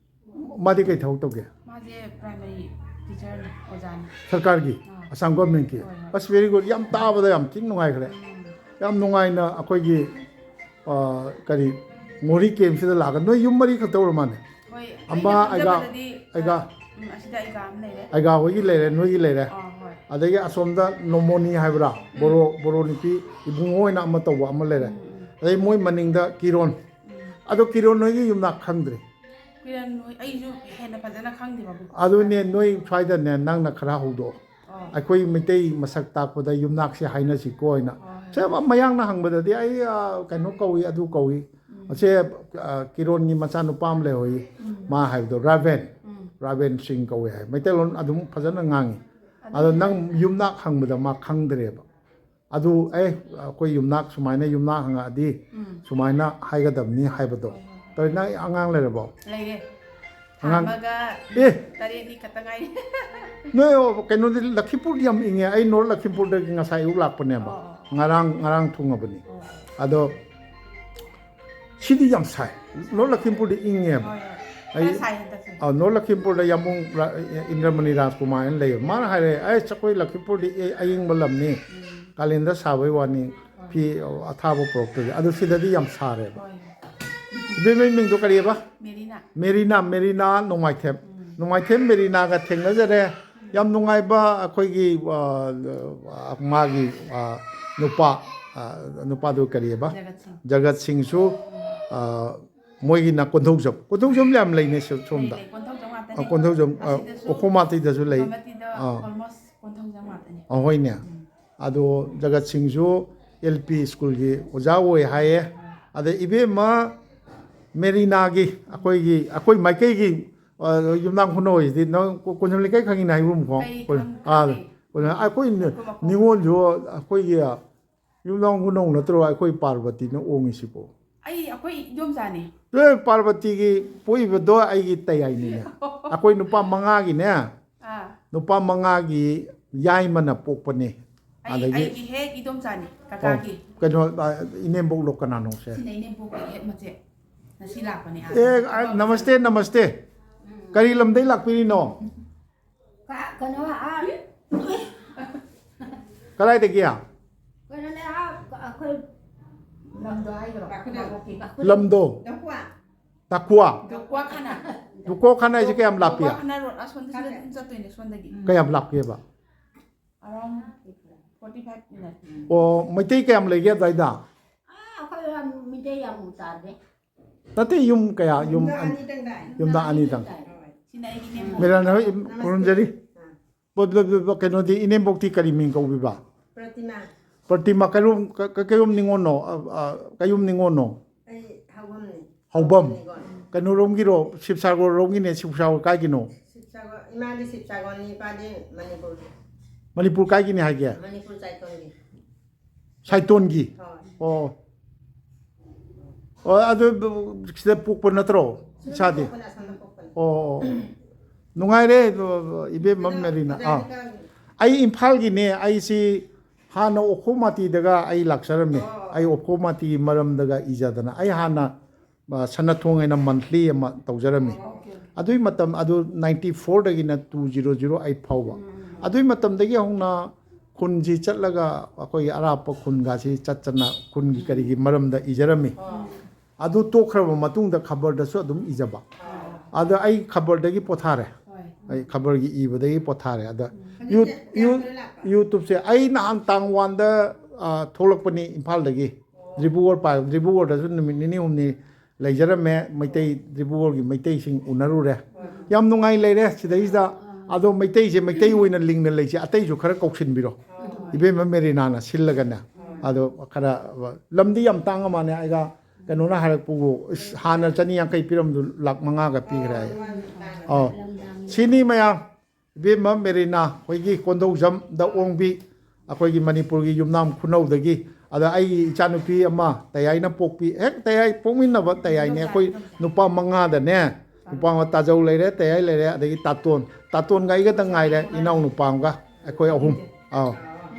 ꯃꯥꯗꯤ ꯀꯩ ꯊꯕꯛ ꯇꯧꯒꯦ? ꯃꯥꯁꯦ primary teacherꯅꯤ, ꯑꯣꯖꯥꯅꯤ꯫ ꯁꯔꯀꯥꯔꯒꯤ? ꯑꯥ꯫ ꯑꯁꯥꯝ governmentꯀꯤ? ꯍꯣꯏ, ꯍꯣꯏ꯫ ꯑꯁ, very good꯫ ꯌꯥꯝ ꯇꯥꯕꯗ ꯌꯥꯝ ꯊꯤꯅ ꯅꯨꯡꯉꯥꯏꯈ꯭ꯔꯦ꯫ ꯎꯝ꯫ ꯌꯥꯝ ꯅꯨꯡꯉꯥꯏꯅ ꯑꯩꯈꯣꯏꯒꯤ, ꯑ, ꯀꯔꯤ, ꯃꯣꯔꯤ campꯁꯤꯗ ꯂꯥꯛꯑꯒ, ꯅꯣꯏ ꯌꯨꯝ ꯃꯔꯤ ꯈꯛꯇ ꯑꯣꯏꯔ ꯃꯥꯜꯂꯦ? ꯍꯣꯏ, ꯑꯩꯅ ꯑꯃ ꯑꯩꯒ ꯈꯪꯖꯕꯗꯗꯤ, ꯑꯩꯒ ꯎꯝ, ꯑꯁꯤꯗ ꯑꯩꯒ ꯑꯃ ꯂꯩꯔꯦ꯫ ꯑꯩꯒꯥ ꯍꯣꯏꯒꯤ ꯂꯩꯔꯦ, ꯅꯣꯏꯒꯤ ꯂꯩꯔꯦ꯫ ꯑꯥ, ꯍꯣꯏ꯫ ꯑꯗꯒꯤ ꯑꯁꯣꯝꯗ ꯅꯣꯃꯣꯅꯤ ꯍꯥꯏꯕ꯭ꯔꯥ, ꯕꯣꯔꯣ ꯕꯣꯔꯣ ꯅꯨꯄꯤ ꯏꯕꯨꯡꯉꯣ ꯑꯣꯏꯅ ꯑꯃ ꯇꯧꯕ ꯑꯃ ꯂꯩꯔꯦ꯫ ꯎꯝ, ꯎꯝ, ꯑꯗꯩ ꯃꯣꯏ ꯃꯅꯤꯡꯗ ꯀꯤꯔꯣꯟ꯫ ꯎꯝ꯫ ꯑꯗꯣ ꯀꯤꯔꯣꯟ ꯅꯣꯏꯒꯤ ꯌꯨꯝꯅꯥꯛ ꯈꯪꯗ꯭ꯔꯤ꯫ ꯀꯤꯔꯟ ꯍꯣꯏ, ꯑꯩꯁꯨ ꯍꯦꯟꯅ ꯐꯖꯅ ꯈꯪꯗꯦꯕ꯫ ꯑꯗꯨꯅꯦ, ꯅꯣꯏ ꯁ꯭ꯋꯥꯏꯗꯅꯦ, ꯅꯪꯅ ꯈꯔ ꯍꯧꯗꯣꯛꯑꯣ꯫ ꯑꯣ꯫ ꯑꯩꯈꯣꯏ ꯃꯩꯇꯩ ꯃꯁꯛ ꯇꯥꯛꯄꯗ ꯌꯨꯝꯅꯥꯛꯁꯦ ꯍꯥꯏꯅꯁꯤꯀꯣ ꯍꯥꯏꯅ꯫ ꯍꯣꯏ, ꯍꯣꯏ꯫ ꯁꯦ, ꯃꯌꯥꯡꯅ ꯍꯪꯕꯗꯗꯤ ꯑꯩ, ꯑ, ꯀꯩꯅꯣ ꯀꯧꯏ, ꯑꯗꯨ ꯀꯧꯏ꯫ ꯎꯝ꯫ ꯑꯁꯦ, ꯑ, ꯀꯤꯔꯣꯟꯒꯤ ꯃꯆꯥꯅꯨꯄꯥ ꯑꯃ ꯂꯩꯍꯧꯏ꯫ ꯎꯝ꯫ ꯃꯥ ꯍꯥꯏꯕꯗꯣ ꯔꯥꯕꯦꯟ, ꯎꯝ꯫ ꯔꯥꯕꯦꯟ ꯁꯤꯡ ꯀꯧꯏ ꯍꯥꯏ꯫ ꯃꯩꯇꯩꯂꯣꯟ ꯑꯗꯨꯝ ꯐꯖꯅ ꯉꯥꯡꯉꯤ꯫ ꯑꯗꯨ ꯑꯗꯣ ꯅꯪ ꯌꯨꯝꯅꯥꯛ ꯍꯪꯕꯗ ꯃꯥ ꯈꯪꯗ꯭ꯔꯦꯕ꯫ ꯑꯗꯨ, ꯑꯦ, ꯑꯩꯈꯣꯏ ꯌꯨꯝꯅꯥꯛ ꯁꯨꯃꯥꯏꯅ ꯌꯨꯝꯅꯥꯛ ꯍꯪꯉꯛꯑꯗꯤ ꯎꯝ꯫ ꯁꯨꯃꯥꯏꯅ ꯍꯥꯏꯒꯗꯕꯅꯤ ꯍꯥꯏꯕꯗꯣ꯫ ꯍꯣꯏ, ꯍꯣꯏ, ꯍꯣꯏ꯫ ꯇꯧꯔꯤ, ꯅꯪ ꯑꯉꯥꯡ ꯂꯩꯔꯕꯣ? ꯂꯩꯔꯦ꯫ ꯑꯉꯥꯡ ꯑꯃꯒ ꯑꯦ! ꯇꯔꯦꯠꯅꯤ ꯈꯛꯇ ꯉꯥꯏꯔꯤ꯫ ꯅꯣꯏ ꯀꯩꯅꯣꯗꯤ ꯂꯈꯤꯄꯨꯔꯗꯤ ꯌꯥꯝ ꯏꯪꯉꯦ꯫ ꯑꯩ ꯅꯣꯔꯠ ꯂꯈꯤꯄꯨꯔꯗꯒꯤ ꯉꯁꯥꯏ ꯑꯌꯨꯛ ꯂꯥꯛꯄꯅꯦꯕ꯫ ꯑꯣ, ꯑꯣ꯫ ꯉꯔꯥꯡ, ꯉꯔꯥꯡ ꯊꯨꯡꯉꯕꯅꯤ꯫ ꯑꯣ꯫ ꯑꯗꯣ ꯁꯤꯗꯤ ꯌꯥꯝ ꯁꯥꯏ꯫ ꯅꯣꯔꯠ ꯂꯈꯤꯄꯨꯔꯗꯤ ꯏꯪꯉꯦꯕ꯫ ꯍꯣꯏ, ꯍꯣꯏ꯫ ꯑꯩ ꯈꯔ ꯁꯥꯏ ꯍꯟꯗꯛꯁꯦ꯫ ꯑ, ꯅꯣꯔꯠ ꯂꯈꯤꯄꯨꯔꯗ ꯌꯥꯝꯕꯨꯡ ꯔ-, ꯏꯟꯗ꯭ꯔꯃꯅꯤ ꯔꯥꯖꯀꯨꯃꯥꯔ ꯍꯥꯏꯅ ꯂꯩꯌꯦꯕ꯫ ꯃꯥꯅ ꯍꯥꯏꯔꯦ, "ꯑꯩ ꯑꯩꯈꯣꯏ ꯂꯈꯤꯄꯨꯔꯗꯤ ꯑ-, ꯑꯏꯪꯕ ꯂꯝꯅꯤ꯫ ꯎꯝ꯫ ꯀꯥꯂꯦꯟꯗ ꯁꯥꯕꯩ ꯋꯥꯅꯤ꯫ ꯐꯤ ꯑꯊꯥꯕ ꯄꯨꯔꯛꯇ꯭ꯔꯗꯤ"꯫ ꯑꯗꯨ ꯁꯤꯗꯗꯤ ꯌꯥꯝ ꯁꯥꯔꯦꯕ꯫ ꯍꯣꯏ꯫ ꯏꯕꯦꯝꯃꯩ ꯃꯤꯡꯗꯣ ꯀꯔꯤꯑꯕ? ꯃꯦꯔꯤꯅꯥ꯫ ꯃꯦꯔꯤꯅꯥ, ꯃꯦꯔꯤꯅꯥ ꯅꯣꯡꯃꯥꯏꯊꯦꯝ꯫ ꯎꯝ꯫ ꯅꯣꯡꯃꯥꯏꯊꯦꯝ ꯃꯦꯔꯤꯅꯥꯒ ꯊꯦꯡꯅꯖꯔꯦ꯫ ꯌꯥꯝ ꯅꯨꯡꯉꯥꯏꯕ ꯑꯩꯈꯣꯏꯒꯤ, ꯑ, ꯃꯥꯒꯤ, ꯑ, ꯅꯨꯄꯥ, ꯑ, ꯅꯨꯄꯥꯗꯨ ꯀꯔꯤꯑꯕ? ꯖꯒꯠ ꯁꯤꯡ꯫ ꯖꯒꯠ ꯁꯤꯡꯁꯨ, ꯑ, ꯃꯣꯏꯒꯤꯅ ꯀꯣꯟꯊꯧꯖꯝ꯫ ꯀꯣꯟꯊꯧꯖꯝ ꯌꯥꯝ ꯂꯩꯅꯦ ꯁꯣ-, ꯁꯣꯝꯗ꯫ ꯂꯩ, ꯂꯩ, ꯀꯣꯟꯊꯧꯖꯝ ꯉꯥꯛꯇꯅꯦ꯫ ꯑ, ꯀꯣꯟꯊꯧꯖꯝ, ꯑ, ꯑꯁꯤꯗꯁꯨ ꯎꯈꯣꯝ ꯃꯥꯇꯤꯗꯁꯨ ꯂꯩ꯫ ꯈꯝꯕꯇꯤꯗ ꯑꯥ꯫ almost ꯀꯣꯟꯊꯧꯖꯝ ꯉꯥꯛꯇꯅꯦ꯫ ꯑꯍꯣꯏꯅꯦ꯫ ꯑꯗꯣ ꯖꯒꯠ ꯁꯤꯡꯁꯨ ꯑꯦꯜ ꯄꯤ ꯁ꯭ꯀꯨꯜꯒꯤ ꯑꯣꯖꯥ ꯑꯣꯏ ꯍꯥꯏꯌꯦ꯫ ꯑꯗ ꯏꯕꯦꯝꯃ ꯃꯦꯔꯤꯅꯥꯒꯤ, ꯑꯩꯈꯣꯏꯒꯤ, ꯑꯩꯈꯣꯏ ꯃꯥꯏꯀꯩꯒꯤ, ꯑ, ꯌꯨꯝꯅꯥꯝ ꯈꯨꯅꯧ ꯍꯥꯏꯁꯤꯗꯤ ꯅꯪ ꯀꯣ-, ꯀꯣꯟꯖꯝ ꯂꯩꯀꯥꯏ ꯈꯪꯉꯤꯅ ꯍꯥꯏꯕꯨꯝ ꯈꯣꯡ? ꯑꯩ ꯀꯣꯟ-, ꯈꯪ-, ꯑꯥ, ꯈꯪꯉꯦ꯫ ꯀꯣꯟꯖꯝ-, ꯑꯩꯈꯣꯏ ꯅꯤ-, ꯃꯈꯣꯡ, ꯃꯈꯣꯡ꯫ ꯅꯤꯉꯣꯜꯁꯨ ꯑꯩꯈꯣꯏꯒꯤ ꯌꯨꯝꯅꯥꯝ ꯈꯨꯅꯧ ꯅꯠꯇ꯭ꯔꯣ ꯑꯩꯈꯣꯏ ꯄꯥꯔꯕꯇꯤꯅ ꯑꯣꯡꯉꯤꯁꯤꯕꯣ? ꯑꯩ, ꯑꯩꯈꯣꯏ ꯏꯗꯣꯝꯆꯥꯅꯦ꯫ ꯑꯦ, ꯄꯥꯔꯕꯇꯤꯒꯤ ꯄꯣꯛꯏꯕꯗꯣ ꯑꯩꯒꯤ ꯇꯌꯥꯏꯅꯤꯅꯦ꯫ ꯑꯩꯈꯣꯏ ꯅꯨꯄꯥ ꯃꯉꯥꯒꯤꯅꯦ, ꯑꯥ꯫ ꯅꯨꯄꯥ ꯃꯉꯥꯒꯤ ꯌꯥꯏꯃꯅ ꯄꯣꯛꯄꯅꯦ꯫ ꯑꯩ, ꯑꯗꯒꯤ ꯑꯩꯒꯤ ꯍꯦꯛ ꯏꯗꯣꯝꯆꯥꯅꯦ, ꯑꯣ, ꯀꯀꯥꯒꯤ꯫ ꯀꯩꯅꯣ, ꯑ, ꯏꯅꯦꯝꯕꯣꯛꯂꯣ ꯀꯅꯥꯅꯣꯁꯦ? ꯁꯤꯅ ꯏꯅꯦꯝꯕꯣꯛꯀꯤ ꯍꯦꯛ ꯃꯆꯦ꯫ ꯉꯁꯤ ꯂꯥꯛꯄꯅꯦ, ꯑꯥ꯫ ꯑꯦ, ꯑ, ꯅꯃꯁꯇꯦ, ꯅꯃꯁꯇꯦ꯫ ꯎꯝ꯫ ꯀꯔꯤ ꯂꯝꯗꯩ ꯂꯥꯛꯄꯤꯔꯤꯅꯣ? ꯀ-, ꯀꯩꯅꯣ, ꯑꯥ, ꯀꯗꯥꯏꯗꯒꯤ? ꯀꯩꯅꯣꯅꯦ, ꯑꯥ, ꯑꯩꯈꯣꯏ ꯂꯝꯗꯣ ꯍꯥꯏꯈ꯭ꯔꯣ꯫ ꯋꯥꯈꯨꯗꯝ꯫ ꯋꯥꯈꯨꯗꯝ꯫ ꯂꯝꯗꯣ? ꯗꯝꯄꯨꯋꯥ꯫ ꯗꯀ꯭ꯋꯥ꯫ ꯗꯀ꯭ꯋꯥ ꯈꯥꯅꯥ꯫ ꯗꯀ꯭ꯋꯥ ꯈꯥꯅꯥ ꯍꯥꯏꯁꯦ ꯀꯌꯥꯝ ꯂꯥꯞꯄꯤ? ꯗꯀ꯭ꯋꯥ ꯈꯥꯅꯥ ꯔꯣꯗ ꯑꯁꯣꯝꯗ ꯁꯤꯗ ꯑꯗꯨꯝ ꯆꯠꯇꯣꯏꯅꯦ, ꯁꯣꯝꯗꯒꯤ꯫ ꯀꯌꯥꯝ ꯂꯥꯞꯀꯦꯕ? Around forty five minutes꯫ ꯑꯣ, ꯃꯩꯇꯩ ꯀꯌꯥꯝ ꯂꯩꯒꯦ ꯑꯗꯨꯋꯥꯏꯗ? ꯑꯥ, ꯑꯩꯈꯣꯏ ꯃꯤꯇꯩ ꯌꯥꯝ ꯇꯥꯗꯦ꯫ ꯅꯠꯇꯦ, ꯌꯨꯝ ꯀꯌꯥ? ꯌꯨꯝ ꯌꯨꯝꯗ ꯑꯅꯤ-, ꯑꯅꯤꯇꯪ ꯇꯥꯏ꯫ ꯌꯨꯝꯗ ꯑꯅꯤꯇꯪ꯫ ꯁꯤꯅ ꯑꯩꯒꯤ ꯏꯅꯦꯝꯕꯣꯛ꯫ ꯃꯦꯔꯥꯟ ꯍꯣꯏ, ꯅꯃꯁꯇꯦ꯫ ꯈꯨꯔꯨꯝꯖꯔꯤ꯫ ꯑꯥ꯫ ꯕ-, ꯕ-, ꯕ-, ꯕ-, ꯀꯩꯅꯣꯗꯤ, ꯏꯅꯦꯝꯕꯣꯛꯇꯤ ꯀꯔꯤ ꯃꯤꯡ ꯀꯧꯕꯤꯕ? ꯄ꯭ꯔꯇꯤꯃꯥ꯫ ꯄ꯭ꯔꯇꯤꯃꯥ ꯀꯩꯔꯨꯝ-, ꯀ-, ꯀ-, ꯀꯩꯔꯨꯝ ꯅꯤꯉꯣꯜꯅꯣ? ꯑ, ꯑ, ꯀꯩꯌꯨꯝ ꯅꯤꯉꯣꯜꯅꯣ? ꯑꯩ ꯍꯧꯕꯝꯅꯤ꯫ ꯍꯧꯕꯝ꯫ ꯅꯤꯉꯣꯜ꯫ ꯀꯩꯅꯣꯔꯣꯝꯒꯤꯔꯣ? ꯁꯤꯕꯁꯥꯒꯔ ꯔꯣꯝꯒꯤꯅꯦ꯫ ꯁꯤꯕꯁꯥꯒꯔ ꯀꯥꯏꯒꯤꯅꯣ? ꯁꯤꯕꯁꯥꯒꯔ, ꯏꯃꯥꯗꯤ ꯁꯤꯕꯁꯥꯒꯔꯅꯤ, ꯏꯄꯥꯗꯤ ꯃꯅꯤꯄꯨꯔ꯫ ꯃꯅꯤꯄꯨꯔ ꯀꯥꯏꯒꯤꯅꯤ ꯍꯥꯏꯒꯦ? ꯃꯅꯤꯄꯨꯔ ꯆꯥꯏꯊꯣꯟꯒꯤ꯫ ꯁꯥꯏꯇꯣꯟꯒꯤ? ꯍꯣꯏ꯫ ꯑꯣ꯫ ꯑꯣ, ꯑꯗꯨ ꯁꯤꯗ ꯄꯣꯛꯄ ꯅꯠꯇ꯭ꯔꯣ? ꯁꯤꯗ ꯏꯁꯥꯗꯤ? ꯄꯣꯛꯄꯅꯦ, ꯑꯁꯣꯝꯗ ꯄꯣꯛꯄꯅꯦ꯫ ꯑꯣ, ꯑꯣ꯫ ꯅꯨꯡꯉꯥꯏꯔꯦ, ꯏꯕꯦꯝꯃ ꯁꯤꯗ ꯃꯦꯔꯤꯅꯥ꯫ ꯑꯣꯖꯥ ꯑꯥ꯫ ꯅꯤꯀꯥꯒꯤ꯫ ꯑꯩ ꯏꯝꯐꯥꯜꯒꯤꯅꯦ, ꯑꯩꯁꯤ ꯍꯥꯟꯅ ꯑꯣꯈꯣꯃꯥꯇꯤꯗꯒ ꯑꯩ ꯂꯥꯛꯆꯔꯝꯃꯤ꯫ ꯑꯣ꯫ ꯑꯩ ꯑꯣꯈꯣꯃꯥꯇꯤꯒꯤ ꯃꯔꯝꯗꯒ ꯏꯖꯗꯅ꯫ ꯑꯩ ꯍꯥꯟꯅ, ꯑ, ꯁꯅꯥꯊꯣꯡ ꯍꯥꯏꯅ monthly ꯑꯃ ꯇꯧꯖꯔꯝꯃꯤ꯫ ꯑꯣ, ꯑꯣꯀꯦ, ꯑꯣꯀꯦ꯫ ꯑꯗꯨꯒꯤ ꯃꯇꯝ ꯑꯗꯨ ninety four ꯗꯒꯤꯅ two zero zero eight ꯐꯥꯎꯕ꯫ ꯎꯝ, ꯎꯝ, ꯎꯝ꯫ ꯑꯗꯨꯒꯤ ꯃꯇꯝꯗꯒꯤ ꯍꯧꯅ ꯈꯨꯟꯁꯤ ꯆꯠꯂꯒ ꯑꯩꯈꯣꯏꯒꯤ ꯑꯔꯥꯞꯄ ꯈꯨꯟꯒꯁꯤ ꯆꯠꯇꯅ ꯈꯨꯟꯒꯤ ꯀꯔꯤꯒꯤ ꯃꯔꯝꯗ ꯏꯖꯔꯝꯃꯤ꯫ ꯑꯣ꯫ ꯑꯗꯨ ꯇꯣꯛꯈ꯭ꯔꯕ ꯃꯇꯨꯡꯗ ꯈꯕꯔꯗꯁꯨ ꯑꯗꯨꯝ ꯏꯖꯕ꯫ ꯑꯣ꯫ ꯑꯗ ꯑꯩ ꯈꯕꯔꯗꯒꯤ ꯄꯣꯊꯥꯔꯦ꯫ ꯍꯣꯏ꯫ ꯑꯩ ꯈꯕꯔꯒꯤ ꯏꯕꯗꯒꯤ ꯄꯣꯊꯥꯔꯦ꯫ ꯑꯗ ꯎꯝ꯫ ꯌꯨ-, ꯍꯧꯖꯤꯛꯇꯤ ꯀꯌꯥꯝ ꯌꯨ-, ꯀꯨꯏꯔꯦ ꯂꯥꯛꯄ? YouTubeꯁꯦ ꯑꯩ ꯅꯍꯥꯟ ꯇꯥꯡ one ꯗ, ꯑ, ꯊꯣꯛꯂꯛꯄꯅꯤ ꯏꯝꯐꯥꯜꯗꯒꯤ꯫ ꯑꯣ꯫ ꯗꯤꯕ꯭ꯔꯨꯒꯔ ꯄꯥꯏ-, ꯗꯤꯕ꯭ꯔꯨꯒꯔꯗꯁꯨ ꯅꯨꯃꯤꯠ ꯅꯤꯅꯤ ꯍꯨꯝꯅꯤ ꯂꯩꯖꯔꯝꯃꯦ꯫ ꯃꯩꯇꯩ, ꯗꯤꯕ꯭ꯔꯨꯒꯔꯒꯤ ꯃꯩꯇꯩꯁꯤꯡ ꯎꯅꯔꯨꯔꯦ꯫ ꯍꯣꯏ꯫ ꯌꯥꯝ ꯅꯨꯡꯉꯥꯏ ꯂꯩꯔꯦ ꯁꯤꯗꯩꯁꯤꯗ꯫ ꯑꯗꯣ ꯃꯩꯇꯩꯁꯦ ꯃꯩꯇꯩ ꯑꯣꯏꯅ ꯂꯤꯡꯅ ꯂꯩꯁꯦ, ꯑꯇꯩꯁꯨ ꯈꯔ ꯀꯧꯁꯤꯟꯕꯤꯔꯣ꯫ ꯍꯣꯏ꯫ ꯏꯕꯦꯝꯃ ꯃꯦꯔꯤꯅꯥꯅ ꯁꯤꯜꯂꯒꯅꯦ꯫ ꯍꯣꯏ꯫ ꯑꯗꯣ ꯈꯔ, ꯂꯝꯗꯤ ꯌꯥꯝ ꯇꯥꯡꯉ ꯃꯥꯜꯂꯦ꯫ ꯑꯩꯒ ꯀꯩꯅꯣꯅ ꯍꯥꯏꯔꯛꯄꯕꯨ, "ꯏꯁ, ꯍꯥꯟꯅ ꯆꯅꯤ ꯌꯥꯡꯈꯩ ꯄꯤꯔꯝꯕꯗꯨ ꯂꯥꯛ ꯃꯉꯥꯒ ꯄꯤꯈ꯭ꯔꯦ" ꯍꯥꯏ꯫ ꯑꯧ꯫ ꯁꯤꯅꯤ ꯃꯌꯥꯝ꯫ ꯏꯕꯦꯝꯃ ꯃꯦꯔꯤꯅꯥ ꯍꯣꯏꯒꯤ ꯀꯣꯟꯗꯧꯖꯝꯗ ꯑꯣꯡꯕꯤ, ꯑꯩꯈꯣꯏꯒꯤ ꯃꯅꯤꯄꯨꯔꯒꯤ ꯌꯨꯝꯅꯥꯝ ꯈꯨꯅꯧꯗꯒꯤ꯫ ꯑꯗ ꯑꯩꯒꯤ ꯏꯆꯥꯅꯨꯄꯤ ꯑꯃ ꯇꯌꯥꯏꯅ ꯄꯣꯛꯄꯤ, ꯍꯦꯛ ꯇꯌꯥꯏ ꯄꯣꯛꯃꯤꯟꯅꯕ ꯇꯌꯥꯏꯅꯦ꯫ ꯑꯩꯈꯣꯏ ꯅꯨꯄꯥ ꯃꯉꯥꯗꯅꯦ, ꯅꯨꯄꯥ ꯑꯃ ꯇꯥꯖꯧ ꯂꯩꯔꯦ, ꯇꯌꯥꯏ ꯂꯩꯔꯦ, ꯑꯗꯒꯤ ꯇꯥꯇꯣꯟ, ꯇꯥꯇꯣꯟꯒ ꯑꯩꯒꯗ ꯉꯥꯏꯔꯦ, ꯏꯅꯥꯎ ꯅꯨꯄꯥ ꯑꯃꯒ꯫ ꯑꯩꯈꯣꯏ ꯑꯍꯨꯝ꯫ ꯑꯥꯎ꯫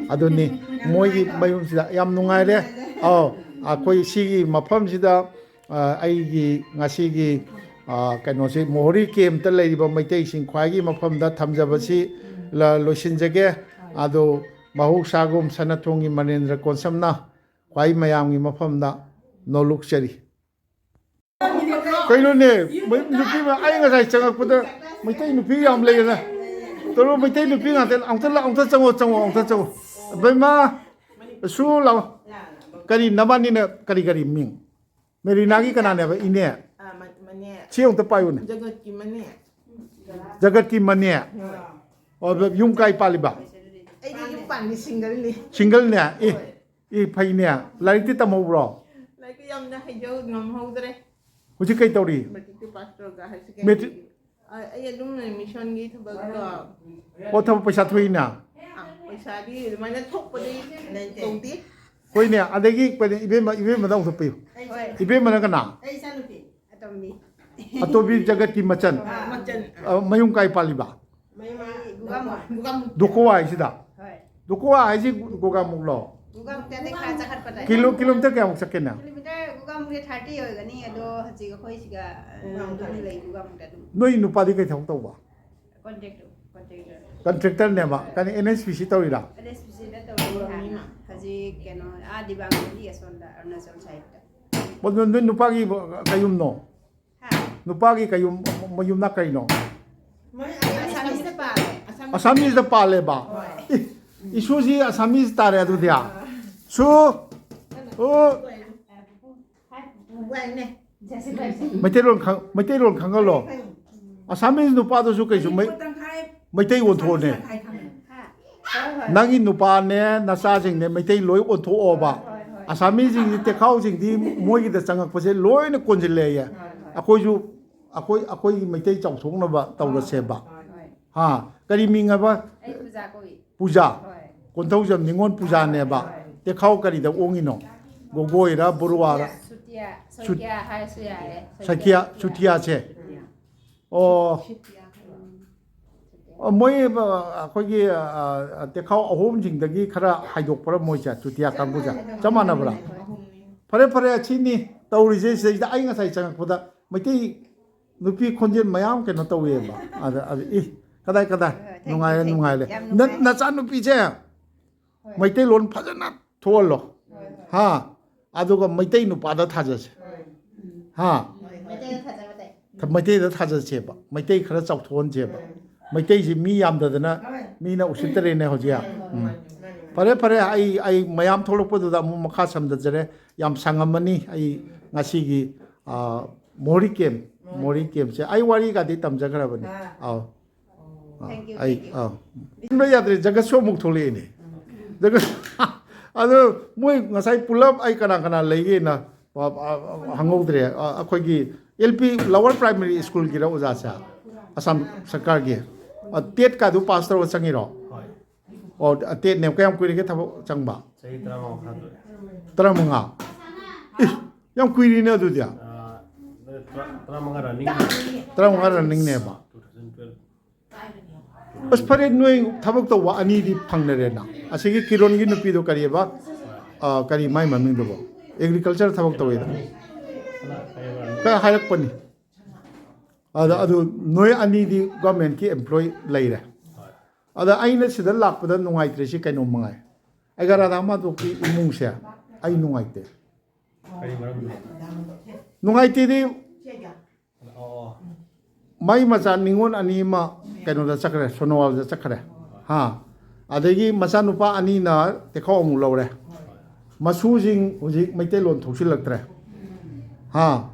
ꯑꯗꯨꯅꯤ ꯃꯣꯏꯒꯤ ꯃꯌꯨꯝꯁꯤꯗ ꯌꯥꯝ ꯅꯨꯡꯉꯥꯏꯔꯦ꯫ ꯑꯥꯎ꯫ ꯑꯩꯈꯣꯏ ꯁꯤꯒꯤ ꯃꯐꯝꯁꯤꯗ, ꯑ, ꯑꯩꯒꯤ ꯉꯁꯤꯒꯤ, ꯑ, ꯀꯩꯅꯣꯁꯤ, ꯃꯣꯍꯣꯔꯤ ꯀꯦꯝꯞꯇ ꯂꯩꯔꯤꯕ ꯃꯩꯇꯩꯁꯤꯡ ꯈ꯭ꯋꯥꯏꯒꯤ ꯃꯐꯝꯗ ꯊꯝꯖꯕꯁꯤ ꯂ-, ꯂꯣꯏꯁꯤꯟꯖꯒꯦ꯫ ꯑꯗꯣ ꯃꯍꯧꯁꯥꯒꯨꯝ ꯁꯅꯥꯊꯣꯡꯒꯤ ꯃꯅꯦꯟꯗ꯭ꯔ ꯀꯣꯟꯁꯝꯅ ꯈ꯭ꯋꯥꯏ ꯃꯌꯥꯝꯒꯤ ꯃꯐꯝꯗ ꯅꯣꯂꯨꯛꯆꯔꯤ꯫ ꯀꯩꯅꯣꯅꯦ? ꯃꯩ-, ꯅꯨꯄꯤ ꯃ-, ꯑꯩ ꯉꯁꯥꯏ ꯆꯪꯉꯛꯄꯗ ꯃꯩꯇꯩ ꯅꯨꯄꯤ ꯌꯥꯝ ꯂꯩꯌꯦꯅ꯫ ꯇꯧꯔꯣ, ꯃꯩꯇꯩ ꯅꯨꯄꯤ ꯉꯥꯛꯇ꯫ ꯑꯃꯨꯛꯇ ꯂꯥꯛ-, ꯑꯃꯨꯛꯇ ꯆꯪꯉꯣ, ꯆꯪꯉꯣ, ꯑꯃꯨꯛꯇ ꯆꯪꯉꯣ꯫ ꯑꯕꯦꯝꯃ, ꯁꯨ ꯂꯥꯛꯑꯣ꯫ ꯀꯔꯤ ꯅꯕꯥꯅꯤꯅ ꯀꯔꯤ ꯀꯔꯤ ꯃꯤꯡ? ꯃꯦꯔꯤꯅꯥꯒꯤ ꯀꯅꯥꯅꯦꯕ? ꯏꯅꯦ꯫ ꯑꯥ, ꯃ-, ꯃꯅꯦ꯫ ꯁꯤ ꯑꯃꯨꯛꯇ ꯄꯥꯏꯌꯨꯅꯦ꯫ ꯖꯒꯠꯀꯤ ꯃꯅꯦ꯫ ꯖꯒꯠꯀꯤ ꯃꯅꯦ꯫ ꯍꯣꯏ꯫ ꯑꯣ, ꯌꯨꯝ ꯀꯥꯏ ꯄꯥꯜꯂꯤꯕ? ꯑꯩꯗꯤ ꯌꯨꯝ ꯄꯥꯟꯕꯤ ꯁꯤꯡꯒꯜꯅꯤ꯫ ꯁꯤꯡꯒꯜꯅꯦ? ꯑꯦ, ꯍꯣꯏ꯫ ꯑꯦ, ꯐꯩꯅꯦ꯫ ꯂꯥꯏꯔꯤꯛꯇꯤ ꯇꯝꯍꯧꯕ꯭ꯔꯣ? ꯂꯥꯏꯔꯤꯛꯇꯤ ꯌꯥꯝꯅ ꯍꯩꯖ ꯉꯝꯍꯧꯗ꯭ꯔꯦ꯫ ꯍꯧꯖꯤꯛ ꯀꯩ ꯇꯧꯔꯤ? ꯃꯦꯇ꯭ꯔꯤꯛꯇꯤ ꯄꯥꯁ ꯇꯧꯔꯒ ꯍꯥꯏꯌꯔ ꯁꯦꯀꯦꯟꯗꯔꯤ꯫ ꯃꯦꯇ꯭ꯔꯤꯛ? ꯑ-, ꯑꯩ ꯑꯗꯨꯝ ꯃꯤꯁꯟꯒꯤ ꯊꯕꯛꯇꯣ꯫ ꯑꯣ, ꯊꯕꯛ ꯄꯩꯁꯥ ꯊꯣꯛꯏꯅ? ꯑ, ꯄꯩꯁꯥꯗꯤ ꯑꯗꯨꯃꯥꯏꯅ ꯊꯣꯛꯄꯗꯤ ꯇꯧꯗꯦ꯫ ꯍꯣꯏꯅꯦ, ꯑꯗꯒꯤ ꯀꯩꯅꯣ, ꯏꯕꯦꯝꯃ, ꯏꯕꯦꯝꯃꯗ ꯑꯃꯨꯛ ꯄꯤꯌꯨ꯫ ꯍꯣꯏ꯫ ꯏꯕꯦꯝꯃꯅ ꯀꯅꯥ? ꯑꯩ ꯏꯆꯥꯅꯨꯄꯤ꯫ ꯑꯇꯣꯝꯕꯤ꯫ ꯑꯇꯣꯝꯕꯤ ꯖꯒꯠꯀꯤ ꯃꯆꯟ꯫ ꯑꯥ, ꯃꯆꯟ꯫ ꯑ, ꯃꯌꯨꯝ ꯀꯥꯏ ꯄꯥꯜꯂꯤꯕ? ꯃꯌꯨꯝ ꯒꯨꯒꯥꯃꯨ꯫ ꯒꯨꯒꯥꯃꯨ꯫ ꯗꯨꯀꯣꯋꯥ ꯍꯥꯏꯁꯤꯗ? ꯍꯣꯏ꯫ ꯗꯨꯀꯣꯋꯥ ꯍꯥꯏꯁꯤ ꯒꯨꯒꯥꯃꯨꯛꯂꯣ? ꯒꯨꯒꯥꯃꯨꯛꯇꯗꯤ ꯈꯔ ꯆꯠꯈꯠꯄꯗ꯫ ꯀꯤꯂꯣ-, ꯀꯤꯂꯣꯃꯤꯇꯔ ꯀꯌꯥꯃꯨꯛ ꯆꯠꯀꯦꯅꯦ? ꯀꯤꯂꯣꯃꯤꯇꯔ ꯒꯨꯒꯥꯃꯨꯛꯁꯦ ꯊꯥꯔꯇꯤ ꯑꯣꯏꯒꯅꯤ, ꯑꯗꯣ ꯍꯧꯖꯤꯛ ꯑꯩꯈꯣꯏ ꯁꯤꯒ, ꯑ, ꯒꯨꯒꯥꯃꯨꯛ ꯑꯗꯨꯝ ꯂꯩ, ꯒꯨꯒꯥꯃꯨꯛꯇ ꯑꯗꯨꯝ꯫ ꯅꯣꯏ ꯅꯨꯄꯥꯗꯤ ꯀꯩ ꯊꯕꯛ ꯇꯧꯕ? Contractor, contractor. ꯀꯟꯇ꯭ꯔꯦꯛꯇꯔꯅꯦꯕ? ꯀꯩꯅꯣ, ꯑꯦꯟ ꯑꯦꯁ ꯄꯤ ꯁꯤ ꯇꯧꯔꯤꯔꯥ? ꯑꯦꯟ ꯑꯦꯁ ꯄꯤ ꯁꯤꯗ ꯇꯧꯔꯤ ꯍꯥꯟꯅ꯫ ꯍꯧꯖꯤꯛ ꯀꯩꯅꯣ, ꯑꯥ ꯗꯤꯕꯥꯡꯒꯤ ꯑꯁꯣꯝꯗ, ꯑꯔꯨꯅꯥꯆꯜ ꯁꯥꯏꯗꯇ꯫ ꯑꯣ, ꯅꯣꯏ, ꯅꯣꯏ ꯅꯨꯄꯥꯒꯤ ꯀꯌꯨꯝꯅꯣ? ꯍꯥ? ꯅꯨꯄꯥꯒꯤ ꯀꯌꯨꯝ, ꯃꯌꯨꯝꯅ ꯀꯩꯅꯣ? ꯑꯁꯥꯃꯤꯁꯇ ꯄꯥꯜꯂꯦ꯫ ꯑꯁꯥꯃꯤꯁꯇ ꯄꯥꯜꯂꯦꯕ? ꯍꯣꯏ꯫ ꯏ, ꯏꯁꯨꯁꯤ ꯑꯁꯥꯃꯤꯁ ꯇꯥꯔꯦ ꯑꯗꯨꯗꯤ꯫ ꯁꯨ, ꯑꯣ꯫ ꯃꯩꯇꯩꯂꯣꯟ ꯈꯪ-, ꯃꯩꯇꯩꯂꯣꯟ ꯈꯪꯍꯜꯂꯣ꯫ ꯑꯁꯥꯃꯤꯁ ꯅꯨꯄꯥꯗꯨꯁꯨ ꯀꯩꯁꯨ ꯃꯩ-, ꯃꯩꯇꯩ ꯑꯣꯟꯊꯣꯛꯑꯣꯅꯦ꯫ ꯍꯥ? ꯍꯣꯏ, ꯍꯣꯏ꯫ ꯅꯪꯒꯤ ꯅꯨꯄꯥꯅꯦ, ꯅꯆꯥꯁꯤꯡꯅꯦ, ꯃꯩꯇꯩ ꯂꯣꯏ ꯑꯣꯟꯊꯣꯛꯑꯣꯕ꯫ ꯍꯣꯏ, ꯍꯣꯏ꯫ ꯑꯁꯥꯃꯤꯁꯤꯡꯗꯤ, ꯇꯦꯈꯥꯎꯁꯤꯡꯗꯤ ꯃꯣꯏꯒꯤꯗ ꯆꯪꯉꯛꯄꯁꯦ ꯂꯣꯏꯅ ꯀꯣꯟꯁꯤꯜꯂꯦꯌꯦ꯫ ꯍꯣꯏ, ꯍꯣꯏ꯫ ꯑꯩꯈꯣꯏꯁꯨ, ꯑꯩꯈꯣꯏ, ꯑꯩꯈꯣꯏꯒꯤ ꯃꯩꯇꯩ ꯆꯥꯎꯊꯣꯛꯅꯕ ꯇꯧꯔꯁꯦꯕ꯫ ꯍꯣꯏ, ꯍꯣꯏ꯫ ꯍꯥ? ꯀꯔꯤ ꯃꯤꯡ ꯍꯥꯏꯕ? ꯑꯩ ꯄꯨꯖꯥ ꯀꯧꯏ꯫ ꯄꯨꯖꯥ꯫ ꯍꯣꯏ꯫ ꯀꯣꯟꯊꯧꯖꯝ ꯅꯤꯉꯣꯜ ꯄꯨꯖꯥꯅꯦꯕ꯫ ꯍꯣꯏ꯫ ꯇꯦꯈꯥꯎ ꯀꯔꯤꯗ ꯑꯣꯡꯉꯤꯅꯣ? ꯒꯣꯒꯣꯏꯔ, ꯕꯣꯔꯨꯋꯥꯔ? ꯁꯨꯇꯤꯌꯥ, ꯁꯨꯠ-, ꯁꯣꯏꯀꯤꯌꯥ ꯍꯥꯏꯔꯁꯨ ꯌꯥꯔꯦ꯫ ꯁꯣꯏꯀꯤꯌꯥ, ꯁꯣꯏꯀꯤꯌꯥ꯫ ꯁꯨꯇꯤꯌꯥꯁꯦ꯫ ꯁꯨꯇꯤꯌꯥ꯫ ꯑꯣ꯫ ꯁꯨꯇꯤꯌꯥ꯫ ꯑꯣ, ꯃꯣꯏ, ꯑ, ꯑꯩꯈꯣꯏꯒꯤ, ꯑ, ꯑ, ꯇꯦꯈꯥꯎ ꯑꯍꯨꯝꯁꯤꯡꯗꯒꯤ ꯈꯔ ꯍꯥꯏꯗꯣꯛꯄ꯭ꯔꯥ ꯃꯣꯏꯁꯦ, ꯆꯨꯇꯤꯌꯥ ꯀꯥꯡꯕꯨꯁꯦ? ꯆꯞ ꯃꯥꯟꯅꯩ, ꯆꯞ ꯃꯥꯟꯅꯕ꯭ꯔꯥ? ꯃꯥꯟꯅꯩ, ꯑꯍꯨꯝꯅꯤ꯫ ꯐꯔꯦ, ꯐꯔꯦ, ꯑꯁꯤꯅꯤ ꯇꯧꯔꯤꯁꯦ꯫ ꯁꯤꯗꯩꯁꯤꯗ ꯑꯩ ꯉꯁꯥꯏ ꯆꯪꯉꯛꯄꯗ ꯃꯩꯇꯩ ꯅꯨꯄꯤ ꯈꯣꯟꯖꯦꯜ ꯃꯌꯥꯝ ꯀꯩꯅꯣ ꯇꯧꯋꯦꯕ꯫ ꯑꯗ, ꯑꯗ, ꯏ, ꯀꯗꯥꯏ, ꯀꯗꯥꯏ? ꯍꯣꯏ, thank you, ꯅꯨꯡꯉꯥꯏꯔꯦ, thank you꯫ ꯅꯨꯡꯉꯥꯏꯔꯦ꯫ ꯌꯥꯝ ꯅ-, ꯅꯨꯡꯉꯥꯏ꯫ ꯅꯆꯥꯅꯨꯄꯤꯁꯦ ꯍꯣꯏ꯫ ꯃꯩꯇꯩꯂꯣꯟ ꯐꯖꯅ ꯊꯣꯛꯍꯜꯂꯣ꯫ ꯍꯣꯏ, ꯍꯣꯏ꯫ ꯍꯥ? ꯑꯗꯨꯒ ꯃꯩꯇꯩ ꯅꯨꯄꯥꯗ ꯊꯥꯖꯁꯦ꯫ ꯍꯣꯏ꯫ ꯍꯥ? ꯍꯣꯏ꯫ ꯃꯩꯇꯩꯗ ꯊꯥꯖꯕ ꯂꯩ꯫ ꯃꯩꯇꯩꯗ ꯊꯥꯖꯁꯦꯕ, ꯃꯩꯇꯩ ꯈꯔ ꯆꯥꯎꯊꯣꯛꯍꯟꯁꯦꯕ꯫ ꯃꯩꯇꯩꯁꯤ ꯃꯤ ꯌꯥꯝꯗꯗꯅ ꯃꯤꯅ ꯎꯁꯤꯠꯇꯔꯦꯅꯦ ꯍꯧꯖꯤꯛ꯫ ꯎꯝ꯫ ꯐꯔꯦ, ꯐꯔꯦ, ꯑꯩ, ꯑꯩ ꯃꯌꯥꯝ ꯊꯣꯛꯂꯛꯄꯗꯨꯗ ꯑꯃꯨꯛ ꯃꯈꯥ ꯁꯝꯊꯖꯔꯦ꯫ ꯌꯥꯝ ꯁꯥꯡꯉꯝꯃꯅꯤ ꯑꯩ ꯉꯁꯤꯒꯤ, ꯑ, ꯃꯣꯍꯣꯔꯤ ꯀꯦꯝ, ꯃꯣꯍꯣꯔꯤ ꯀꯦꯝꯁꯦ꯫ ꯑꯩ ꯋꯥꯔꯤꯒꯗꯤ ꯇꯝꯖꯈ꯭ꯔꯕꯅꯤ꯫ ꯑꯥ꯫ ꯑꯧ꯫ ꯑꯣ, ꯑ, thank you, ꯑꯩ, thank you꯫ ꯑ꯫ ꯈꯟꯕ ꯌꯥꯗ꯭ꯔꯦ, ꯖꯒꯠꯁꯨ ꯑꯃꯨꯛ ꯊꯣꯛꯂꯛꯑꯦꯅꯦ꯫ ꯖꯒꯠ-, ꯑꯗꯨ ꯃꯣꯏ ꯉꯁꯥꯏ ꯄꯨꯂꯞ ꯑꯩ ꯀꯅꯥ ꯀꯅꯥ ꯂꯩꯒꯦꯅ, ꯑ, ꯑ, ꯑ, ꯍꯪꯍꯧꯗ꯭ꯔꯦ꯫ ꯑ, ꯑꯩꯈꯣꯏꯒꯤ L P Lower Primary Schoolꯒꯤꯔ ꯑꯣꯖꯥꯁꯦ? ꯑꯁꯥꯝ ꯁꯔꯀꯥꯔꯒꯤ꯫ ꯑ, TET ꯀꯥꯗꯨ pass ꯇꯧꯔꯒ ꯆꯪꯉꯤꯔꯣ? ꯍꯣꯏ꯫ ꯑꯣ, TETꯅꯦ꯫ ꯀꯌꯥꯝ ꯀꯨꯏꯔꯒꯦ ꯊꯕꯛ ꯆꯪꯕ? ꯆꯍꯤ ꯇꯔꯥꯃꯉꯥ ꯐꯥꯗꯣꯔꯦ꯫ ꯇꯔꯥꯃꯉꯥ? ꯏ, ꯌꯥꯝ ꯀꯨꯏꯔꯤꯅꯦ ꯑꯗꯨꯗꯤ꯫ ꯑ, ꯇꯔꯥ-, ꯇꯔꯥꯃꯉꯥ running꯫ ꯇꯔꯥꯃꯉꯥ runningꯅꯦꯕ꯫ Two thousand twelve꯫ ꯑꯁ, ꯐꯔꯦ, ꯅꯣꯏ ꯊꯕꯛ ꯇꯧꯕ ꯑꯅꯤꯗꯤ ꯐꯪꯅꯔꯦꯅ꯫ ꯑꯁꯤꯒꯤ ꯀꯤꯔꯣꯟꯒꯤ ꯅꯨꯄꯤꯗꯣ ꯀꯔꯤꯑꯕ? ꯑ, ꯀꯔꯤ ꯃꯥꯏ ꯃꯃꯤꯡꯗꯨꯕꯣ? Agriculture ꯊꯕꯛ ꯇꯧꯋꯦꯗ꯫ ꯈꯔ ꯍꯥꯏꯔꯛꯄꯅꯤ꯫ ꯑꯗ, ꯑꯗꯨ ꯅꯣꯏ ꯑꯅꯤꯗꯤ governmentꯀꯤ employee ꯂꯩꯔꯦ꯫ ꯑꯗ ꯑꯩꯅ ꯁꯤꯗ ꯂꯥꯛꯄꯗ ꯅꯨꯡꯉꯥꯏꯇ꯭ꯔꯤꯁꯤ ꯀꯩꯅꯣꯝ ꯃꯉꯥꯏ꯫ ꯑꯩꯒ ꯔꯥꯙꯥ ꯃꯥꯙꯣꯛꯀꯤ ꯏꯃꯨꯡꯁꯦ ꯑꯩ ꯅꯨꯡꯉꯥꯏꯇꯦ꯫ ꯀꯔꯤ ꯃꯔꯝꯒꯤ? ꯅꯨꯡꯉꯥꯏꯇꯦꯗꯤ, ꯑꯣ, ꯑꯣ꯫ ꯃꯥꯏ ꯃꯆꯥ ꯅꯤꯉꯣꯜ ꯑꯅꯤ ꯑꯃ ꯀꯩꯅꯣꯗ ꯆꯠꯈ꯭ꯔꯦ, ꯁꯣꯅꯣꯋꯥꯜꯗ ꯆꯠꯈ꯭ꯔꯦ꯫ ꯍꯥ꯫ ꯑꯗꯒꯤ ꯃꯆꯥꯅꯨꯄꯥ ꯑꯅꯤꯅ ꯇꯦꯈꯥꯎ ꯑꯃꯨꯛ ꯂꯧꯔꯦ꯫ ꯃꯁꯨꯁꯤꯡ ꯍꯧꯖꯤꯛ ꯃꯩꯇꯩꯂꯣꯟ ꯊꯣꯛꯆꯤꯜꯂꯛꯇ꯭ꯔꯦ꯫ ꯍꯥ꯫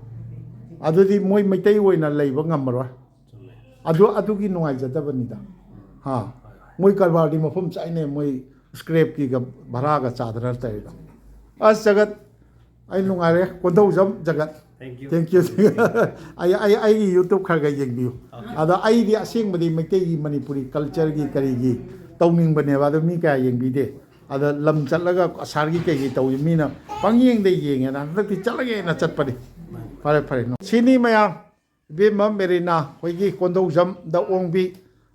ꯑꯗꯨꯗꯤ ꯃꯣꯏ ꯃꯩꯇꯩ ꯑꯣꯏꯅ ꯂꯩꯕ ꯉꯝꯃꯔꯣꯏ꯫ ꯆꯨꯝꯃꯦ꯫ ꯑꯗꯨ, ꯑꯗꯨꯒꯤ ꯅꯨꯡꯉꯥꯏꯖꯗꯕꯅꯤꯗ꯫ ꯍꯥ꯫ ꯃꯣꯏ ꯀꯔꯕꯥꯔꯗꯤ ꯃꯐꯝ ꯆꯥꯏꯅꯦ, ꯃꯣꯏ scrapꯀꯤꯒ ꯚꯔꯥꯒ ꯆꯥꯗꯅ ꯇꯧꯔꯤꯗꯣ꯫ ꯑꯁ, ꯖꯒꯠ, ꯑꯩ ꯅꯨꯡꯉꯥꯏꯔꯦ꯫ ꯀꯣꯟꯗꯧꯖꯝ ꯖꯒꯠ꯫ Thank you꯫ Thank you꯫ ꯑꯩ, ꯑꯩ, ꯑꯩꯒꯤ YouTube ꯈꯔ ꯈꯔ ꯌꯦꯡꯕꯤꯌꯨ꯫ Okay꯫ ꯑꯗ ꯑꯩꯗꯤ ꯑꯁꯦꯡꯕꯗꯤ ꯃꯩꯇꯩꯒꯤ, ꯃꯅꯤꯄꯨꯔꯤ cultureꯒꯤ ꯀꯔꯤꯒꯤ ꯇꯧꯅꯤꯡꯕꯅꯦꯕ, ꯑꯗꯣ ꯃꯤ ꯀꯌꯥ ꯌꯦꯡꯕꯤꯗꯦ꯫ ꯑꯗ ꯂꯝ ꯆꯠꯂꯒ ꯑꯁꯥꯔꯒꯤ ꯀꯩꯀꯩ ꯇꯧꯏ ꯃꯤꯅ ꯄꯪꯌꯦꯡꯗ ꯌꯦꯡꯉꯦꯅ ꯍꯟꯗꯛꯇꯤ ꯆꯠꯂꯒꯦꯅ ꯆꯠꯄꯅꯤ꯫ ꯐꯔꯦ, ꯐꯔꯦ꯫ ꯁꯤꯅꯤ ꯃꯌꯥꯝ꯫ ꯏꯕꯦꯝꯃ ꯃꯦꯔꯤꯅꯥ ꯍꯣꯏꯒꯤ ꯀꯣꯟꯗꯧꯖꯝꯗ ꯑꯣꯡꯕꯤ,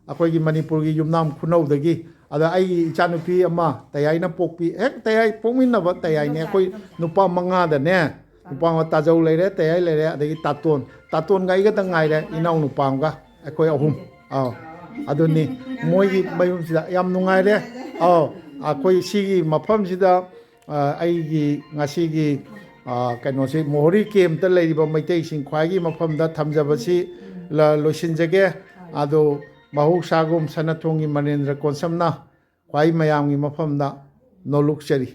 ꯑꯩꯈꯣꯏꯒꯤ ꯃꯅꯤꯄꯨꯔꯒꯤ ꯌꯨꯝꯅꯥꯝ ꯈꯨꯅꯧꯗꯒꯤ꯫ ꯑꯗ ꯑꯩꯒꯤ ꯏꯆꯥꯅꯨꯄꯤ ꯑꯃ ꯇꯌꯥꯏꯅ ꯄꯣꯛꯄꯤ, ꯍꯦꯛ ꯇꯌꯥꯏ ꯄꯣꯛꯃꯤꯟꯅꯕ ꯇꯌꯥꯏꯅꯦ꯫ ꯑꯩꯈꯣꯏ ꯅꯨꯄꯥ ꯃꯉꯥꯗꯅꯦ, ꯅꯨꯄꯥ ꯑꯃ ꯇꯥꯖꯧ ꯂꯩꯔꯦ, ꯇꯌꯥꯏ ꯂꯩꯔꯦ, ꯑꯗꯒꯤ ꯇꯥꯇꯣꯟ, ꯇꯥꯇꯣꯟꯒ ꯑꯩꯒꯇ ꯉꯥꯏꯔꯦ, ꯏꯅꯥꯎ ꯅꯨꯄꯥ ꯑꯃꯒ, ꯑꯩꯈꯣꯏ ꯑꯍꯨꯝ꯫ ꯑꯥꯎ꯫ ꯑꯗꯨꯅꯤ ꯃꯣꯏꯒꯤ ꯃꯌꯨꯝꯁꯤꯗ ꯌꯥꯝ ꯅꯨꯡꯉꯥꯏꯔꯦ꯫ ꯑꯥꯎ꯫ ꯑꯩꯈꯣꯏ ꯁꯤꯒꯤ ꯃꯐꯝꯁꯤꯗ ꯑ, ꯑꯩꯒꯤ ꯉꯁꯤꯒꯤ ꯑ, ꯀꯩꯅꯣꯁꯤ, ꯃꯣꯍꯣꯔꯤ ꯀꯦꯝꯞꯇ ꯂꯩꯔꯤꯕ ꯃꯩꯇꯩꯁꯤꯡ ꯈ꯭ꯋꯥꯏꯒꯤ ꯃꯐꯝꯗ ꯊꯝꯖꯕꯁꯤ ꯂ-, ꯂꯣꯏꯁꯤꯟꯖꯒꯦ꯫ ꯑꯗꯣ ꯃꯍꯧꯁꯥꯒꯨꯝ ꯁꯅꯥꯊꯣꯡꯒꯤ ꯃꯅꯦꯟꯗ꯭ꯔ ꯀꯣꯟꯁꯝꯅ ꯈ꯭ꯋꯥꯏ ꯃꯌꯥꯝꯒꯤ ꯃꯐꯝꯗ ꯅꯣꯂꯨꯛꯆꯔꯤ꯫